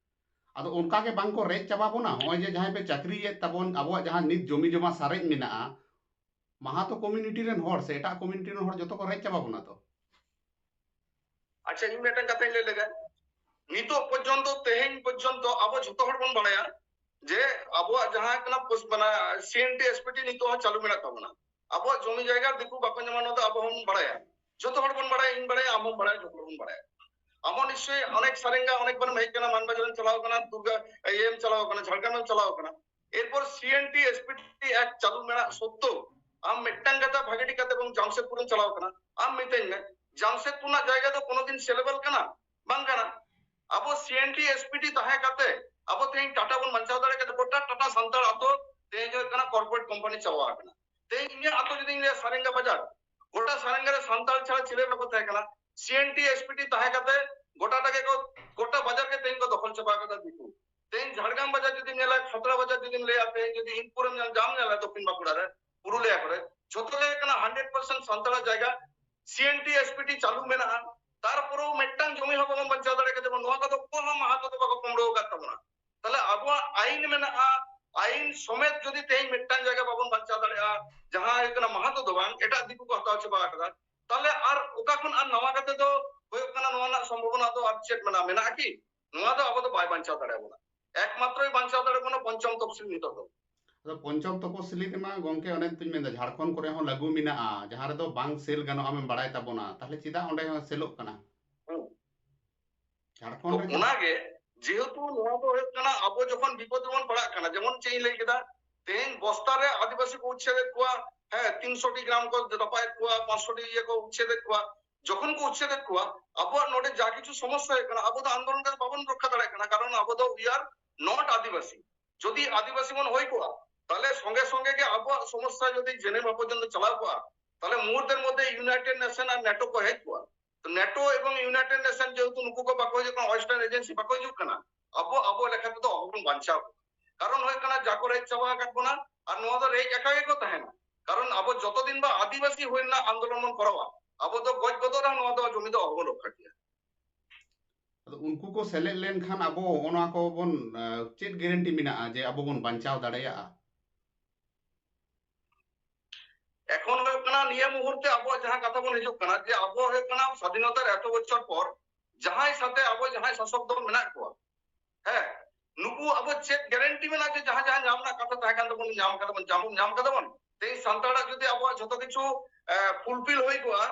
ᱟᱫᱚ ᱚᱱᱠᱟ ᱜᱮ ᱵᱟᱝ ᱠᱚ ᱨᱮᱡ ᱪᱟᱵᱟ ᱵᱚᱱᱟ? ᱱᱚᱜᱼᱚᱭ ᱡᱮ ᱡᱟᱦᱟᱸᱭ ᱯᱮ ᱪᱟᱹᱠᱨᱤᱭᱮᱫ ᱛᱟᱵᱚᱱ, ᱟᱵᱚᱣᱟᱜ ᱡᱟᱦᱟᱸ ᱱᱤᱛ ᱡᱚᱢᱤ ᱡᱚᱢᱟ ᱥᱟᱨᱮᱡ ᱢᱮᱱᱟᱜᱼᱟ, ᱢᱟᱦᱟᱛᱚ ᱠᱚᱢᱤᱭᱩᱱᱤᱴᱤ ᱨᱮᱱ ᱦᱚᱲ ᱥᱮ ᱮᱴᱟᱜ ᱠᱚᱢᱤᱭᱩᱱᱤᱴᱤ ᱨᱮᱱ ᱦᱚᱲ ᱡᱚᱛᱚ ᱠᱚ ᱨᱮᱡ ᱪᱟᱵᱟ ᱵᱚᱱᱟ ᱛᱚ? ᱟᱪᱪᱷᱟ, ᱤᱧ ᱢᱤᱫᱴᱟᱝ ᱠᱟᱛᱷᱟᱧ ᱞᱟᱹᱭ ᱞᱮᱜᱮ᱾ ᱱᱤᱛᱚᱜ ᱯᱚᱨᱡᱚᱱᱛᱚ, ᱛᱮᱦᱮᱧ ᱯᱚᱨᱡᱚᱱᱛᱚ ᱟᱵᱚ ᱡᱷᱚᱛᱚ ᱦᱚᱲ ᱵᱚᱱ ᱵᱟᱲᱟᱭᱟ ᱡᱮ ᱟᱵᱚᱣᱟᱜ ᱡᱟᱦᱟᱸ ᱠᱟᱱᱟ ᱯᱚᱥ-, ᱢᱟᱱᱮ ᱥᱤ N T S P T ᱱᱤᱛᱚᱜ ᱦᱚᱸ ᱪᱟᱹᱞᱩ ᱢᱮᱱᱟᱜ ᱛᱟᱵᱚᱱᱟ᱾ ᱟᱵᱚᱣᱟᱜ ᱡᱚᱢᱤ ᱡᱟᱭᱜᱟ ᱫᱤᱠᱩ ᱵᱟᱠᱚ ᱧᱟᱢᱟ, ᱱᱚᱣᱟ ᱫᱚ ᱟᱵᱚ ᱦᱚᱸᱵᱚᱱ ᱵᱟᱲᱟᱭᱟ, ᱡᱷᱚᱛᱚ ᱦᱚᱲ ᱵᱚᱱ ᱵᱟᱲᱟᱭᱟ, ᱤᱧ ᱵᱟᱲᱟᱭᱟ, ᱟᱢ ᱦᱚᱸ ᱵᱟᱲᱟᱭᱟ, ᱡᱷᱚᱛᱚ ᱦᱚᱲ ᱵᱚᱱ ᱵᱟᱲᱟᱭᱟ᱾ ᱟᱢ ᱦᱚᱸ ᱱᱤᱥᱪᱚᱭ ᱚᱱᱮᱠ ᱥᱟᱨᱮᱝᱜᱟ, ᱚᱱᱮᱠ ᱵᱟᱨᱮᱢ ᱦᱮᱡ ᱠᱟᱱᱟ, ᱢᱟᱱᱵᱟᱡᱟᱨ ᱮᱢ ᱪᱟᱞᱟᱣ ᱠᱟᱱᱟ, ᱫᱩᱨᱜᱟ ᱤᱭᱟᱹᱢ ᱪᱟᱞᱟᱣ ᱠᱟᱱᱟ, ᱡᱷᱟᱲᱜᱨᱟᱢ ᱮᱢ ᱪᱟᱞᱟᱣ ᱠᱟᱱᱟ᱾ Airport C N T S P T act ᱪᱟᱹᱞᱩ ᱢᱮᱱᱟᱜ ᱥᱚᱛᱛᱮᱣ ᱟᱢ ᱢᱤᱫᱴᱟᱝ ᱠᱟᱛᱷᱟ ᱵᱷᱟᱜᱮ ᱴᱷᱤᱠ ᱠᱟᱛᱮ ᱵᱚᱱ ᱡᱟᱢᱥᱮᱫᱽᱯᱩᱨ ᱮᱢ ᱪᱟᱞᱟᱣ ᱠᱟᱱᱟ, ᱟᱢ ᱢᱤᱛᱟᱹᱧ ᱢᱮ, ᱡᱟᱢᱥᱮᱫᱽᱯᱩᱨ ᱨᱮᱱᱟᱜ ᱡᱟᱭᱜᱟ ᱫᱚ ᱠᱳᱱᱳ ᱫᱤᱱ ᱥᱮᱞᱮᱵᱚᱞ ᱠᱟᱱᱟ? ᱵᱟᱝ ᱠᱟᱱᱟ᱾ ᱟᱵᱚ ᱥᱤ N T S P T ᱛᱟᱦᱮᱸ ᱠᱟᱛᱮ ᱟᱵᱚ ᱛᱮᱦᱮᱧ ᱴᱟᱴᱟ ᱵᱚᱱ ᱵᱟᱧᱪᱟᱣ ᱫᱟᱲᱮ ᱠᱟᱛᱮ ᱜᱚᱴᱟ ᱴᱟᱴᱟ ᱥᱟᱱᱛᱟᱲ ᱟᱛᱳ ᱛᱮᱦᱮᱧ ᱦᱩᱭᱩᱜ ᱠᱟᱱᱟ ᱠᱚᱨᱯᱳᱨᱮᱴ ᱠᱳᱢᱯᱟᱱᱤ ᱪᱟᱵᱟ ᱟᱠᱟᱱᱟ᱾ ᱛᱮᱦᱮᱧ ᱤᱧᱟᱹᱜ ᱟᱛᱳ ᱡᱩᱫᱤᱧ ᱞᱟᱹᱭᱟ ᱥᱟᱨᱮᱝᱜᱟ ᱵᱟᱡᱟᱨ, ᱜᱚᱴᱟ ᱥᱟᱨᱮᱝᱜᱟ ᱨᱮ ᱥᱟᱱᱛᱟᱲ ᱪᱷᱟᱲᱟ ᱪᱤᱞᱤ ᱵᱟᱠᱚ ᱛᱟᱦᱮᱸ ᱠᱟᱱᱟ᱾ ᱥᱤ N T S P T ᱛᱟᱦᱮᱸ ᱠᱟᱛᱮ ᱜᱚᱴᱟ ᱴᱟᱜᱮ ᱠᱚ, ᱜᱚᱴᱟ ᱵᱟᱡᱟᱨ ᱜᱮ ᱛᱮᱦᱮᱧ ᱠᱚ ᱫᱚᱠᱷᱚᱞ ᱪᱟᱵᱟ ᱟᱠᱟᱫᱟ ᱫᱤᱠᱩ᱾ ᱛᱮᱦᱮᱧ ᱡᱷᱟᱲᱜᱨᱟᱢ ᱵᱟᱡᱟᱨ ᱡᱩᱫᱤᱢ ᱧᱮᱞᱟ, ᱠᱷᱟᱛᱲᱟ ᱵᱟᱡᱟᱨ ᱡᱩᱫᱤᱢ ᱞᱟᱹᱭᱟ, ᱛᱮᱦᱮᱧ ᱡᱩᱫᱤ ᱤᱱᱫᱤᱯᱩᱨᱮᱢ ᱧᱮᱞ, ᱡᱟᱢ ᱧᱮᱞᱟ ᱫᱚᱠᱠᱷᱤᱱ ᱵᱟᱸᱠᱩᱲᱟ ᱨᱮ, ᱯᱩᱨᱩᱞᱤᱭᱟ ᱠᱚᱨᱮ, ᱡᱷᱚᱛᱚ ᱜᱮ ᱠᱟᱱᱟ ᱦᱟᱱᱰᱨᱮᱰ ᱯᱟᱨᱥᱮᱱᱴ ᱥᱟᱱᱛᱟᱲᱟᱜ ᱡᱟᱭᱜᱟ᱾ ᱥᱤ N T S P T ᱪᱟᱹᱞᱩ ᱢᱮᱱᱟᱜᱼᱟ, ᱛᱟᱨᱯᱚᱨᱮ ᱢᱤᱫᱴᱟᱝ ᱡᱚᱢᱤ ᱦᱚᱸ ᱵᱟᱵᱚᱱ ᱵᱟᱧᱪᱟᱣ ᱫᱟᱲᱮ ᱠᱟᱫᱟ᱾ ᱱᱚᱣᱟ ᱠᱚᱫᱚ ᱚᱠᱚᱭ ᱦᱚᱸ ᱢᱟᱦᱟᱛᱚ ᱫᱚ ᱵᱟᱠᱚ ᱠᱩᱢᱲᱩ ᱟᱠᱟᱫ ᱛᱟᱵᱚᱱᱟ᱾ ᱛᱟᱦᱞᱮ ᱟᱵᱚᱣᱟᱜ ᱟᱭᱤᱱ ᱢᱮᱱᱟᱜᱼᱟ, ᱟᱭᱤᱱ ᱥᱚᱢᱮᱛ ᱡᱩᱫᱤ ᱛᱮᱦᱮᱧ ᱢᱤᱫᱴᱟᱝ ᱡᱟᱭᱜᱟ ᱵᱟᱵᱚᱱ ᱵᱟᱧᱪᱟᱣ ᱫᱟᱲᱮᱭᱟᱜᱼᱟ, ᱡᱟᱦᱟᱸ ᱦᱩᱭᱩᱜ ᱠᱟᱱᱟ ᱢᱟᱦᱟᱛᱚ ᱫᱚ ᱵᱟᱝ, ᱮᱴᱟᱜ ᱫᱤᱠᱩ ᱠᱚ ᱦᱟᱛᱟᱣ ᱪᱟᱵᱟ ᱟᱠᱟᱫᱟ, ᱛᱟᱦᱞᱮ ᱟᱨ ᱚᱠᱟ ᱠᱷᱚᱱ ᱟᱨ ᱱᱟᱣᱟ ᱠᱟᱛᱮ ᱫᱚ ᱦᱩᱭᱩᱜ ᱠᱟᱱᱟ ᱱᱚᱣᱟ ᱨᱮᱱᱟᱜ ᱥᱚᱢᱵᱷᱚᱵᱚᱱᱟ ᱫᱚ ᱟᱨ ᱪᱮᱫ ᱢᱮᱱᱟᱜᱼᱟ? ᱢᱮᱱᱟᱜᱼᱟ ᱠᱤ? ᱱᱚᱣᱟ ᱫᱚ ᱟᱵᱚ ᱫᱚ ᱵᱟᱭ ᱵᱟᱧᱪᱟᱣ ᱫᱟᱲᱮᱭᱟᱵᱚᱱᱟ᱾ ᱮᱠᱢᱟᱛᱨᱚᱭ ᱵᱟᱧᱪᱟᱣ ᱫᱟᱲᱮᱭᱟᱵᱚᱱᱟ ᱯᱚᱧᱪᱚᱢ ᱛᱚᱯᱥᱤᱞ ᱱᱤᱛᱚᱜ ᱫᱚ᱾ ᱟᱫᱚ ᱯᱚᱧᱪᱚᱢ ᱛᱚᱯᱚᱥᱤᱞᱤ ᱨᱮᱢᱟ ᱜᱚᱝᱠᱮ ᱚᱱᱮ ᱛᱩᱧ ᱢᱮᱱᱫᱟ ᱡᱷᱟᱲᱠᱷᱚᱸᱰ ᱠᱚᱨᱮ ᱦᱚᱸ ᱞᱟᱹᱜᱩ ᱢᱮᱱᱟᱜᱼᱟ, ᱡᱟᱦᱟᱸ ᱨᱮᱫᱚ ᱵᱟᱝ ᱥᱮᱞ ᱜᱟᱱᱚᱜᱼᱟ ᱟᱢᱮᱢ ᱵᱟᱲᱟᱭ ᱛᱟᱵᱚᱱᱟ, ᱛᱟᱦᱞᱮ ᱪᱮᱫᱟᱜ ᱚᱸᱰᱮ ᱦᱚᱸ ᱥᱮᱞᱚᱜ ᱠᱟᱱᱟ? ᱦᱩᱸ᱾ ᱡᱷᱟᱲᱠᱷᱚᱸᱰ ᱛᱚ ᱨᱮ ᱚᱱᱟᱜᱮ ᱡᱮᱦᱮᱛᱩ ᱱᱚᱣᱟ ᱫᱚ ᱦᱩᱭᱩᱜ ᱠᱟᱱᱟ ᱟᱵᱚ ᱡᱚᱠᱷᱚᱱ ᱵᱤᱯᱚᱫ ᱨᱮᱵᱚᱱ ᱯᱟᱲᱟᱜ ᱠᱟᱱᱟ, ᱡᱮᱢᱚᱱ ᱪᱮᱫ ᱤᱧ ᱞᱟᱹᱭ ᱠᱮᱫᱟ, ᱛᱮᱦᱮᱧ ᱵᱚᱥᱛᱟ ᱨᱮ ᱟᱹᱫᱤᱵᱟᱹᱥᱤ ᱠᱚ ᱩᱪᱷᱮᱫᱮᱫ ᱠᱚᱣᱟ, ᱦᱮᱸ, ᱛᱤᱱᱥᱚ ᱴᱤ ᱜᱨᱟᱢ ᱠᱚ ᱨᱟᱯᱟᱜᱮᱫ ᱠᱚᱣᱟ, ᱯᱟᱸᱪᱥᱚ ᱴᱤ ᱤᱭᱟᱹ ᱠᱚ ᱩᱪᱷᱮᱫᱮᱫ ᱠᱚᱣᱟ᱾ ᱡᱚᱠᱷᱚᱱ ᱠᱚ ᱩᱪᱷᱮᱫᱮᱫ ᱠᱚᱣᱟ, ᱟᱵᱚᱣᱟᱜ ᱱᱚᱰᱮ ᱡᱟ ᱠᱤᱪᱷᱩ ᱥᱚᱢᱚᱥᱥᱟ ᱦᱩᱭᱩᱜ ᱠᱟᱱᱟ, ᱟᱵᱚ ᱫᱚ ᱟᱱᱫᱳᱞᱚᱱ ᱠᱟᱛᱮ ᱵᱟᱵᱚᱱ ᱨᱚᱠᱠᱷᱟ ᱫᱟᱲᱮᱭᱟᱜ ᱠᱟᱱᱟ, ᱠᱟᱨᱚᱱ ᱟᱵᱚ ᱫᱚ we are not ᱟᱹᱫᱤᱵᱟᱹᱥᱤ᱾ ᱡᱩᱫᱤ ᱟᱹᱫᱤᱵᱟᱹᱥᱤ ᱵᱚᱱ ᱦᱩᱭ ᱠᱚᱜᱼᱟ, ᱛᱟᱦᱞᱮ ᱥᱚᱸᱜᱮ ᱥᱚᱸᱜᱮ ᱜᱮ ᱟᱵᱚᱣᱟᱜ ᱥᱚᱢᱚᱥᱥᱟ ᱡᱩᱫᱤ ᱡᱮᱱᱮᱵᱷᱟ ᱯᱚᱨᱡᱚᱱᱛᱚ ᱪᱟᱞᱟᱣ ᱠᱚᱜᱼᱟ, ᱛᱟᱦᱞᱮ ᱢᱩᱦᱩᱨᱛᱮᱨ ᱢᱚᱫᱽᱫᱷᱮ ᱤᱭᱩᱱᱟᱭᱴᱮᱰ ᱱᱮᱥᱚᱱ ᱟᱨ ᱱᱮᱴᱳ ᱠᱚ ᱦᱮᱡ ᱠᱚᱜᱼᱟ᱾ ᱛᱚ ᱱᱮᱴᱳ ᱮᱵᱚᱝ ᱤᱭᱩᱱᱟᱭᱴᱮᱰ ᱱᱮᱥᱚᱱ ᱡᱮᱦᱮᱛᱩ ᱱᱩᱠᱩ ᱠᱚ ᱵᱟᱠᱚ ᱦᱤᱡᱩᱜ ᱠᱟᱱᱟ, ᱳᱭᱮᱥᱴᱟᱨᱱ ᱮᱡᱮᱱᱥᱤ ᱵᱟᱠᱚ ᱦᱤᱡᱩᱜ ᱠᱟᱱᱟ, ᱟᱵᱚ ᱟᱵᱚ ᱞᱮᱠᱟ ᱛᱮᱫᱚ ᱚᱦᱚᱵᱚᱱ ᱵᱟᱧᱪᱟᱣ ᱠᱚᱜᱼᱟ᱾ ᱠᱟᱨᱚᱱ ᱦᱩᱭᱩᱜ ᱠᱟᱱᱟ ᱡᱟ ᱠᱚ ᱨᱮᱡ ᱪᱟᱵᱟ ᱟᱠᱟᱫ ᱵᱚᱱᱟ, ᱟᱨ ᱱᱚᱣᱟ ᱫᱚ ᱨᱮᱡ ᱟᱠᱟ ᱜᱮᱠᱚ ᱛᱟᱦᱮᱱᱟ᱾ ᱠᱟᱨᱚᱱ ᱟᱵᱚ ᱡᱚᱛᱚ ᱫᱤᱱ ᱵᱟ ᱟᱹᱫᱤᱵᱟᱹᱥᱤ ᱦᱩᱭ ᱨᱮᱱᱟᱜ ᱟᱱᱫᱳᱞᱚᱱ ᱵᱚᱱ ᱠᱚᱨᱟᱣᱟ, ᱟᱵᱚ ᱫᱚ ᱜᱚᱡ ᱜᱚᱫᱚᱜ ᱨᱮᱦᱚᱸ ᱱᱚᱣᱟ ᱫᱚ ᱡᱚᱢᱤ ᱫᱚ ᱚᱦᱚᱵᱚᱱ ᱨᱚᱠᱠᱷᱟ ᱠᱮᱭᱟ᱾ ᱟᱫᱚ ᱩᱱᱠᱩ ᱠᱚ ᱥᱮᱞᱮᱫ ᱞᱮᱱᱠᱷᱟᱱ ᱟᱵᱚ ᱚᱱᱟ ᱠᱚ ᱵᱚᱱ, ᱟᱸ, ᱪᱮᱫ ᱜᱮᱨᱮᱱᱴᱤ ᱢᱮᱱᱟᱜᱼᱟ ᱡᱮ ᱟᱵᱚ ᱵᱚᱱ ᱵᱟᱧᱪᱟᱣ ᱫᱟᱲᱮᱭᱟᱜᱼᱟ? ᱮᱠᱷᱚᱱ ᱦᱩᱭᱩᱜ ᱠᱟᱱᱟ ᱱᱤᱭᱟᱹ ᱢᱩᱦᱩᱨᱛᱮ ᱟᱵᱚᱣᱟᱜ ᱡᱟᱦᱟᱸ ᱠᱟᱛᱷᱟ ᱵᱚᱱ ᱦᱤᱡᱩᱜ ᱠᱟᱱᱟ ᱡᱮ ᱟᱵᱚ ᱦᱩᱭᱩᱜ ᱠᱟᱱᱟ ᱥᱟᱫᱷᱤᱱᱚᱛᱟᱨ ᱮᱛᱚ ᱵᱚᱪᱷᱚᱨ ᱯᱚᱨ ᱡᱟᱦᱟᱸᱭ ᱥᱟᱛᱮ ᱟᱵᱚ ᱡᱟᱦᱟᱸᱭ ᱥᱟᱥᱚᱠ ᱫᱚᱞ ᱢᱮᱱᱟᱜ ᱠᱚᱣᱟ, ᱦᱮᱸ, ᱱᱩᱠᱩ ᱟᱵᱚ ᱪᱮᱫ ᱜᱮᱨᱮᱱᱴᱤ ᱢᱮᱱᱟᱜᱼᱟ ᱡᱮ ᱡᱟᱦᱟᱸ ᱡᱟᱦᱟᱸ ᱧᱟᱢ ᱨᱮᱱᱟᱜ ᱠᱟᱛᱷᱟ ᱛᱟᱦᱮᱸ ᱠᱟᱱ ᱛᱟᱵᱚᱱᱟ, ᱧᱟᱢ ᱠᱟᱫᱟ ᱵᱚᱱ, ᱧᱟᱢ, ᱧᱟᱢ ᱠᱟᱫᱟ ᱵᱚᱱ? ᱛᱮᱦᱮᱧ ᱥᱟᱱᱛᱟᱲᱟᱜ ᱡᱩᱫᱤ ᱟᱵᱚᱣᱟᱜ ᱡᱷᱚᱛᱚ ᱠᱤᱪᱷᱩ, ᱮ, ᱯᱷᱩᱞᱯᱷᱤᱞ ᱦᱩᱭ ᱠᱚᱜᱼᱟ,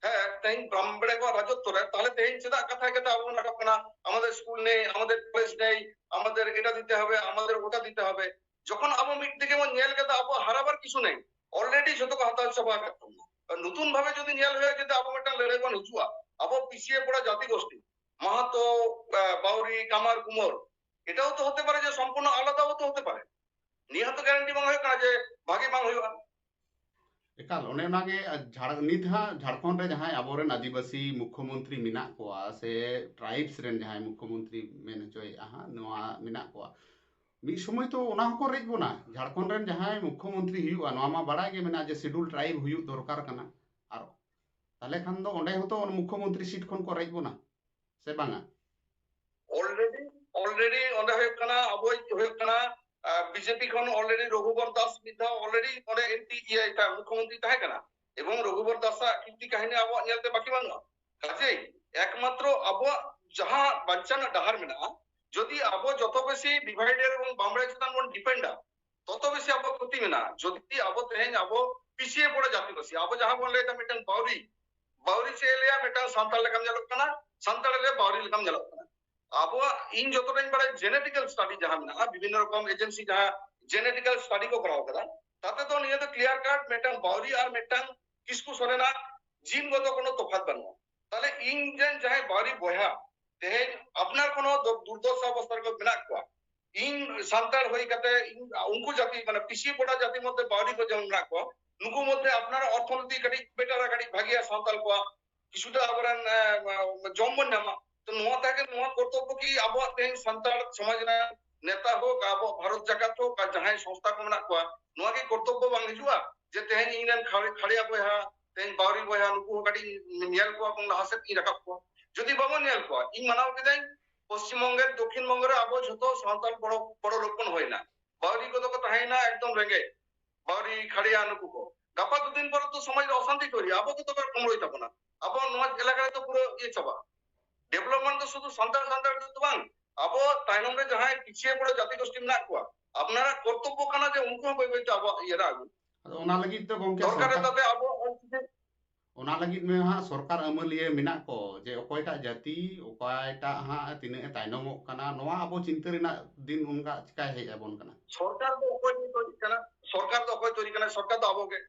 ᱦᱮᱸ, ᱛᱮᱦᱮᱧ ᱵᱟᱢᱵᱲᱮ ᱠᱚᱣᱟᱜ ᱨᱟᱡᱚᱛᱛᱚ ᱨᱮ, ᱛᱟᱦᱞᱮ ᱛᱮᱦᱮᱧ ᱪᱮᱫᱟᱜ ᱠᱟᱛᱷᱟ ᱠᱟᱛᱷᱟ ᱟᱵᱚ ᱵᱚᱱ ᱨᱟᱠᱟᱵ ᱠᱟᱱᱟ, আমাদের স্কুল নেই, আমাদের কলেজ নেই, আমাদের এটা দিতে হবে, আমাদের ওটা দিতে হবে? যখন ᱟᱵᱚ ᱢᱤᱫ ᱛᱮᱜᱮ ᱵᱚᱱ ᱧᱮᱞ ᱠᱮᱫᱟ ᱟᱵᱚᱣᱟᱜ ᱦᱟᱨᱟᱵᱟᱨ ᱠᱤᱪᱷᱩ ᱱᱮᱭ, ᱚᱞᱨᱮᱰᱤ ᱡᱷᱚᱛᱚ ᱠᱚ ᱦᱟᱛᱟᱣ ᱪᱟᱵᱟ ᱟᱠᱟᱫ ᱛᱟᱵᱚᱱᱟ᱾ ᱱᱚᱛᱩᱱ ᱵᱷᱟᱵᱮ ᱡᱩᱫᱤ ᱧᱮᱞ ᱦᱩᱭᱩᱜᱼᱟ, ᱡᱩᱫᱤ ᱟᱵᱚ ᱢᱤᱫᱴᱟᱝ ᱞᱟᱹᱲᱦᱟᱹᱭ ᱵᱚᱱ ᱦᱤᱡᱩᱜᱼᱟ, ᱟᱵᱚ ᱯᱤᱪᱷᱤᱭᱮ ᱯᱚᱲᱟ ᱡᱟᱹᱛᱤ ᱜᱳᱥᱴᱤ, মাহাতো, আহ, বাউরি, কামার, কুমোর, এটাও তো হতে পারে যে সম্পূর্ণ আলাদাও তো হতে পারে। ᱱᱤᱭᱟᱹ ᱦᱚᱸᱛᱚ ᱜᱮᱨᱮᱱᱴᱤ ᱵᱟᱝ ᱦᱩᱭᱩᱜ ᱠᱟᱱᱟ ᱡᱮ ᱵᱷᱟᱜᱮ ᱵᱟᱝ ᱦᱩᱭᱩᱜᱼᱟ᱾ ᱮᱠᱟᱞ, ᱚᱱᱮ ᱚᱱᱟᱜᱮ, ᱟᱨ ᱡᱷᱟᱲ-, ᱱᱤᱛ ᱦᱟᱸᱜ ᱡᱷᱟᱲᱠᱷᱚᱸᱰ ᱨᱮ ᱡᱟᱦᱟᱸᱭ ᱟᱵᱚᱨᱮᱱ ᱟᱹᱫᱤᱵᱟᱹᱥᱤ ᱢᱩᱠᱠᱷᱚᱢᱚᱱᱛᱨᱤ ᱢᱮᱱᱟᱜ ᱠᱚᱣᱟ ᱥᱮ ᱴᱨᱟᱭᱤᱵᱥ ᱨᱮᱱ ᱡᱟᱦᱟᱸᱭ ᱢᱩᱠᱠᱷᱚᱢᱚᱱᱛᱨᱤ ᱢᱮᱱ ᱦᱚᱪᱚᱭᱮᱫᱼᱟ ᱦᱟᱸᱜ, ᱱᱚᱣᱟ ᱢᱮᱱᱟᱜ ᱠᱚᱣᱟ, ᱢᱤᱫ ᱥᱚᱢᱚᱭ ᱛᱚ ᱚᱱᱟ ᱦᱚᱸᱠᱚ ᱨᱮᱡ ᱵᱚᱱᱟ᱾ ᱡᱷᱟᱲᱠᱷᱚᱸᱰ ᱨᱮᱱ ᱡᱟᱦᱟᱸᱭ ᱢᱩᱠᱠᱷᱚᱢᱚᱱᱛᱨᱤ ᱦᱩᱭᱩᱜᱼᱟ, ᱱᱚᱣᱟ ᱢᱟ ᱵᱟᱲᱟᱭ ᱜᱮ ᱢᱮᱱᱟᱜᱼᱟ ᱡᱮ ᱥᱤᱰᱩᱞ ᱴᱨᱟᱭᱤᱵ ᱦᱩᱭᱩᱜ ᱫᱚᱨᱠᱟᱨ ᱠᱟᱱᱟ᱾ ᱟᱨ ᱛᱟᱦᱞᱮ ᱠᱷᱟᱱ ᱫᱚ ᱚᱸᱰᱮ ᱦᱚᱸᱛᱚ ᱢᱩᱠᱠᱷᱚᱢᱚᱱᱛᱨᱤ ᱥᱤᱴ ᱠᱷᱚᱱ ᱠᱚ ᱨᱮᱡ ᱵᱚᱱᱟ, ᱥᱮ ᱵᱟᱝᱟ? ᱚᱞᱨᱮᱰᱤ, ᱚᱞᱨᱮᱰᱤ ᱚᱸᱰᱮ ᱦᱩᱭᱩᱜ ᱠᱟᱱᱟ, ᱟᱵᱚᱭᱤᱡ ᱦᱩᱭᱩᱜ ᱠᱟᱱᱟ, ᱟᱨ, ᱵᱤᱡᱮᱯᱤ ᱠᱷᱚᱱ ᱚᱞᱨᱮᱰᱤ ᱨᱚᱜᱷᱩᱵᱚᱨ ᱫᱟᱥ ᱢᱤᱫ ᱫᱷᱟᱣ ᱚᱞᱨᱮᱰᱤ ᱚᱸᱰᱮ ᱮᱢᱯᱤ, ᱤᱭᱟᱹ, ᱮᱴᱟᱜ ᱢᱩᱠᱠᱷᱚᱢᱚᱱᱛᱨᱤ ᱛᱟᱦᱮᱸ ᱠᱟᱱᱟ᱾ ᱮᱵᱚᱝ ᱨᱚᱜᱷᱩᱵᱚᱨ ᱫᱟᱥᱟᱜ ᱠᱤᱨᱛᱤ ᱠᱟᱹᱦᱱᱤ ᱟᱵᱚᱣᱟᱜ ᱧᱮᱞᱛᱮ ᱵᱟᱹᱠᱤ ᱵᱟᱹᱱᱩᱜᱼᱟ᱾ ᱠᱟᱡᱮᱭ ᱮᱠᱢᱟᱛᱨᱚ ᱟᱵᱚᱣᱟᱜ ᱡᱟᱦᱟᱸ ᱵᱟᱧᱪᱟᱣ ᱨᱮᱱᱟᱜ ᱰᱟᱦᱟᱨ ᱢᱮᱱᱟᱜᱼᱟ, ᱡᱩᱫᱤ ᱟᱵᱚ ᱡᱚᱛᱚ ᱵᱮᱥᱤ ᱰᱤᱵᱷᱟᱭᱰᱮᱰ ᱮᱵᱚᱝ ᱵᱟᱢᱲᱮ ᱪᱮᱛᱟᱱ ᱵᱚᱱ ᱰᱤᱯᱮᱱᱰᱟ, ᱛᱚᱛᱚ ᱵᱮᱥᱤ ᱟᱵᱚ ᱠᱷᱚᱛᱤ ᱢᱮᱱᱟᱜᱼᱟ᱾ ᱡᱩᱫᱤ ᱟᱵᱚ ᱛᱮᱦᱮᱧ ᱟᱵᱚ ᱯᱤᱪᱷᱤᱭᱮ ᱯᱚᱲᱟ ᱡᱟᱹᱛᱤ ᱵᱟᱹᱥᱤ, ᱟᱵᱚ ᱡᱟᱦᱟᱸ ᱵᱚᱱ ᱞᱟᱹᱭᱫᱟ ᱢᱤᱫᱴᱟᱝ ᱵᱟᱣᱨᱤ, ᱵᱟᱣᱨᱤ ᱪᱮᱫ ᱮ ᱞᱟᱹᱭᱟ? ᱢᱤᱫᱴᱟᱝ ᱥᱟᱱᱛᱟᱲ ᱞᱮᱠᱟᱢ ᱧᱮᱞᱚᱜ ᱠᱟᱱᱟ, ᱥᱟᱱᱛᱟᱲ ᱨᱮ ᱵᱟᱣᱨᱤ ᱞᱮᱠᱟᱢ ᱧᱮᱞᱚᱜ ᱠᱟᱱᱟ᱾ ᱟᱵᱚᱣᱟᱜ, ᱤᱧ ᱡᱚᱛᱚᱴᱟᱧ ᱵᱟᱲᱟᱭᱟ, ᱡᱮᱱᱮᱴᱤᱠᱟᱞ ᱥᱴᱟᱰᱤ ᱡᱟᱦᱟᱸ ᱢᱮᱱᱟᱜᱼᱟ, ᱵᱤᱵᱷᱤᱱᱱᱚ ᱨᱚᱠᱚᱢ ᱮᱡᱮᱱᱥᱤ ᱡᱟᱦᱟᱸ ᱡᱮᱱᱮᱴᱤᱠᱟᱞ ᱥᱴᱟᱰᱤ ᱠᱚ ᱠᱚᱨᱟᱣ ᱠᱟᱫᱟ, ᱛᱟᱛᱮ ᱫᱚ ᱱᱤᱭᱟᱹ ᱫᱚ ᱠᱞᱤᱭᱟᱨ ᱠᱟᱴ ᱢᱤᱫᱴᱟᱝ ᱵᱟᱣᱨᱤ ᱟᱨ ᱢᱤᱫᱴᱟᱝ ᱠᱤᱥᱠᱩ ᱥᱚᱨᱮᱱᱟᱜ ᱡᱤᱱ ᱜᱚᱛᱚ ᱠᱳᱱᱳ ᱛᱚᱯᱷᱟᱛ ᱵᱟᱹᱱᱩᱜᱼᱟ᱾ ᱛᱟᱦᱞᱮ ᱤᱧ ᱨᱮᱱ ᱡᱟᱦᱟᱸᱭ ᱵᱟᱣᱨᱤ ᱵᱚᱭᱦᱟ ᱛᱮᱦᱮᱧ ᱟᱯᱱᱟᱨ ᱠᱷᱚᱱ ᱦᱚᱸ ᱫᱩᱨ-, ᱫᱩᱨᱫᱚᱥᱟ ᱚᱵᱚᱥᱛᱟ ᱨᱮᱠᱚ ᱢᱮᱱᱟᱜ ᱠᱚᱣᱟ, ᱤᱧ ᱥᱟᱱᱛᱟᱲ ᱦᱩᱭ ᱠᱟᱛᱮ ᱤᱧ ᱩᱱᱠᱩ ᱡᱟᱹᱛᱤ, ᱢᱟᱱᱮ ᱯᱤᱪᱷᱤ ᱯᱚᱲᱟ ᱡᱟᱹᱛᱤ ᱢᱚᱫᱽᱫᱷᱮ ᱵᱟᱣᱨᱤ ᱠᱚ ᱡᱮᱢᱚᱱ ᱢᱮᱱᱟᱜ ᱠᱚᱣᱟ, ᱱᱩᱠᱩ ᱢᱚᱫᱽᱫᱷᱮ ᱟᱯᱱᱟᱨᱟᱜ ᱚᱨᱛᱷᱚᱱᱤᱛᱤ ᱠᱟᱹᱴᱤᱡ ᱵᱮᱴᱟᱨᱟ, ᱠᱟᱹᱴᱤᱡ ᱵᱷᱟᱜᱮᱭᱟ, ᱥᱟᱱᱛᱟᱲ ᱠᱚᱣᱟᱜ ᱠᱤᱪᱷᱩᱴᱟ ᱟᱵᱚᱨᱮᱱ, ᱮ, ᱡᱚᱢ ᱵᱚᱱ ᱧᱟᱢᱟ᱾ ᱛᱚ ᱱᱚᱣᱟ ᱛᱟᱦᱮᱸ ᱠᱟᱱᱟ, ᱱᱚᱣᱟ ᱠᱚᱨᱛᱚᱵᱵᱚ ᱠᱤ ᱟᱵᱚᱣᱟᱜ ᱛᱮᱦᱮᱧ ᱥᱟᱱᱛᱟᱲ ᱥᱚᱢᱟᱡᱽ ᱨᱮᱱ ᱱᱮᱛᱟ ᱦᱳᱠ, ᱟᱵᱚᱣᱟᱜ ᱵᱷᱟᱨᱚᱛ ᱡᱟᱠᱟᱛ ᱦᱳᱠ, ᱟᱨ ᱡᱟᱦᱟᱸᱭ ᱥᱚᱝᱥᱛᱷᱟ ᱠᱚ ᱢᱮᱱᱟᱜ ᱠᱚᱣᱟ, ᱱᱚᱣᱟ ᱠᱤ ᱠᱚᱨᱛᱚᱵᱵᱚ ᱵᱟᱝ ᱦᱤᱡᱩᱜᱼᱟ ᱡᱮ ᱛᱮᱦᱮᱧ ᱤᱧ ᱨᱮᱱ ᱠᱷᱟᱲ-, ᱠᱷᱟᱲᱭᱟ ᱵᱚᱭᱦᱟ, ᱛᱮᱦᱮᱧ ᱵᱟᱣᱨᱤ ᱵᱚᱭᱦᱟ, ᱱᱩᱠᱩ ᱦᱚᱸ ᱠᱟᱹᱴᱤᱡ ᱧᱮᱞ ᱠᱚᱣᱟ ᱵᱚᱱ, ᱞᱟᱦᱟ ᱥᱮᱫ ᱤᱧ ᱨᱟᱠᱟᱵ ᱠᱚᱣᱟ? ᱡᱩᱫᱤ ᱵᱟᱵᱚᱱ ᱧᱮᱞ ᱠᱚᱣᱟ, ᱤᱧ ᱢᱟᱱᱟᱣ ᱠᱤᱫᱟᱹᱧ ᱯᱚᱥᱪᱤᱢ ᱵᱚᱝᱜᱮ, ᱫᱚᱠᱠᱷᱤᱱ ᱵᱚᱝᱜᱚ ᱨᱮ ᱟᱵᱚ ᱡᱷᱚᱛᱚ ᱥᱟᱱᱛᱟᱲ ᱵᱚᱲᱚ, ᱵᱚᱲᱚ ᱞᱚᱠ ᱵᱚᱱ ᱦᱩᱭᱱᱟ, ᱵᱟᱣᱨᱤ ᱠᱚᱫᱚ ᱠᱚ ᱛᱟᱦᱮᱸᱭᱮᱱᱟ ᱮᱠᱫᱚᱢ ᱨᱮᱸᱜᱮᱡ, ᱵᱟᱣᱨᱤ ᱠᱷᱟᱲᱭᱟ ᱱᱩᱠᱩ ᱠᱚ᱾ ᱜᱟᱯᱟ ᱫᱩ ᱫᱤᱱ ᱯᱚᱨᱮ ᱛᱚ ᱥᱚᱢᱟᱡᱽ ᱨᱮ ᱚᱥᱟᱱᱛᱤ ᱛᱚᱭᱨᱤᱜᱼᱟ, ᱟᱵᱚ ᱜᱮᱛᱚ ᱠᱚ ᱠᱩᱢᱲᱩᱭ ᱛᱟᱵᱚᱱᱟ᱾ ᱟᱵᱚ ᱱᱚᱣᱟ ᱮᱞᱟᱠᱟ ᱨᱮᱫᱚ ᱯᱩᱨᱟᱹ ᱤᱭᱟᱹ ᱪᱟᱵᱟᱜᱼᱟ᱾ ᱰᱮᱵᱷᱞᱚᱯᱢᱮᱱᱴ ᱫᱚ ᱥᱩᱫᱷᱩ ᱥᱟᱱᱛᱟᱲ, ᱥᱟᱱᱛᱟᱲ ᱫᱚ ᱵᱟᱝ, ᱟᱵᱚ ᱛᱟᱭᱱᱚᱢ ᱨᱮ ᱡᱟᱦᱟᱸᱭ ᱯᱤᱪᱷᱤᱭᱟᱹ ᱯᱚᱲᱟ ᱡᱟᱹᱛᱤ ᱜᱳᱥᱴᱤ ᱢᱮᱱᱟᱜ ᱠᱚᱣᱟ, ᱟᱯᱱᱟᱨᱟᱜ ᱠᱚᱨᱛᱚᱵᱵᱚ ᱠᱟᱱᱟ ᱡᱮ ᱩᱱᱠᱩ ᱦᱚᱸ ᱵᱟᱹᱭ ᱵᱟᱹᱭᱛᱮ ᱟᱵᱚᱣᱟᱜ ᱤᱭᱟᱹ ᱨᱮ ᱟᱹᱜᱩ᱾ ᱟᱫᱚ ᱚᱱᱟ ᱞᱟᱹᱜᱤᱫ ᱛᱮ ᱜᱚᱢᱠᱮ ᱫᱚᱨᱠᱟᱨ ᱨᱮ ᱥᱚᱨᱠᱟᱨ, ᱛᱟᱯᱮ ᱟᱵᱚ ᱚᱞᱪᱤᱠᱤ ᱚᱱᱟ ᱞᱟᱹᱜᱤᱫ ᱢᱟ ᱦᱟᱸᱜ ᱥᱚᱨᱠᱟᱨ ᱟᱹᱢᱟᱹᱞᱤᱭᱟᱹ ᱢᱮᱱᱟᱜ ᱠᱚ, ᱡᱮ ᱚᱠᱚᱭᱴᱟᱜ ᱡᱟᱹᱛᱤ ᱚᱠᱚᱭᱴᱟᱜ ᱦᱟᱸᱜ ᱛᱤᱱᱟᱹᱜ ᱮ ᱛᱟᱭᱱᱚᱢᱚᱜ ᱠᱟᱱᱟ, ᱱᱚᱣᱟ ᱟᱵᱚ ᱪᱤᱱᱛᱟᱹ ᱨᱮᱱᱟᱜ ᱫᱤᱱ ᱚᱱᱠᱟ ᱪᱤᱠᱟᱭ ᱦᱮᱡ ᱟᱵᱚᱱ ᱠᱟᱱᱟ? ᱥᱚᱨᱠᱟᱨ ᱫᱚ ᱚᱠᱚᱭ ᱛᱚᱭᱨᱤ ᱠᱟᱱᱟ? ᱥᱚᱨᱠᱟᱨ ᱫᱚ ᱚᱠᱚᱭ ᱛᱚᱭᱨᱤ ᱠᱟᱱᱟ? ᱥᱚᱨᱠᱟᱨ ᱫᱚ ᱟᱵᱚ ᱜᱮ᱾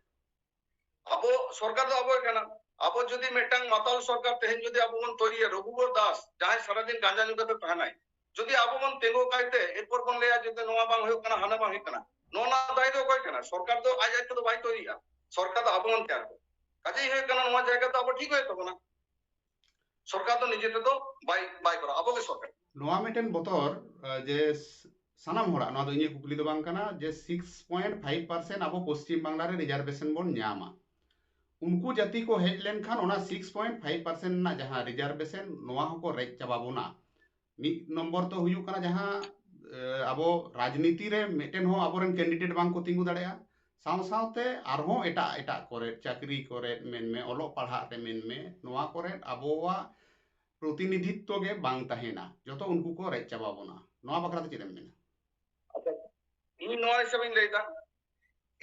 ᱟᱵᱚ ᱥᱚᱨᱠᱟᱨ ᱫᱚ ᱟᱵᱚ ᱜᱮ ᱠᱟᱱᱟ᱾ ᱟᱵᱚ ᱡᱩᱫᱤ ᱢᱤᱫᱴᱟᱝ ᱢᱟᱛᱟᱞ ᱥᱚᱨᱠᱟᱨ ᱛᱮᱦᱮᱧ ᱡᱩᱫᱤ ᱟᱵᱚ ᱵᱚᱱ ᱛᱚᱭᱨᱤᱭᱟ, ᱨᱚᱜᱷᱩᱵᱚᱨ ᱫᱟᱥ ᱡᱟᱦᱟᱸᱭ ᱥᱟᱨᱟᱫᱤᱱ ᱜᱟᱸᱡᱟ ᱧᱩ ᱠᱟᱛᱮ ᱛᱟᱦᱮᱱᱟᱭ, ᱡᱩᱫᱤ ᱟᱵᱚ ᱵᱚᱱ ᱛᱤᱸᱜᱩ ᱠᱟᱭᱛᱮ ᱮᱨᱯᱚᱨ ᱵᱚᱱ ᱞᱟᱹᱭᱟ ᱡᱩᱫᱤ ᱱᱚᱣᱟ ᱵᱟᱝ ᱦᱩᱭᱩᱜ ᱠᱟᱱᱟ, ᱦᱟᱱᱟ ᱵᱟᱝ ᱦᱩᱭᱩᱜ ᱠᱟᱱᱟ, ᱱᱚᱣᱟ ᱨᱮᱱᱟᱜ ᱫᱟᱭ ᱫᱚ ᱚᱠᱚᱭ ᱠᱟᱱᱟ? ᱥᱚᱨᱠᱟᱨ ᱫᱚ ᱟᱡ ᱟᱡ ᱛᱮᱫᱚ ᱵᱟᱭ ᱛᱚᱭᱨᱤᱜᱼᱟ, ᱥᱚᱨᱠᱟᱨ ᱫᱚ ᱟᱵᱚ ᱵᱚᱱ ᱛᱮᱭᱟᱨ ᱠᱚᱣᱟ᱾ ᱠᱟᱡᱮᱭ ᱦᱩᱭᱩᱜ ᱠᱟᱱᱟ, ᱱᱚᱣᱟ ᱡᱟᱭᱜᱟ ᱫᱚ ᱟᱵᱚ ᱴᱷᱤᱠ ᱦᱩᱭᱩᱜ ᱛᱟᱵᱚᱱᱟ᱾ ᱥᱚᱨᱠᱟᱨ ᱫᱚ ᱱᱤᱡᱮ ᱛᱮᱫᱚ ᱵᱟᱭ, ᱵᱟᱭ ᱠᱚᱨᱟᱣᱟ, ᱟᱵᱚ ᱜᱮ ᱥᱚᱨᱠᱟᱨ᱾ ᱱᱚᱣᱟ ᱢᱤᱫᱴᱮᱱ ᱵᱚᱛᱚᱨ, ᱟᱸ, ᱡᱮ ᱥ-, ᱥᱟᱱᱟᱢ ᱦᱚᱲᱟᱜ, ᱱᱚᱣᱟ ᱫᱚ ᱤᱧᱟᱹᱜ ᱠᱩᱠᱞᱤ ᱫᱚ ᱵᱟᱝ ᱠᱟᱱᱟ, ᱡᱮ ᱥᱤᱠᱥ ᱯᱚᱭᱮᱱᱴ ᱯᱷᱟᱭᱤᱵᱷ ᱯᱟᱨᱥᱮᱱᱴ ᱟᱵᱚ ᱯᱚᱥᱪᱤᱢ ᱵᱟᱝᱞᱟ ᱨᱮ ᱨᱤᱡᱟᱨᱵᱷᱮᱥᱚᱱ ᱵᱚᱱ ᱧᱟᱢᱟ᱾ ᱩᱱᱠᱩ ᱡᱟᱹᱛᱤ ᱠᱚ ᱦᱮᱡ ᱞᱮᱱᱠᱷᱟᱱ ᱚᱱᱟ ᱥᱤᱠᱥ ᱯᱚᱭᱮᱱᱴ ᱯᱷᱟᱭᱤᱵᱷ ᱯᱟᱨᱥᱮᱱᱴ ᱨᱮᱱᱟᱜ ᱡᱟᱦᱟᱸ ᱨᱤᱡᱟᱨᱵᱷᱮᱥᱚᱱ, ᱱᱚᱣᱟ ᱦᱚᱸᱠᱚ ᱨᱮᱡ ᱪᱟᱵᱟ ᱵᱚᱱᱟ᱾ ᱢᱤᱫ ᱱᱚᱢᱵᱚᱨ ᱫᱚ ᱦᱩᱭᱩᱜ ᱠᱟᱱᱟ ᱡᱟᱦᱟᱸ, ᱮ, ᱟᱵᱚ ᱨᱟᱡᱽᱱᱤᱛᱤ ᱨᱮ ᱢᱤᱫᱴᱮᱱ ᱦᱚᱸ ᱟᱵᱚᱨᱮᱱ ᱠᱮᱱᱰᱤᱰᱮᱴ ᱵᱟᱝ ᱠᱚ ᱛᱤᱸᱜᱩ ᱫᱟᱲᱮᱭᱟᱜᱼᱟ᱾ ᱥᱟᱶ ᱥᱟᱶᱛᱮ ᱟᱨᱦᱚᱸ ᱮᱴᱟᱜ ᱮᱴᱟᱜ ᱠᱚᱨᱮ, ᱪᱟᱹᱠᱨᱤ ᱠᱚᱨᱮ ᱢᱮᱱᱢᱮ, ᱚᱞᱚᱜ ᱯᱟᱲᱦᱟᱜ ᱨᱮ ᱢᱮᱱᱢᱮ, ᱱᱚᱣᱟ ᱠᱚᱨᱮ ᱟᱵᱚᱣᱟᱜ ᱯᱨᱚᱛᱤᱱᱤᱫᱷᱤᱛᱛᱚ ᱜᱮ ᱵᱟᱝ ᱛᱟᱦᱮᱱᱟ, ᱡᱚᱛᱚ ᱩᱱᱠᱩ ᱠᱚ ᱨᱮᱡ ᱪᱟᱵᱟ ᱵᱚᱱᱟ᱾ ᱱᱚᱣᱟ ᱵᱟᱠᱷᱨᱟ ᱛᱮ ᱪᱮᱫ ᱮᱢ ᱢᱮᱱᱟ? ᱟᱪᱪᱷᱟ, ᱤᱧ ᱱᱚᱣᱟ ᱦᱤᱥᱟᱹᱵ ᱤᱧ ᱞᱟᱹᱭᱫᱟ,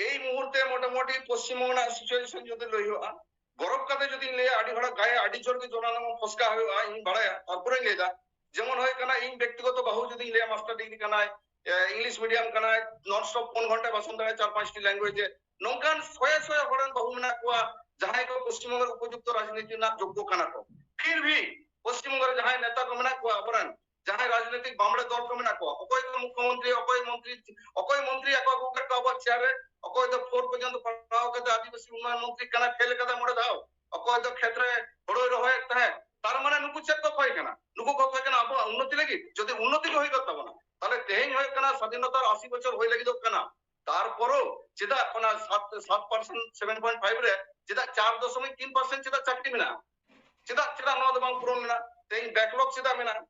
ᱮᱭ ᱢᱩᱦᱩᱨᱛᱮ ᱢᱚᱴᱟᱢᱩᱴᱤ ᱯᱚᱥᱪᱤᱢ ᱵᱚᱝᱜᱚ ᱨᱮᱱᱟᱜ situation ᱡᱩᱫᱤ ᱞᱟᱹᱭ ᱦᱩᱭᱩᱜᱼᱟ, ᱜᱚᱨᱚᱵ ᱠᱟᱛᱮ ᱡᱩᱫᱤᱧ ᱞᱟᱹᱭᱟ, ᱟᱹᱰᱤ ᱦᱚᱲᱟᱜ ᱜᱟᱭᱮ ᱟᱹᱰᱤ ᱡᱳᱨ ᱜᱮ ᱡᱚᱞᱟᱱᱚᱢ ᱯᱷᱚᱥᱠᱟ ᱦᱩᱭᱩᱜᱼᱟ, ᱤᱧ ᱵᱟᱲᱟᱭᱟ᱾ ᱛᱟᱨᱯᱚᱨᱮᱧ ᱞᱟᱹᱭᱫᱟ, ᱡᱮᱢᱚᱱ ᱦᱩᱭᱩᱜ ᱠᱟᱱᱟ, ᱤᱧ ᱵᱮᱠᱛᱤᱜᱚᱛᱚ ᱵᱟᱹᱦᱩ ᱡᱩᱫᱤᱧ ᱞᱟᱹᱭᱟ, ᱢᱟᱥᱴᱟᱨ ᱰᱤᱜᱽᱨᱤ ᱠᱟᱱᱟᱭ, ᱤᱝᱞᱤᱥ ᱢᱤᱰᱤᱭᱟᱢ ᱠᱟᱱᱟᱭ, ᱱᱚᱱ ᱥᱴᱚᱯ ᱯᱩᱱ ᱜᱷᱚᱱᱴᱟ ᱵᱷᱟᱥᱚᱱ ᱫᱟᱲᱮᱭᱟᱜᱼᱟ ᱪᱟᱨ ᱯᱟᱸᱪᱴᱤ ᱞᱮᱝᱜᱩᱭᱮᱡᱽ ᱮ, ᱱᱚᱝᱠᱟᱱ ᱥᱚᱭ ᱥᱚᱭ ᱦᱚᱲ ᱨᱮᱱ ᱵᱟᱹᱦᱩ ᱢᱮᱱᱟᱜ ᱠᱚᱣᱟ, ᱡᱟᱦᱟᱸᱭ ᱠᱚ ᱯᱚᱥᱪᱤᱢ ᱵᱚᱝᱜᱚ ᱨᱮ ᱩᱯᱚᱡᱩᱠᱛᱚ ᱨᱟᱡᱽᱱᱤᱛᱤ ᱨᱮᱱᱟᱜ ᱡᱳᱜᱽᱜᱚ ᱠᱟᱱᱟ ᱠᱚ᱾ ᱯᱷᱤᱨ ᱵᱷᱤ ᱯᱚᱥᱪᱤᱢ ᱵᱚᱝᱜᱚ ᱨᱮ ᱡᱟᱦᱟᱸᱭ ᱱᱮᱛᱟ ᱠᱚ ᱢᱮᱱᱟᱜ ᱠᱚᱣᱟ, ᱟᱵᱚᱨᱮᱱ ᱡᱟᱦᱟᱸᱭ ᱨᱟᱡᱽᱱᱤᱛᱤᱠ ᱵᱟᱢᱲᱮ ᱫᱚᱞ ᱠᱚ ᱢᱮᱱᱟᱜ ᱠᱚᱣᱟ, ᱚᱠᱚᱭ ᱫᱚ ᱢᱩᱠᱷᱭᱚᱢᱚᱱᱛᱨᱤ, ᱚᱠᱚᱭ ᱢᱚᱱᱛᱨᱤ, ᱚᱠᱚᱭ ᱢᱚᱱᱛᱨᱤ ᱟᱠᱚ ᱟᱹᱜᱩ ᱠᱟᱜ ᱠᱚᱣᱟ ᱟᱵᱚᱣᱟᱜ ᱪᱮᱭᱟᱨ ᱨᱮ, ᱚᱠᱚᱭ ᱫᱚ ᱯᱷᱳᱨ ᱯᱚᱨᱡᱚᱱᱛᱚ ᱯᱟᱲᱦᱟᱣ ᱠᱟᱛᱮ ᱟᱹᱫᱤᱵᱟᱹᱥᱤ ᱩᱱᱱᱚᱭᱚᱱ ᱢᱚᱱᱛᱨᱤ ᱠᱟᱱᱟ, ᱯᱷᱮᱞ ᱠᱟᱫᱟ ᱢᱚᱬᱮ ᱫᱷᱟᱣ, ᱚᱠᱚᱭ ᱫᱚ ᱠᱷᱮᱛ ᱨᱮ ᱦᱳᱲᱳᱭ ᱨᱚᱦᱚᱭᱮᱫ ᱛᱟᱦᱮᱸᱫ᱾ ᱛᱟᱨ ᱢᱟᱱᱮ ᱱᱩᱠᱩ ᱪᱮᱫ ᱠᱚ ᱠᱷᱚᱭ ᱠᱟᱱᱟ? ᱱᱩᱠᱩ ᱠᱚ ᱠᱷᱚᱭ ᱠᱟᱱᱟ ᱟᱵᱚᱣᱟᱜ ᱩᱱᱱᱚᱛᱤ ᱞᱟᱹᱜᱤᱫ᱾ ᱡᱩᱫᱤ ᱩᱱᱱᱚᱛᱤ ᱜᱮ ᱦᱩᱭ ᱠᱚᱜ ᱛᱟᱵᱚᱱᱟ, ᱛᱟᱦᱞᱮ ᱛᱮᱦᱮᱧ ᱦᱩᱭᱩᱜ ᱠᱟᱱᱟ ᱥᱟᱫᱷᱤᱱᱚᱛᱟᱨ ᱟᱥᱤ ᱵᱚᱪᱷᱚᱨ ᱦᱩᱭ ᱞᱟᱹᱜᱤᱫᱚᱜ ᱠᱟᱱᱟ, ᱛᱟᱨᱯᱚᱨᱚ ᱪᱮᱫᱟᱜ ᱚᱱᱟ ᱥᱟᱛ, ᱥᱟᱛ percent, seven point five ᱨᱮ ᱪᱮᱫᱟᱜ ᱪᱟᱨ ᱫᱚᱥᱚᱢᱤᱠ ᱛᱤᱱ percent ᱪᱮᱫᱟᱜ ᱪᱟᱹᱠᱨᱤ ᱢᱮᱱᱟᱜᱼᱟ? ᱪᱮᱫᱟᱜ, ᱪᱮᱫᱟᱜ ᱱᱚᱣᱟ ᱫᱚ ᱵᱟᱝ ᱯᱩᱨᱚᱱ ᱢᱮᱱᱟᱜᱼᱟ? ᱛᱮᱦᱮᱧ backlog ᱪᱮᱫᱟᱜ ᱢᱮᱱᱟᱜᱼᱟ?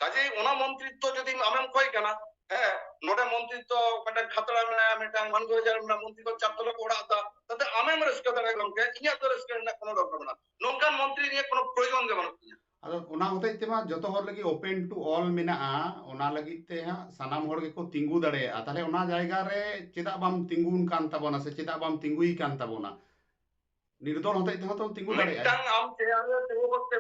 ᱠᱟᱡᱮ ᱚᱱᱟ ᱢᱚᱱᱛᱨᱤᱛᱛᱚ ᱡᱩᱫᱤ ᱟᱢᱮᱢ ᱠᱷᱚᱭ ᱠᱟᱱᱟ, ᱦᱮᱸ, ᱱᱚᱰᱮ ᱢᱚᱱᱛᱨᱤᱛᱛᱚ ᱢᱤᱫᱴᱟᱝ ᱠᱷᱟᱛᱲᱟ ᱢᱮᱱᱟᱭᱟ, ᱢᱤᱫᱴᱟᱝ ᱢᱟᱱᱜᱚ ᱵᱟᱡᱟᱨ ᱢᱮᱱᱟᱜᱼᱟ, ᱢᱚᱱᱛᱨᱤ ᱠᱚ ᱪᱟᱨ ᱛᱚᱞᱟ ᱠᱚ ᱚᱲᱟᱜ ᱮᱫᱟ, ᱛᱟᱛᱮ ᱟᱢᱮᱢ ᱨᱟᱹᱥᱠᱟᱹ ᱫᱟᱲᱮᱭᱟᱜᱼᱟ ᱜᱚᱢᱠᱮ, ᱤᱧᱟᱹᱜ ᱫᱚ ᱨᱟᱹᱥᱠᱟᱹ ᱨᱮᱱᱟᱜ ᱠᱳᱱᱳ ᱫᱚᱨᱠᱟᱨ ᱵᱟᱹᱱᱩᱜᱼᱟ᱾ ᱱᱚᱝᱠᱟᱱ ᱢᱚᱱᱛᱨᱤ ᱱᱤᱭᱟᱹ ᱠᱳᱱᱳ ᱯᱨᱚᱭᱳᱡᱚᱱ ᱜᱮ ᱵᱟᱹᱱᱩᱜ ᱛᱤᱧᱟ᱾ ᱟᱫᱚ ᱚᱱᱟ ᱦᱚᱛᱮᱡ ᱛᱮᱢᱟ ᱡᱚᱛᱚ ᱦᱚᱲ ᱞᱟᱹᱜᱤᱫ open to all ᱢᱮᱱᱟᱜᱼᱟ, ᱚᱱᱟ ᱞᱟᱹᱜᱤᱫ ᱛᱮ ᱦᱟᱸᱜ ᱥᱟᱱᱟᱢ ᱦᱚᱲ ᱜᱮᱠᱚ ᱛᱤᱸᱜᱩ ᱫᱟᱲᱮᱭᱟᱜᱼᱟ᱾ ᱛᱟᱦᱞᱮ ᱚᱱᱟ ᱡᱟᱭᱜᱟ ᱨᱮ ᱪᱮᱫᱟᱜ ᱵᱟᱢ ᱛᱤᱸᱜᱩᱱ ᱠᱟᱱ ᱛᱟᱵᱚᱱᱟ ᱥᱮ ᱪᱮᱫᱟᱜ ᱵᱟᱢ ᱛᱤᱸᱜᱩᱭ ᱠᱟᱱ ᱛᱟᱵᱚᱱᱟ? ᱱᱤᱨᱫᱚᱞ ᱦᱚᱛᱮᱡ ᱛᱮᱦᱚᱸ ᱛᱚ ᱛᱤᱸᱜᱩ ᱫᱟᱲᱮᱭᱟᱜᱼᱟ᱾ ᱢᱤᱫᱴᱟᱝ ᱟᱢ ᱪᱮᱭᱟᱨ ᱨᱮ ᱛᱤᱸᱜᱩ ᱠᱚᱨᱛᱮ,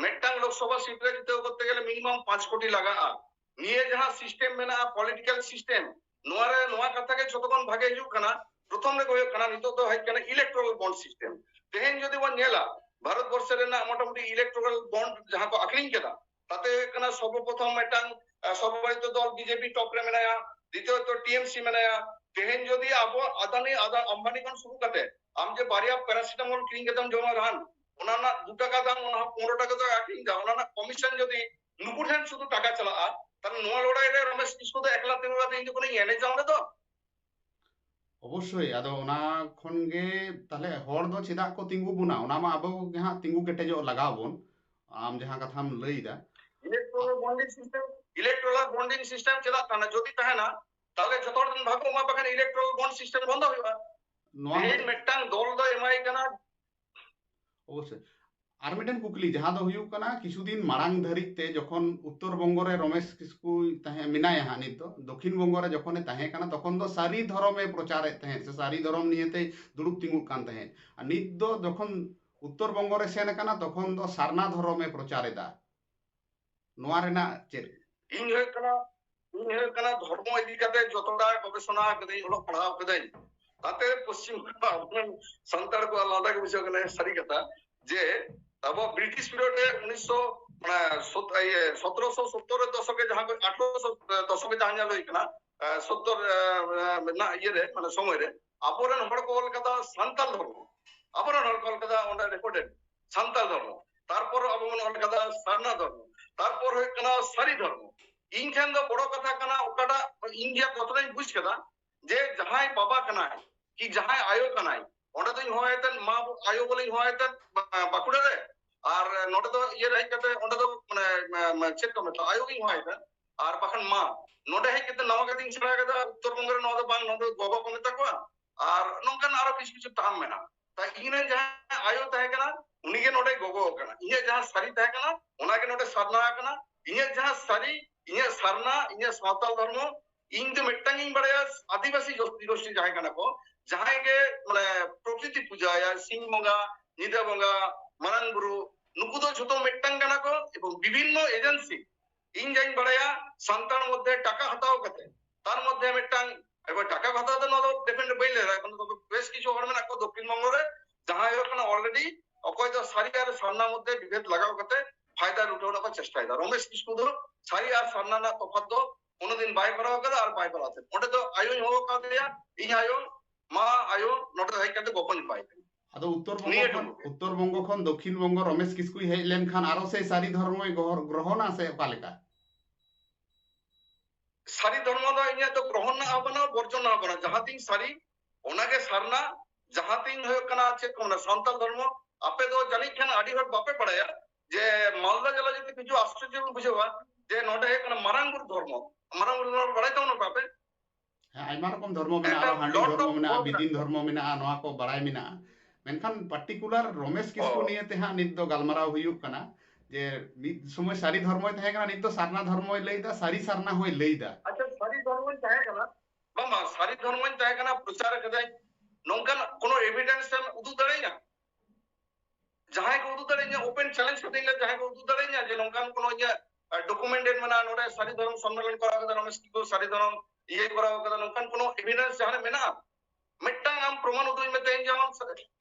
ᱢᱤᱫᱴᱟᱝ ᱞᱳᱠᱥᱚᱵᱷᱟ ᱥᱤᱴ ᱨᱮ ᱡᱤᱛᱟᱹᱣ ᱠᱚᱨᱛᱮ ᱜᱮᱞᱮ ᱢᱤᱱᱤᱢᱟᱢ ᱯᱟᱸᱪ ᱠᱳᱴᱤ ᱞᱟᱜᱟᱜᱼᱟ᱾ ᱱᱤᱭᱟᱹ ᱡᱟᱦᱟᱸ ᱥᱤᱥᱴᱮᱢ ᱢᱮᱱᱟᱜᱼᱟ, ᱯᱚᱞᱤᱴᱤᱠᱟᱞ ᱥᱤᱥᱴᱮᱢ, ᱱᱚᱣᱟ ᱨᱮ ᱱᱚᱣᱟ ᱠᱟᱛᱷᱟ ᱜᱮ ᱡᱷᱚᱛᱚ ᱠᱷᱚᱱ ᱵᱷᱟᱜᱮ ᱦᱤᱡᱩᱜ ᱠᱟᱱᱟ᱾ ᱯᱨᱚᱛᱷᱚᱢ ᱨᱮᱜᱮ ᱦᱩᱭᱩᱜ ᱠᱟᱱᱟ, ᱱᱤᱛᱚᱜ ᱫᱚ ᱦᱮᱡ ᱠᱟᱱᱟ electoral bond system᱾ ᱛᱮᱦᱮᱧ ᱡᱩᱫᱤ ᱵᱚᱱ ᱧᱮᱞᱟ, ᱵᱷᱟᱨᱚᱛ ᱵᱚᱨᱥᱚ ᱨᱮᱱᱟᱜ ᱢᱚᱴᱟᱢᱩᱴᱤ electoral bond ᱡᱟᱦᱟᱸ ᱠᱚ ᱟᱠᱷᱨᱤᱧ ᱠᱮᱫᱟ, ᱛᱟᱛᱮ ᱦᱩᱭᱩᱜ ᱠᱟᱱᱟ ᱥᱚᱨᱵᱚᱯᱨᱚᱛᱷᱚᱢ ᱢᱤᱫᱴᱟᱝ, ᱟᱸ, ᱥᱚᱨᱵᱚᱵᱷᱟᱨᱚᱛᱤᱭᱚ ᱫᱚᱞ ᱵᱤᱡᱮᱯᱤ ᱴᱚᱯ ᱨᱮ ᱢᱮᱱᱟᱭᱟ, ᱫᱤᱛᱤᱭᱚᱛᱚ ᱴᱤᱮᱢᱥᱤ ᱢᱮᱱᱟᱭᱟ᱾ ᱛᱮᱦᱮᱧ ᱡᱩᱫᱤ ᱟᱵᱚ ᱟᱫᱟᱱᱤ, ᱟᱫᱟ-, ᱟᱢᱵᱟᱱᱤ ᱠᱷᱚᱱ ᱥᱩᱨᱩ ᱠᱟᱛᱮ ᱟᱢ ᱡᱮ ᱵᱟᱨᱭᱟ paracetamol ᱠᱤᱨᱤᱧ ᱠᱟᱛᱮᱢ ᱡᱚᱢᱟ ᱨᱟᱱ, ᱚᱱᱟ ᱨᱮᱱᱟᱜ ᱫᱩ ᱴᱟᱠᱟ ᱫᱟᱢ, ᱚᱱᱟ ᱦᱚᱸ ᱯᱚᱱᱨᱚ ᱴᱟᱠᱟ ᱛᱮ ᱟᱠᱷᱨᱤᱧ ᱫᱟ, ᱚᱱᱟ ᱨᱮᱱᱟᱜ ᱠᱚᱢᱤᱥᱚᱱ ᱡᱩᱫᱤ ᱱᱩᱠᱩ ᱴᱷᱮᱱ ᱥᱩᱫᱷᱩ ᱴᱟᱠᱟ ᱪᱟᱞᱟᱜᱼᱟ, ᱛᱟᱦᱞᱮ ᱱᱚᱣᱟ ᱞᱚᱲᱟᱭ ᱨᱮ ᱨᱚᱢᱮᱥ ᱠᱤᱥᱠᱩ ᱫᱚ ᱮᱠᱞᱟ ᱛᱤᱸᱜᱩ ᱠᱟᱛᱮ ᱤᱧ ᱫᱚ ᱠᱳᱱᱳᱧ ᱮᱱᱮᱡᱟ ᱚᱸᱰᱮ ᱫᱚ? ᱚᱵᱚᱥᱥᱳᱭ, ᱟᱫᱚ ᱚᱱᱟ ᱠᱷᱚᱱ ᱜᱮ ᱛᱟᱦᱞᱮ ᱦᱚᱲ ᱫᱚ ᱪᱮᱫᱟᱜ ᱠᱚ ᱛᱤᱸᱜᱩ ᱵᱚᱱᱟ, ᱚᱱᱟ ᱢᱟ ᱟᱵᱚ ᱜᱮ ᱦᱟᱸᱜ ᱛᱤᱸᱜᱩ ᱠᱮᱴᱮᱡᱚᱜ ᱞᱟᱜᱟᱣ ᱵᱚᱱ᱾ ᱟᱢ ᱡᱟᱦᱟᱸ ᱠᱟᱛᱷᱟᱢ ᱞᱟᱹᱭ ᱫᱟ, electoral bonding system, electoral bonding system ᱪᱮᱫᱟᱜ ᱛᱟᱦᱮᱱᱟ? ᱡᱩᱫᱤ ᱛᱟᱦᱮᱱᱟ, ᱛᱟᱦᱞᱮ ᱡᱚᱛᱚ ᱦᱚᱲ ᱴᱷᱮᱱ ᱵᱷᱟᱜᱽ ᱠᱚ ᱮᱢᱟ, ᱵᱟᱠᱷᱟᱱ electoral bond system ᱵᱚᱱᱫᱚ ᱦᱩᱭᱩᱜᱼᱟ᱾ ᱱᱚᱣᱟ ᱛᱮᱦᱮᱧ ᱢᱤᱫᱴᱟᱝ ᱫᱚᱞ ᱫᱚᱭ ᱮᱢᱟᱭ ᱠᱟᱱᱟ᱾ ᱚᱵᱚᱥᱥᱳᱭ, ᱟᱨ ᱢᱤᱫᱴᱮᱱ ᱠᱩᱠᱞᱤ, ᱡᱟᱦᱟᱸ ᱫᱚ ᱦᱩᱭᱩᱜ ᱠᱟᱱᱟ, ᱠᱤᱪᱷᱩ ᱫᱤᱱ ᱢᱟᱲᱟᱝ ᱫᱷᱟᱹᱨᱤᱡ ᱛᱮ ᱡᱚᱠᱷᱚᱱ ᱩᱛᱛᱚᱨ ᱵᱚᱝᱜᱚ ᱨᱮ ᱨᱚᱢᱮᱥ ᱠᱤᱥᱠᱩᱭ ᱛᱟᱦᱮᱸ, ᱢᱮᱱᱟᱭᱟ ᱦᱟᱸᱜ ᱱᱤᱛ ᱫᱚ, ᱫᱚᱠᱷᱤᱱ ᱵᱚᱝᱜᱚ ᱨᱮ ᱡᱚᱠᱷᱚᱱᱮ ᱛᱟᱦᱮᱸ ᱠᱟᱱᱟ, ᱛᱚᱠᱷᱚᱱ ᱫᱚ ᱥᱟᱹᱨᱤ ᱫᱷᱚᱨᱚᱢᱮ ᱯᱨᱚᱪᱟᱨᱮᱫ ᱛᱟᱦᱮᱸᱫ ᱥᱮ ᱥᱟᱹᱨᱤ ᱫᱷᱚᱨᱚᱢ ᱱᱤᱭᱮᱛᱮᱭ ᱫᱩᱲᱩᱵ ᱛᱤᱸᱜᱩᱜ ᱠᱟᱱ ᱛᱟᱦᱮᱸᱫ᱾ ᱟᱨ ᱱᱤᱛ ᱫᱚ ᱡᱚᱠᱷᱚᱱ ᱩᱛᱛᱚᱨ ᱵᱚᱝᱜᱚ ᱨᱮ ᱥᱮᱱ ᱟᱠᱟᱱᱟ, ᱛᱚᱠᱷᱚᱱ ᱫᱚ ᱥᱟᱨᱱᱟ ᱫᱷᱚᱨᱚᱢᱮ ᱯᱨᱚᱪᱟᱨᱮᱫᱟ᱾ ᱱᱚᱣᱟ ᱨᱮᱱᱟᱜ ᱪᱮᱫ? ᱤᱧ ᱦᱩᱭᱩᱜ ᱠᱟᱱᱟ, ᱤᱧ ᱦᱩᱭᱩᱜ ᱠᱟᱱᱟ ᱫᱷᱚᱨᱢᱚ ᱤᱫᱤ ᱠᱟᱛᱮ ᱡᱚᱛᱚᱴᱟ ᱜᱚᱵᱮᱥᱚᱱᱟ ᱠᱟᱹᱫᱟᱹᱧ, ᱚᱞᱚᱜ ᱯᱟᱲᱦᱟᱣ ᱠᱟᱹᱫᱟᱹᱧ, ᱛᱟᱛᱮ ᱯᱚᱥᱪᱤᱢ ᱵᱟᱝᱞᱟ ᱟᱵᱚᱨᱮᱱ ᱥᱟᱱᱛᱟᱲ ᱠᱚ ᱟᱞᱟᱫᱟ ᱜᱮ ᱵᱩᱡᱷᱟᱹᱣ ᱠᱟᱱᱟ᱾ ᱥᱟᱹᱨᱤ ᱠᱟᱛᱷᱟ ᱡᱮ ᱟᱵᱚ ᱵᱨᱤᱴᱤᱥ ᱯᱤᱨᱤᱭᱚᱰ ᱨᱮ ᱩᱱᱤᱥᱥᱚ, ᱢᱟᱱᱮ, ᱥᱚᱛ-, ᱤᱭᱟᱹ, ᱥᱚᱛᱨᱚᱥᱚ ᱥᱚᱛᱛᱚᱨ ᱫᱚᱥᱚᱠ ᱨᱮ ᱡᱟᱦᱟᱸ ᱠᱚ, ᱟᱴᱷᱨᱚᱥᱚ ᱫᱚᱥᱚᱠ ᱨᱮ ᱡᱟᱦᱟᱸ ᱧᱮᱞ ᱦᱩᱭ ᱠᱟᱱᱟ, ᱮ, ᱥᱚᱛᱛᱚᱨ, ᱮ, ᱨᱮᱱᱟᱜ ᱤᱭᱟᱹ ᱨᱮ, ᱢᱟᱱᱮ, ᱥᱚᱢᱚᱭ ᱨᱮ ᱟᱵᱚᱨᱮᱱ ᱦᱚᱲ ᱠᱚ ᱚᱞ ᱠᱟᱫᱟ ᱥᱟᱱᱛᱟᱲ ᱫᱷᱚᱨᱢᱚ, ᱟᱵᱚᱨᱮᱱ ᱦᱚᱲ ᱠᱚ ᱚᱞ ᱠᱟᱫᱟ ᱚᱸᱰᱮ ᱨᱮᱠᱚᱨᱰᱮᱰ ᱥᱟᱱᱛᱟᱲ ᱫᱷᱚᱨᱢᱚ, ᱛᱟᱨᱯᱚᱨ ᱟᱵᱚ ᱵᱚᱱ ᱚᱞ ᱠᱟᱫᱟ ᱥᱟᱨᱱᱟ ᱫᱷᱚᱨᱢᱚ, ᱛᱟᱨᱯᱚᱨ ᱦᱩᱭᱩᱜ ᱠᱟᱱᱟ ᱥᱟᱹᱨᱤ ᱫᱷᱚᱨᱢᱚ᱾ ᱤᱧ ᱴᱷᱮᱱ ᱫᱚ ᱵᱚᱲᱚ ᱠᱟᱛᱷᱟ ᱠᱟᱱᱟ ᱚᱠᱟᱴᱟᱜ ᱤᱧ ᱜᱮ ᱠᱚᱛᱚᱴᱟᱧ ᱵᱩᱡᱽ ᱠᱟᱫᱟ, ᱡᱮ ᱡᱟᱦᱟᱸᱭ ᱵᱟᱵᱟ ᱠᱟᱱᱟᱭ ᱠᱤ ᱡᱟᱦᱟᱸᱭ ᱟᱭᱳ ᱠᱟᱱᱟᱭ, ᱚᱸᱰᱮ ᱫᱚᱧ ᱦᱚᱦᱚᱭ ᱛᱮ ᱢᱟ, ᱟᱭᱳ ᱵᱚᱞᱮᱧ ᱦᱚᱦᱚᱭ ᱛᱮ ᱵᱟ-, ᱵᱟᱸᱠᱩᱲᱟ ᱨᱮ, ᱟᱨ ᱱᱚᱰᱮ ᱫᱚ ᱤᱭᱟᱹ ᱨᱮ ᱦᱮᱡ ᱠᱟᱛᱮ ᱚᱸᱰᱮ ᱫᱚ, ᱢᱟᱱᱮ, ᱢᱟ-, ᱢᱟ-, ᱪᱮᱫ ᱠᱚ ᱢᱮᱛᱟᱜᱼᱟ, ᱟᱭᱳ ᱜᱤᱧ ᱦᱚᱦᱚᱭ ᱛᱮ, ᱟᱨ ᱵᱟᱠᱷᱟᱱ ᱢᱟ᱾ ᱱᱚᱰᱮ ᱦᱮᱡ ᱠᱟᱛᱮ ᱱᱟᱣᱟ ᱠᱟᱛᱮᱧ ᱥᱮᱬᱟ ᱠᱮᱫᱟ ᱩᱛᱛᱚᱨ ᱵᱚᱝᱜᱚ ᱨᱮ ᱱᱚᱣᱟ ᱫᱚ ᱵᱟᱝ, ᱱᱚᱣᱟ ᱫᱚ ᱜᱚᱜᱚ ᱠᱚ ᱢᱮᱛᱟ ᱠᱚᱣᱟ, ᱟᱨ ᱱᱚᱝᱠᱟᱱ ᱟᱨᱚ ᱠᱤᱪᱷᱩ ᱠᱤᱪᱷᱩ ᱴᱟᱨᱢ ᱢᱮᱱᱟᱜᱼᱟ᱾ ᱛᱟᱭ ᱤᱧ ᱨᱮᱱ ᱡᱟᱦᱟᱸᱭ ᱟᱭᱳ ᱛᱟᱦᱮᱸ ᱠᱟᱱᱟ, ᱩᱱᱤ ᱜᱮ ᱱᱚᱰᱮ ᱜᱚᱜᱚ ᱠᱟᱱᱟ᱾ ᱤᱧᱟᱹᱜ ᱡᱟᱦᱟᱸ ᱥᱟᱹᱨᱤ ᱛᱟᱦᱮᱸ ᱠᱟᱱᱟ, ᱚᱱᱟ ᱜᱮ ᱱᱚᱰᱮ ᱥᱟᱨᱱᱟ ᱟᱠᱟᱱᱟ᱾ ᱤᱧᱟᱹᱜ ᱡᱟᱦᱟᱸ ᱥᱟᱹᱨᱤ, ᱤᱧᱟᱹᱜ ᱥᱟᱨᱱᱟ, ᱤᱧᱟᱹᱜ ᱥᱟᱶᱛᱟᱞ ᱫᱷᱚᱨᱢᱚ, ᱤᱧ ᱫᱚ ᱢᱤᱫᱴᱟᱝ ᱤᱧ ᱵᱟᱲᱟᱭᱟ, ᱟᱹᱫᱤᱵᱟᱹᱥᱤ ᱡᱟᱹᱛᱤ ᱜᱳᱥᱴᱤ ᱡᱟᱦᱟᱸᱭ ᱠᱟᱱᱟ ᱠᱚ, ᱡᱟᱦᱟᱸᱭ ᱜᱮ, ᱢᱟᱱᱮ, ᱯᱨᱚᱠᱨᱤᱛᱤ ᱯᱩᱡᱟᱹᱭᱟ, ᱥᱤᱧ ᱵᱚᱸᱜᱟ, ᱧᱤᱫᱟᱹ ᱵᱚᱸᱜᱟ, ᱢᱟᱨᱟᱝ ᱵᱩᱨᱩ, ᱱᱩᱠᱩ ᱫᱚ ᱡᱷᱚᱛᱚ ᱢᱤᱫᱴᱟᱝ ᱠᱟᱱᱟ ᱠᱚ᱾ ᱮᱵᱚᱝ ᱵᱤᱵᱷᱤᱱᱱᱚ ᱮᱡᱮᱱᱥᱤ, ᱤᱧ ᱡᱟᱧ ᱵᱟᱲᱟᱭᱟ, ᱥᱟᱱᱛᱟᱲ ᱢᱚᱫᱽᱫᱷᱮ ᱴᱟᱠᱟ ᱦᱟᱛᱟᱣ ᱠᱟᱛᱮ, ᱛᱟᱨ ᱢᱚᱫᱽᱫᱷᱮ ᱢᱤᱫᱴᱟᱝ, ᱮᱵᱚᱝ ᱴᱟᱠᱟ ᱦᱟᱛᱟᱣ ᱫᱚ ᱱᱚᱣᱟ ᱫᱚ definitely ᱵᱟᱹᱧ ᱞᱟᱹᱭ ᱫᱟᱲᱮᱭᱟᱜ ᱠᱟᱱᱟ, ᱛᱚᱵᱮ ᱵᱮᱥ ᱠᱤᱪᱷᱩ ᱦᱚᱲ ᱢᱮᱱᱟᱜ ᱠᱚᱣᱟ ᱫᱚᱠᱠᱷᱤᱱ ᱵᱚᱝᱜᱚ ᱨᱮ, ᱡᱟᱦᱟᱸᱭ ᱦᱩᱭᱩᱜ ᱠᱟᱱᱟ already ᱚᱠᱚᱭ ᱫᱚ ᱥᱟᱹᱨᱤ ᱟᱨ ᱥᱟᱨᱱᱟ ᱢᱚᱫᱽᱫᱷᱮ ᱵᱤᱵᱷᱮᱫ ᱞᱟᱜᱟᱣ ᱠᱟᱛᱮ ᱯᱷᱟᱭᱫᱟ ᱞᱩᱴᱟᱹᱣ ᱨᱮᱱᱟᱜ ᱠᱚ ᱪᱮᱥᱴᱟᱭᱮᱫᱟ᱾ ᱨᱚᱢᱮᱥ ᱠᱤᱥᱠᱩ ᱫᱚ ᱥᱟᱹᱨᱤ ᱟᱨ ᱥᱟᱨᱱᱟ ᱨᱮᱱᱟᱜ ᱛᱚᱯᱷᱟᱛ ᱫᱚ ᱠᱳᱱᱳ ᱫᱤᱱ ᱵᱟᱭ ᱠᱚᱨᱟᱣ ᱠᱟᱫᱟ ᱟᱨ ᱵᱟᱭ ᱠᱚᱨᱟᱣ ᱛᱟᱦᱮᱸᱫ᱾ ᱚᱸᱰᱮ ᱫᱚ ᱟᱭᱳᱧ ᱦᱚᱦᱚ ᱠᱟᱫᱮᱭᱟ, ᱤᱧ ᱟᱭᱳ, ᱢᱟ ᱟᱭᱳ, ᱱᱚᱰᱮ ᱦᱮᱡ ᱠᱟᱛᱮ ᱜᱚᱯᱚᱧ ᱮᱢᱟᱭ ᱠᱟᱱᱟ᱾ ᱟᱫᱚ ᱩᱛᱛᱚᱨ ᱵᱚᱝᱜᱚ ᱱᱤᱭᱟᱹ ᱠᱷᱚᱱ, ᱴᱩᱠᱩ ᱜᱮ᱾ ᱩᱛᱛᱚᱨ ᱵᱚᱝᱜᱚ ᱠᱷᱚᱱ ᱫᱚᱠᱠᱷᱤᱱ ᱵᱚᱝᱜᱚ ᱨᱚᱢᱮᱥ ᱠᱤᱥᱠᱩᱭ ᱦᱮᱡ ᱞᱮᱱᱠᱷᱟᱱ ᱟᱨᱚ ᱥᱮ ᱥᱟᱹᱨᱤ ᱫᱷᱚᱨᱢᱚᱭ ᱜᱚᱦᱚᱨ-, ᱜᱨᱚᱦᱚᱱᱟ ᱥᱮ ᱚᱠᱟ ᱞᱮᱠᱟ? ᱥᱟᱹᱨᱤ ᱫᱷᱚᱨᱢᱚ ᱫᱚ ᱤᱧᱟᱹᱜ ᱫᱚ ᱜᱨᱚᱦᱚᱱ ᱨᱮᱱᱟᱜ ᱦᱚᱸ ᱵᱟᱹᱱᱩᱜᱼᱟ, ᱵᱚᱨᱡᱚᱱ ᱨᱮᱱᱟᱜ ᱦᱚᱸ ᱵᱟᱹᱱᱩᱜᱼᱟ᱾ ᱡᱟᱦᱟᱸ ᱛᱤᱧ ᱥᱟᱹᱨᱤ, ᱚᱱᱟᱜᱮ ᱥᱟᱨᱱᱟ᱾ ᱡᱟᱦᱟᱸ ᱛᱤᱧ ᱦᱩᱭᱩᱜ ᱠᱟᱱᱟ, ᱪᱮᱫ ᱠᱚ ᱢᱮᱱᱟ, ᱥᱟᱱᱛᱟᱲ ᱫᱷᱚᱨᱢᱚ᱾ ᱟᱯᱮ ᱫᱚ ᱡᱟᱹᱱᱤᱡ ᱠᱷᱟᱱ ᱟᱹᱰᱤ ᱦᱚᱲ ᱵᱟᱯᱮ ᱵᱟᱲᱟᱭᱟ ᱡᱮ ᱢᱟᱞᱫᱟ ᱡᱮᱞᱟ ᱡᱩᱫᱤ ᱦᱤᱡᱩᱜᱼᱟ, ᱟᱥᱪᱚᱨᱡᱚ ᱵᱚᱱ ᱵᱩᱡᱷᱟᱹᱣᱟ ᱡᱮ ᱱᱚᱰᱮ ᱦᱩᱭᱩᱜ ᱠᱟᱱᱟ ᱢᱟᱨᱟᱝ ᱵᱩᱨᱩ ᱫᱷᱚᱨᱢᱚ᱾ ᱢᱟᱨᱟᱝ ᱵᱩᱨᱩ ᱫᱷᱚᱨᱢᱚ ᱵᱟᱲᱟᱭ ᱛᱟᱵᱚᱱᱟ ᱯᱮ ᱟᱯᱮ? ᱦᱮᱸ, ᱟᱭᱢᱟ ᱨᱚᱠᱚᱢ ᱫᱷᱚᱨᱢᱚ ᱢᱮᱱᱟᱜᱼᱟ, ᱟᱨᱚ ᱮᱱᱠᱷᱟᱱ ᱦᱟᱺᱰᱤ ᱞᱚᱴ ᱫᱷᱚᱨᱢᱚ ᱫᱚ ᱢᱮᱱᱟᱜᱼᱟ, ᱵᱚᱦᱩᱛ ᱵᱤᱫᱤᱱ ᱢᱮᱱᱟᱜᱼᱟ᱾ ᱫᱷᱚᱨᱢᱚ ᱢᱮᱱᱟᱜᱼᱟ, ᱱᱚᱣᱟ ᱠᱚ ᱵᱟᱲᱟᱭ ᱢᱮᱱᱟᱜᱼᱟ᱾ ᱢᱮᱱᱠᱷᱟᱱ ᱯᱟᱨᱴᱤᱠᱩᱞᱟᱨ ᱨᱚᱢᱮᱥ ᱠᱤᱥᱠᱩ ᱚ᱾ ᱱᱤᱭᱮ ᱛᱮ ᱦᱟᱸᱜ ᱱᱤᱛ ᱫᱚ ᱜᱟᱞᱢᱟᱨᱟᱣ ᱦᱩᱭᱩᱜ ᱠᱟᱱᱟ, ᱡᱮ ᱢᱤᱫ ᱥᱚᱢᱚᱭ ᱥᱟᱹᱨᱤ ᱫᱷᱚᱨᱢᱚᱭ ᱛᱟᱦᱮᱸ ᱠᱟᱱᱟ, ᱱᱤᱛ ᱫᱚ ᱥᱟᱨᱱᱟ ᱫᱷᱚᱨᱢᱚᱭ ᱞᱟᱹᱭᱫᱟ, ᱥᱟᱹᱨᱤ ᱥᱟᱨᱱᱟ ᱦᱚᱸᱭ ᱞᱟᱹᱭᱫᱟ᱾ ᱟᱪᱪᱷᱟ, ᱥᱟᱹᱨᱤ ᱫᱷᱚᱨᱢᱚᱧ ᱛᱟᱦᱮᱸ ᱠᱟᱱᱟ, ᱵᱟᱝ ᱵᱟᱝ, ᱥᱟᱹᱨᱤ ᱫᱷᱚᱨᱢᱚᱧ ᱛᱟᱦᱮᱸ ᱠᱟᱱᱟ, ᱯᱨᱚᱪᱟᱨ ᱠᱟᱫᱟᱹᱧ, ᱱᱚᱝᱠᱟᱱ ᱠᱳᱱᱳ ᱮᱵᱷᱤᱰᱮᱱᱥ ᱮᱢ ᱩᱫᱩᱜ ᱫᱟᱲᱮᱭᱟᱹᱧᱟ? ᱡᱟᱦᱟᱸᱭ ᱠᱚ ᱩᱫᱩᱜ ᱫᱟᱲᱮᱭᱟᱹᱧᱟ, ᱳᱯᱮᱱ ᱪᱮᱞᱮᱧᱡᱽ ᱠᱟᱛᱮᱧ ᱞᱟᱹᱭᱟ, ᱡᱟᱦᱟᱸᱭ ᱠᱚ ᱩᱫᱩᱜ ᱫᱟᱲᱮᱭᱟᱹᱧᱟ ᱡᱮ ᱱᱚᱝᱠᱟᱱ ᱠᱳᱱᱳ ᱤᱧᱟᱹᱜ ᱰᱚᱠᱩᱢᱮᱱᱴᱮᱰ ᱢᱮᱱᱟᱜᱼᱟ, ᱱᱚᱰᱮ ᱥᱟᱹᱨᱤ ᱫᱷᱚᱨᱚᱢ ᱥᱚᱢᱢᱮᱞᱚᱱ ᱠᱚᱨᱟᱣ ᱠᱟᱫᱟ, ᱨᱚᱢᱮᱥ ᱠᱤᱥᱠᱩ ᱥᱟᱹᱨᱤ ᱫᱷᱚᱨᱚᱢ ᱤᱭᱟᱹᱭ ᱠᱚᱨᱟᱣ ᱠᱟᱫᱟ, ᱱᱚᱝᱠᱟᱱ ᱠᱳᱱᱳ ᱮᱵᱷᱤᱰᱮᱱᱥ ᱡᱟᱦᱟᱸ ᱨᱮ ᱢᱮᱱᱟᱜᱼᱟ? ᱢᱤᱫᱴᱟᱝ ᱟᱢ ᱯᱨᱚᱢᱟᱱ ᱩᱫᱩᱜ ᱢᱮ, ᱛᱮᱦᱮᱧ ᱡᱮᱢᱚᱱ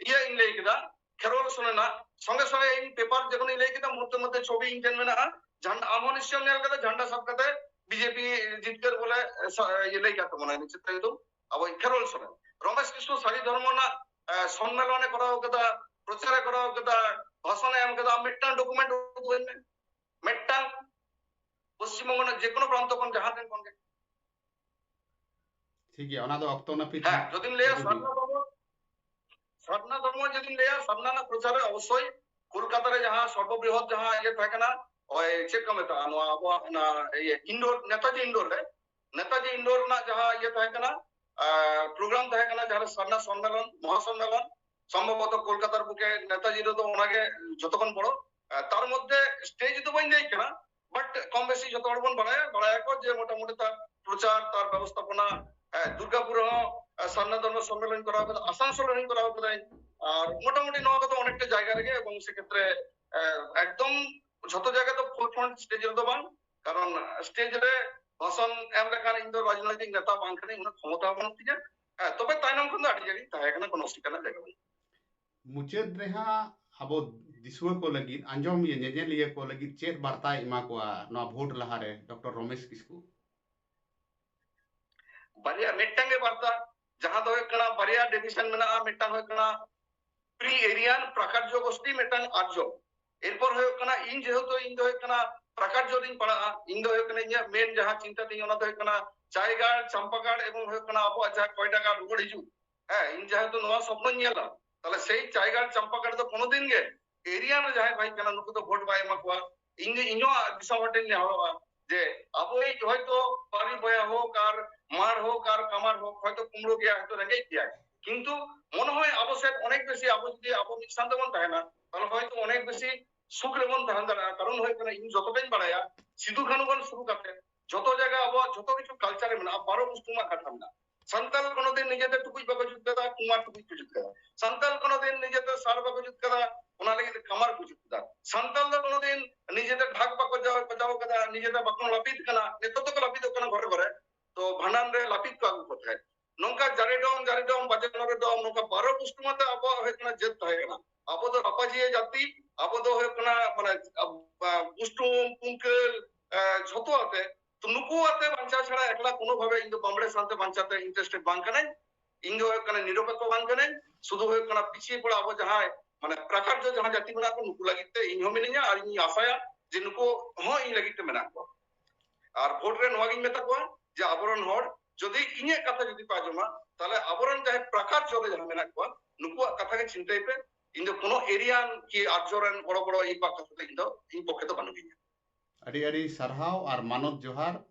ᱤᱭᱟᱹ ᱤᱧ ᱞᱟᱹᱭ ᱠᱮᱫᱟ, ᱠᱷᱮᱨᱣᱟᱞ ᱥᱚᱨᱮᱱᱟᱜ, ᱥᱚᱸᱜᱮ ᱥᱚᱸᱜᱮ ᱤᱧ ᱯᱮᱯᱟᱨ ᱡᱚᱠᱷᱚᱱᱤᱧ ᱞᱟᱹᱭ ᱠᱮᱫᱟ, ᱢᱩᱦᱩᱨᱛᱮ ᱢᱚᱫᱽᱫᱷᱮ ᱪᱷᱚᱵᱤ ᱤᱧ ᱴᱷᱮᱱ ᱢᱮᱱᱟᱜᱼᱟ, ᱡᱷᱟᱱᱰᱟ, ᱟᱢ ᱦᱚᱸ ᱱᱤᱥᱪᱚᱭᱮᱢ ᱧᱮᱞ ᱠᱟᱫᱟ, ᱡᱷᱟᱱᱰᱟ ᱥᱟᱵ ᱠᱟᱛᱮ ᱵᱤᱡᱮᱯᱤ ᱡᱤᱛᱠᱟᱹᱨ ᱵᱚᱞᱮ, ᱮ, ᱥᱟ-, ᱤᱭᱟᱹ ᱞᱟᱹᱭ ᱠᱟᱫ ᱛᱟᱵᱚᱱᱟ, ᱪᱮᱫ ᱛᱟᱭ ᱧᱩᱛᱩᱢ? ᱟᱵᱚ ᱠᱷᱮᱨᱣᱟᱞ ᱥᱚᱨᱮᱱ᱾ ᱨᱚᱢᱮᱥ ᱠᱤᱥᱠᱩ ᱥᱟᱹᱨᱤ ᱫᱷᱚᱨᱢᱚ ᱨᱮᱱᱟᱜ, ᱮ, ᱥᱚᱱᱢᱮᱞᱚᱱᱮ ᱠᱚᱨᱟᱣ ᱠᱟᱫᱟ, ᱯᱨᱚᱪᱟᱨᱮ ᱠᱚᱨᱟᱣ ᱠᱟᱫᱟ, ᱵᱷᱟᱥᱚᱱᱮ ᱮᱢ ᱠᱟᱫᱟ, ᱢᱤᱫᱴᱟᱝ ᱰᱚᱠᱩᱢᱮᱱᱴ ᱩᱫᱩᱜ ᱟᱹᱧ ᱢᱮ, ᱢᱤᱫᱴᱟᱝ᱾ ᱯᱚᱥᱪᱤᱢ ᱵᱚᱝᱜᱚ ᱨᱮᱱᱟᱜ ᱡᱮ ᱠᱳᱱᱳ ᱯᱨᱟᱱᱛᱚ ᱠᱷᱚᱱ, ᱡᱟᱦᱟᱸ ᱴᱷᱮᱱ ᱠᱷᱚᱱ ᱜᱮ᱾ ᱴᱷᱤᱠ ᱜᱮᱭᱟ, ᱚᱱᱟ ᱫᱚ ᱚᱠᱛᱚ ᱱᱟᱹᱯᱤᱛ ᱦᱮᱸ, ᱦᱟᱸᱜ ᱡᱩᱫᱤᱢ ᱞᱟᱹᱭᱟ ᱩᱫᱩᱜ ᱥᱟᱨᱱᱟ ᱦᱩᱭᱩᱜᱼᱟ᱾ ᱫᱷᱚᱨᱢᱚ, ᱥᱟᱨᱱᱟ ᱫᱷᱚᱨᱢᱚ ᱡᱩᱫᱤᱢ ᱞᱟᱹᱭᱟ, ᱥᱟᱨᱱᱟ ᱨᱮᱱᱟᱜ ᱯᱨᱚᱪᱟᱨ ᱨᱮ ᱚᱵᱚᱥᱥᱳᱭ ᱠᱳᱞᱠᱟᱛᱟ ᱨᱮ ᱡᱟᱦᱟᱸ ᱥᱚᱨᱵᱚᱵᱨᱤᱦᱚᱛ ᱡᱟᱦᱟᱸ ᱤᱭᱟᱹ ᱛᱟᱦᱮᱸ ᱠᱟᱱᱟ, ᱳᱭ ᱪᱮᱫ ᱠᱚ ᱢᱮᱛᱟᱜᱼᱟ, ᱱᱚᱣᱟ ᱟᱵᱚᱣᱟᱜ ᱚᱱᱟ ᱤᱭᱟᱹ ᱤᱱᱰᱳᱨ, ᱱᱮᱛᱟᱡᱤ ᱤᱱᱰᱳᱨ ᱨᱮ, ᱱᱮᱛᱟᱡᱤ ᱤᱱᱰᱳᱨ ᱨᱮᱱᱟᱜ ᱡᱟᱦᱟᱸ ᱤᱭᱟᱹ ᱛᱟᱦᱮᱸ ᱠᱟᱱᱟ, ᱯᱨᱳᱜᱨᱟᱢ ᱛᱟᱦᱮᱸ ᱠᱟᱱᱟ, ᱡᱟᱦᱟᱸ ᱨᱮ ᱥᱟᱨᱱᱟ ᱥᱚᱱᱢᱮᱞᱚᱱ, ᱢᱚᱦᱟᱥᱚᱱᱢᱮᱞᱚᱱ, ᱥᱚᱢᱵᱷᱚᱵᱚᱛᱚ ᱠᱳᱞᱠᱟᱛᱟᱨ ᱵᱩᱠᱮ ᱱᱮᱛᱟᱡᱤ ᱨᱮᱫᱚ ᱚᱱᱟᱜᱮ ᱡᱷᱚᱛᱚ ᱠᱷᱚᱱ ᱵᱚᱲᱚ᱾ ᱟᱨ ᱛᱟᱨ ᱢᱚᱫᱽᱫᱷᱮ ᱥᱴᱮᱡ ᱫᱚ ᱵᱟᱹᱧ ᱫᱮᱡ ᱠᱟᱱᱟ, ᱵᱟᱴ ᱠᱚᱢ ᱵᱮᱥᱤ ᱡᱷᱚᱛᱚ ᱦᱚᱲ ᱵᱚᱱ ᱵᱟᱲᱟᱭᱟ, ᱵᱟᱲᱟᱭᱟᱠᱚ ᱡᱮ ᱢᱚᱴᱟᱢᱩᱴᱤ ᱛᱟᱨ ᱯᱨᱚᱪᱟᱨ, ᱛᱟᱨ ᱵᱮᱵᱚᱥᱛᱷᱟᱯᱚᱱᱟ, ᱮ, ᱫᱩᱨᱜᱟᱯᱩᱨ ᱨᱮᱦᱚᱸ, ᱮ, ᱥᱟᱨᱱᱟ ᱫᱷᱚᱨᱢᱚ ᱥᱚᱢᱢᱮᱞᱚᱱ ᱠᱚᱨᱟᱣ ᱠᱟᱫᱟ, ᱟᱥᱟᱱᱥᱳᱞ ᱨᱮᱦᱚᱸᱧ ᱠᱚᱨᱟᱣ ᱠᱟᱫᱟᱹᱧ, ᱟᱨ ᱢᱚᱴᱟᱢᱩᱴᱤ ᱱᱚᱣᱟ ᱠᱚᱫᱚ ᱚᱱᱮᱠᱴᱟ ᱡᱟᱭᱜᱟ ᱨᱮᱜᱮ, ᱮᱵᱚᱝ ᱥᱮᱠᱷᱮᱛᱨᱮ, ᱮ, ᱮᱠᱫᱚᱢ ᱡᱷᱚᱛᱚ ᱡᱟᱭᱜᱟ ᱫᱚ ᱯᱷᱳᱨ ᱯᱷᱨᱚᱱᱴ ᱥᱴᱮᱡ ᱨᱮᱫᱚ ᱵᱟᱝ, ᱠᱟᱨᱚᱱ ᱥᱴᱮᱡ ᱨᱮ ᱵᱷᱟᱥᱚᱱ ᱮᱢ ᱞᱮᱠᱟᱱ ᱤᱧ ᱫᱚ ᱨᱟᱡᱽᱱᱳᱭᱛᱤᱠ ᱱᱮᱛᱟ ᱵᱟᱝ ᱠᱟᱹᱱᱟᱹᱧ, ᱩᱱᱟᱹᱜ ᱠᱷᱚᱢᱚᱛᱟ ᱦᱚᱸ ᱵᱟᱹᱱᱩᱜ ᱛᱤᱧᱟ᱾ ᱦᱮᱸ, ᱛᱚᱵᱮ ᱛᱟᱭᱱᱚᱢ ᱠᱷᱚᱱ ᱫᱚ ᱟᱹᱰᱤ ᱡᱳᱨᱤᱧ ᱛᱟᱦᱮᱸ ᱠᱟᱱᱟ, ᱠᱳᱱᱳ ᱚᱥᱩᱵᱤᱫᱷᱟ ᱨᱮᱱᱟᱜ ᱡᱟᱭᱜᱟ ᱵᱟᱹᱱᱩᱜ᱾ ᱢᱩᱪᱟᱹᱫ ᱨᱮ ᱦᱟᱸᱜ ᱟᱵᱚ ᱫᱤᱥᱩᱣᱟᱹ ᱠᱚ ᱞᱟᱹᱜᱤᱫ, ᱟᱸᱡᱚᱢ ᱤᱭᱟᱹ ᱧᱮᱧᱮᱞᱤᱭᱟᱹ ᱠᱚ ᱞᱟᱹᱜᱤᱫ ᱪᱮᱫ ᱵᱟᱨᱛᱟᱭ ᱮᱢᱟ ᱠᱚᱣᱟ ᱱᱚᱣᱟ ᱵᱷᱳᱴ ᱞᱟᱦᱟᱨᱮ ᱰᱚᱠᱴᱚᱨ ᱨᱚᱢᱮᱥ ᱠᱤᱥᱠᱩ? ᱵᱟᱨᱭᱟ, ᱢᱤᱫᱴᱟᱝ ᱜᱮ ᱵᱟᱨᱛᱟ, ᱡᱟᱦᱟᱸ ᱫᱚ ᱦᱩᱭᱩᱜ ᱠᱟᱱᱟ ᱵᱟᱨᱭᱟ ᱰᱤᱵᱷᱤᱥᱚᱱ ᱢᱮᱱᱟᱜᱼᱟ, ᱢᱤᱫᱴᱟᱝ ᱦᱩᱭᱩᱜ ᱠᱟᱱᱟ ᱯᱨᱤ ᱮᱨᱤᱭᱟᱱ ᱯᱨᱟᱠᱟᱨᱡᱚ ᱜᱳᱥᱴᱤ, ᱢᱤᱫᱴᱟᱝ ᱟᱨᱡᱚ᱾ ᱮᱨᱯᱚᱨ ᱦᱩᱭᱩᱜ ᱠᱟᱱᱟ, ᱤᱧ ᱡᱮᱦᱮᱛᱩ ᱤᱧ ᱫᱚ ᱦᱩᱭᱩᱜ ᱠᱟᱱᱟ ᱯᱨᱟᱠᱟᱨᱡᱚ ᱨᱤᱧ ᱯᱟᱲᱟᱜᱼᱟ, ᱤᱧ ᱫᱚ ᱦᱩᱭᱩᱜ ᱠᱟᱱᱟ, ᱤᱧᱟᱹᱜ ᱢᱮᱱ ᱡᱟᱦᱟᱸ ᱪᱤᱱᱛᱟᱹ ᱛᱤᱧ ᱚᱱᱟ ᱫᱚ ᱦᱩᱭᱩᱜ ᱠᱟᱱᱟ ᱪᱟᱭᱜᱟᱲ, ᱪᱟᱢᱯᱟᱜᱟᱲ ᱮᱵᱚᱝ ᱦᱩᱭᱩᱜ ᱠᱟᱱᱟ ᱟᱵᱚᱣᱟᱜ ᱡᱟᱦᱟᱸ ᱠᱚᱭᱰᱟᱜᱟᱲ ᱨᱩᱣᱟᱹᱲ ᱦᱤᱡᱩᱜ᱾ ᱦᱮᱸ, ᱤᱧ ᱡᱮᱦᱮᱛᱩ ᱱᱚᱣᱟ ᱥᱚᱯᱱᱚᱧ ᱧᱮᱞᱟ, ᱛᱟᱦᱞᱮ ᱥᱮᱭ ᱪᱟᱭᱜᱟᱲ ᱪᱟᱢᱯᱟᱜᱟᱲ ᱫᱚ ᱠᱳᱱᱳ ᱫᱤᱱ ᱜᱮ ᱮᱨᱤᱭᱟᱱ ᱨᱮ ᱡᱟᱦᱟᱸᱭ ᱠᱚ ᱦᱮᱡ ᱠᱟᱱᱟ ᱱᱩᱠᱩ ᱫᱚ ᱵᱷᱳᱴ ᱵᱟᱭ ᱮᱢᱟ ᱠᱚᱣᱟ᱾ ᱤᱧ ᱫᱚ ᱤᱧᱦᱚᱸ ᱫᱤᱥᱚᱢ ᱦᱚᱲ ᱴᱷᱮᱱ ᱱᱮᱦᱚᱨᱚᱜᱼᱟ ᱡᱮ ᱟᱵᱚᱭᱤᱡ ᱦᱚᱭᱛᱳ ᱯᱟᱹᱨᱤ ᱵᱚᱭᱦᱟ ᱦᱳᱠ ᱟᱨ ᱢᱟᱲ ᱦᱳᱠ ᱟᱨ ᱠᱟᱢᱟᱲ ᱦᱳᱠ, ᱦᱚᱭᱛᱳ ᱠᱩᱢᱲᱩ ᱜᱮᱭᱟ, ᱦᱚᱭᱛᱳ ᱨᱮᱸᱜᱮᱡ ᱜᱮᱭᱟᱭ, ᱠᱤᱱᱛᱩ ᱢᱚᱱᱮ ᱦᱚᱭ ᱟᱵᱚ ᱥᱮᱫ ᱚᱱᱮᱠ ᱵᱮᱥᱤ, ᱟᱵᱚ ᱡᱩᱫᱤ ᱟᱵᱚ ᱢᱤᱫ ᱥᱟᱶ ᱛᱮᱵᱚᱱ ᱛᱟᱦᱮᱱᱟ, ᱛᱟᱦᱚᱞᱮ ᱦᱚᱭᱛᱳ ᱚᱱᱮᱠ ᱵᱮᱥᱤ ᱥᱩᱠ ᱨᱮᱵᱚᱱ ᱛᱟᱦᱮᱸ ᱫᱟᱲᱮᱭᱟᱜᱼᱟ᱾ ᱠᱟᱨᱚᱱ ᱦᱩᱭᱩᱜ ᱠᱟᱱᱟ, ᱤᱧ ᱡᱚᱛᱚᱴᱟᱧ ᱵᱟᱲᱟᱭᱟ, ᱥᱤᱫᱩ ᱠᱟᱹᱱᱩ ᱠᱷᱚᱱ ᱥᱩᱨᱩ ᱠᱟᱛᱮ ᱡᱚᱛᱚ ᱡᱟᱭᱜᱟ ᱟᱵᱚᱣᱟᱜ ᱡᱚᱛᱚ ᱠᱤᱪᱷᱩ ᱠᱟᱞᱪᱟᱨ ᱨᱮ ᱢᱮᱱᱟᱜᱼᱟ, ᱵᱟᱨᱚ ᱯᱩᱥᱴᱩᱢᱟᱜ ᱠᱟᱛᱷᱟ ᱢᱮᱱᱟᱜᱼᱟ᱾ ᱥᱟᱱᱛᱟᱲ ᱠᱳᱱᱳ ᱫᱤᱱ ᱱᱤᱡᱮᱛᱮ ᱴᱩᱠᱩᱡ ᱵᱟᱠᱚ ᱡᱩᱛ ᱠᱟᱫᱟ, ᱠᱩᱢᱟᱨ ᱴᱩᱠᱩᱡ ᱠᱚ ᱡᱩᱛ ᱠᱟᱫᱟ᱾ ᱥᱟᱱᱛᱟᱲ ᱠᱳᱱᱳ ᱫᱤᱱ ᱱᱤᱡᱮᱛᱮ ᱥᱟᱨ ᱵᱟᱠᱚ ᱡᱩᱛ ᱠᱟᱫᱟ, ᱚᱱᱟ ᱞᱟᱹᱜᱤᱫ ᱛᱮ ᱠᱟᱢᱟᱨ ᱠᱚ ᱡᱩᱛ ᱠᱟᱫᱟ᱾ ᱥᱟᱱᱛᱟᱲ ᱫᱚ ᱠᱳᱱᱳ ᱫᱤᱱ ᱱᱤᱡᱮᱛᱮ ᱰᱷᱟᱠ ᱵᱟᱠᱚ ᱡᱟᱣ-, ᱵᱟᱡᱟᱣ ᱠᱟᱫᱟ, ᱱᱤᱡᱮᱛᱮ ᱵᱟᱠᱚ ᱞᱟᱹᱯᱤᱛ ᱠᱟᱱᱟ᱾ ᱱᱤᱛᱚᱜ ᱫᱚᱠᱚ ᱞᱟᱹᱯᱤᱛᱚᱜ ᱠᱟᱱᱟ ᱜᱷᱚᱨᱮ ᱜᱷᱚᱨᱮ, ᱛᱚ ᱵᱷᱟᱸᱰᱟᱱ ᱨᱮ ᱞᱟᱹᱯᱤᱛ ᱠᱚ ᱟᱹᱜᱩ ᱠᱚ ᱛᱟᱦᱮᱸᱫ᱾ ᱱᱚᱝᱠᱟ ᱡᱟᱨᱮ ᱰᱚᱢ, ᱡᱟᱨᱮ ᱰᱚᱢ, ᱵᱟᱡᱮ ᱱᱚᱨᱮ ᱰᱚᱢ, ᱱᱚᱝᱠᱟ ᱵᱟᱨᱚ ᱯᱩᱥᱴᱩᱢ ᱟᱛᱮ ᱟᱵᱚᱣᱟᱜ ᱦᱩᱭᱩᱜ ᱠᱟᱱᱟ ᱡᱟᱹᱛ ᱛᱟᱦᱮᱸ ᱠᱟᱱᱟ᱾ ᱟᱵᱚ ᱫᱚ ᱨᱟᱯᱟᱡᱤᱭᱟᱹ ᱡᱟᱹᱛᱤ, ᱟᱵᱚ ᱫᱚ ᱦᱩᱭᱩᱜ ᱠᱟᱱᱟ ᱢᱟᱱᱮ, ᱟᱵ-, ᱟ, ᱯᱩᱥᱴᱩᱢ, ᱯᱩᱝᱠᱟᱹᱞ, ᱮ, ᱡᱷᱚᱛᱚ ᱟᱛᱮ᱾ ᱛᱚ ᱱᱩᱠᱩ ᱟᱛᱮ ᱵᱟᱧᱪᱟᱣ ᱪᱷᱟᱲᱟ ᱮᱠᱞᱟ ᱠᱳᱱᱳ ᱵᱷᱟᱵᱮ ᱤᱧ ᱫᱚ ᱵᱟᱢᱲᱮ ᱥᱟᱶᱛᱮ ᱵᱟᱧᱪᱟᱣ ᱛᱮ interested ᱵᱟᱝ ᱠᱟᱹᱱᱟᱹᱧ᱾ ᱤᱧ ᱫᱚ ᱦᱩᱭᱩᱜ ᱠᱟᱱᱟ ᱱᱤᱨᱚᱯᱮᱠᱠᱷᱚ ᱵᱟᱝ ᱠᱟᱹᱱᱟᱹᱧ᱾ ᱥᱩᱫᱷᱩ ᱦᱩᱭᱩᱜ ᱠᱟᱱᱟ ᱯᱤᱪᱷᱤ ᱯᱚᱲᱟ ᱟᱵᱚ ᱡᱟᱦᱟᱸᱭ ᱢᱟᱱᱮ ᱯᱨᱟᱠᱟᱨᱡᱚ ᱡᱟᱦᱟᱸ ᱡᱟᱹᱛᱤ ᱢᱮᱱᱟᱜ ᱠᱚ ᱱᱩᱠᱩ ᱞᱟᱹᱜᱤᱫ ᱛᱮ ᱤᱧ ᱦᱚᱸ ᱢᱤᱱᱟᱹᱧᱟ, ᱟᱨ ᱤᱧ ᱟᱥᱟᱭᱟ ᱡᱮ ᱱᱩᱠᱩ ᱦᱚᱸ ᱤᱧ ᱞᱟᱹᱜᱤᱫ ᱛᱮ ᱢᱮᱱᱟᱜ ᱠᱚᱣᱟ᱾ ᱟᱨ ᱵᱷᱳᱴ ᱨᱮ ᱱᱚᱣᱟ ᱜᱤᱧ ᱢᱮᱛᱟ ᱠᱚᱣᱟ ᱡᱮ ᱟᱵᱚᱨᱮᱱ ᱦᱚᱲ ᱡᱩᱫᱤ ᱤᱧᱟᱹᱜ ᱠᱟᱛᱷᱟ ᱡᱩᱫᱤ ᱯᱮ ᱟᱸᱡᱚᱢᱟ, ᱛᱟᱦᱞᱮ ᱟᱵᱚᱨᱮᱱ ᱡᱟᱦᱟᱸᱭ ᱯᱨᱟᱠᱟᱨᱡᱚ ᱨᱮ ᱡᱟᱦᱟᱸ ᱢᱮᱱᱟᱜ ᱠᱚᱣᱟ ᱱᱩᱠᱩᱣᱟᱜ ᱠᱟᱛᱷᱟ ᱜᱮ ᱪᱤᱱᱛᱟᱹᱭ ᱯᱮ᱾ ᱤᱧ ᱫᱚ ᱠᱳᱱᱳ ᱮᱨᱤᱭᱟᱱ ᱠᱤ ᱟᱨᱡᱚ ᱨᱮᱱ ᱵᱚᱲᱚ ᱵᱚᱲᱚ ᱤᱧ ᱯᱟᱠᱟ ᱠᱟᱛᱮ ᱤᱧ ᱫᱚ ᱤᱧ ᱯᱚᱠᱠᱷᱮ ᱫᱚ ᱵᱟᱹᱱᱩᱜᱤᱧᱟ᱾ ᱟᱹᱰᱤ ᱟᱹᱰᱤ ᱥᱟᱨᱦᱟᱣ ᱟᱨ ᱢᱟᱱᱚᱛ ᱡᱚᱦᱟᱨ᱾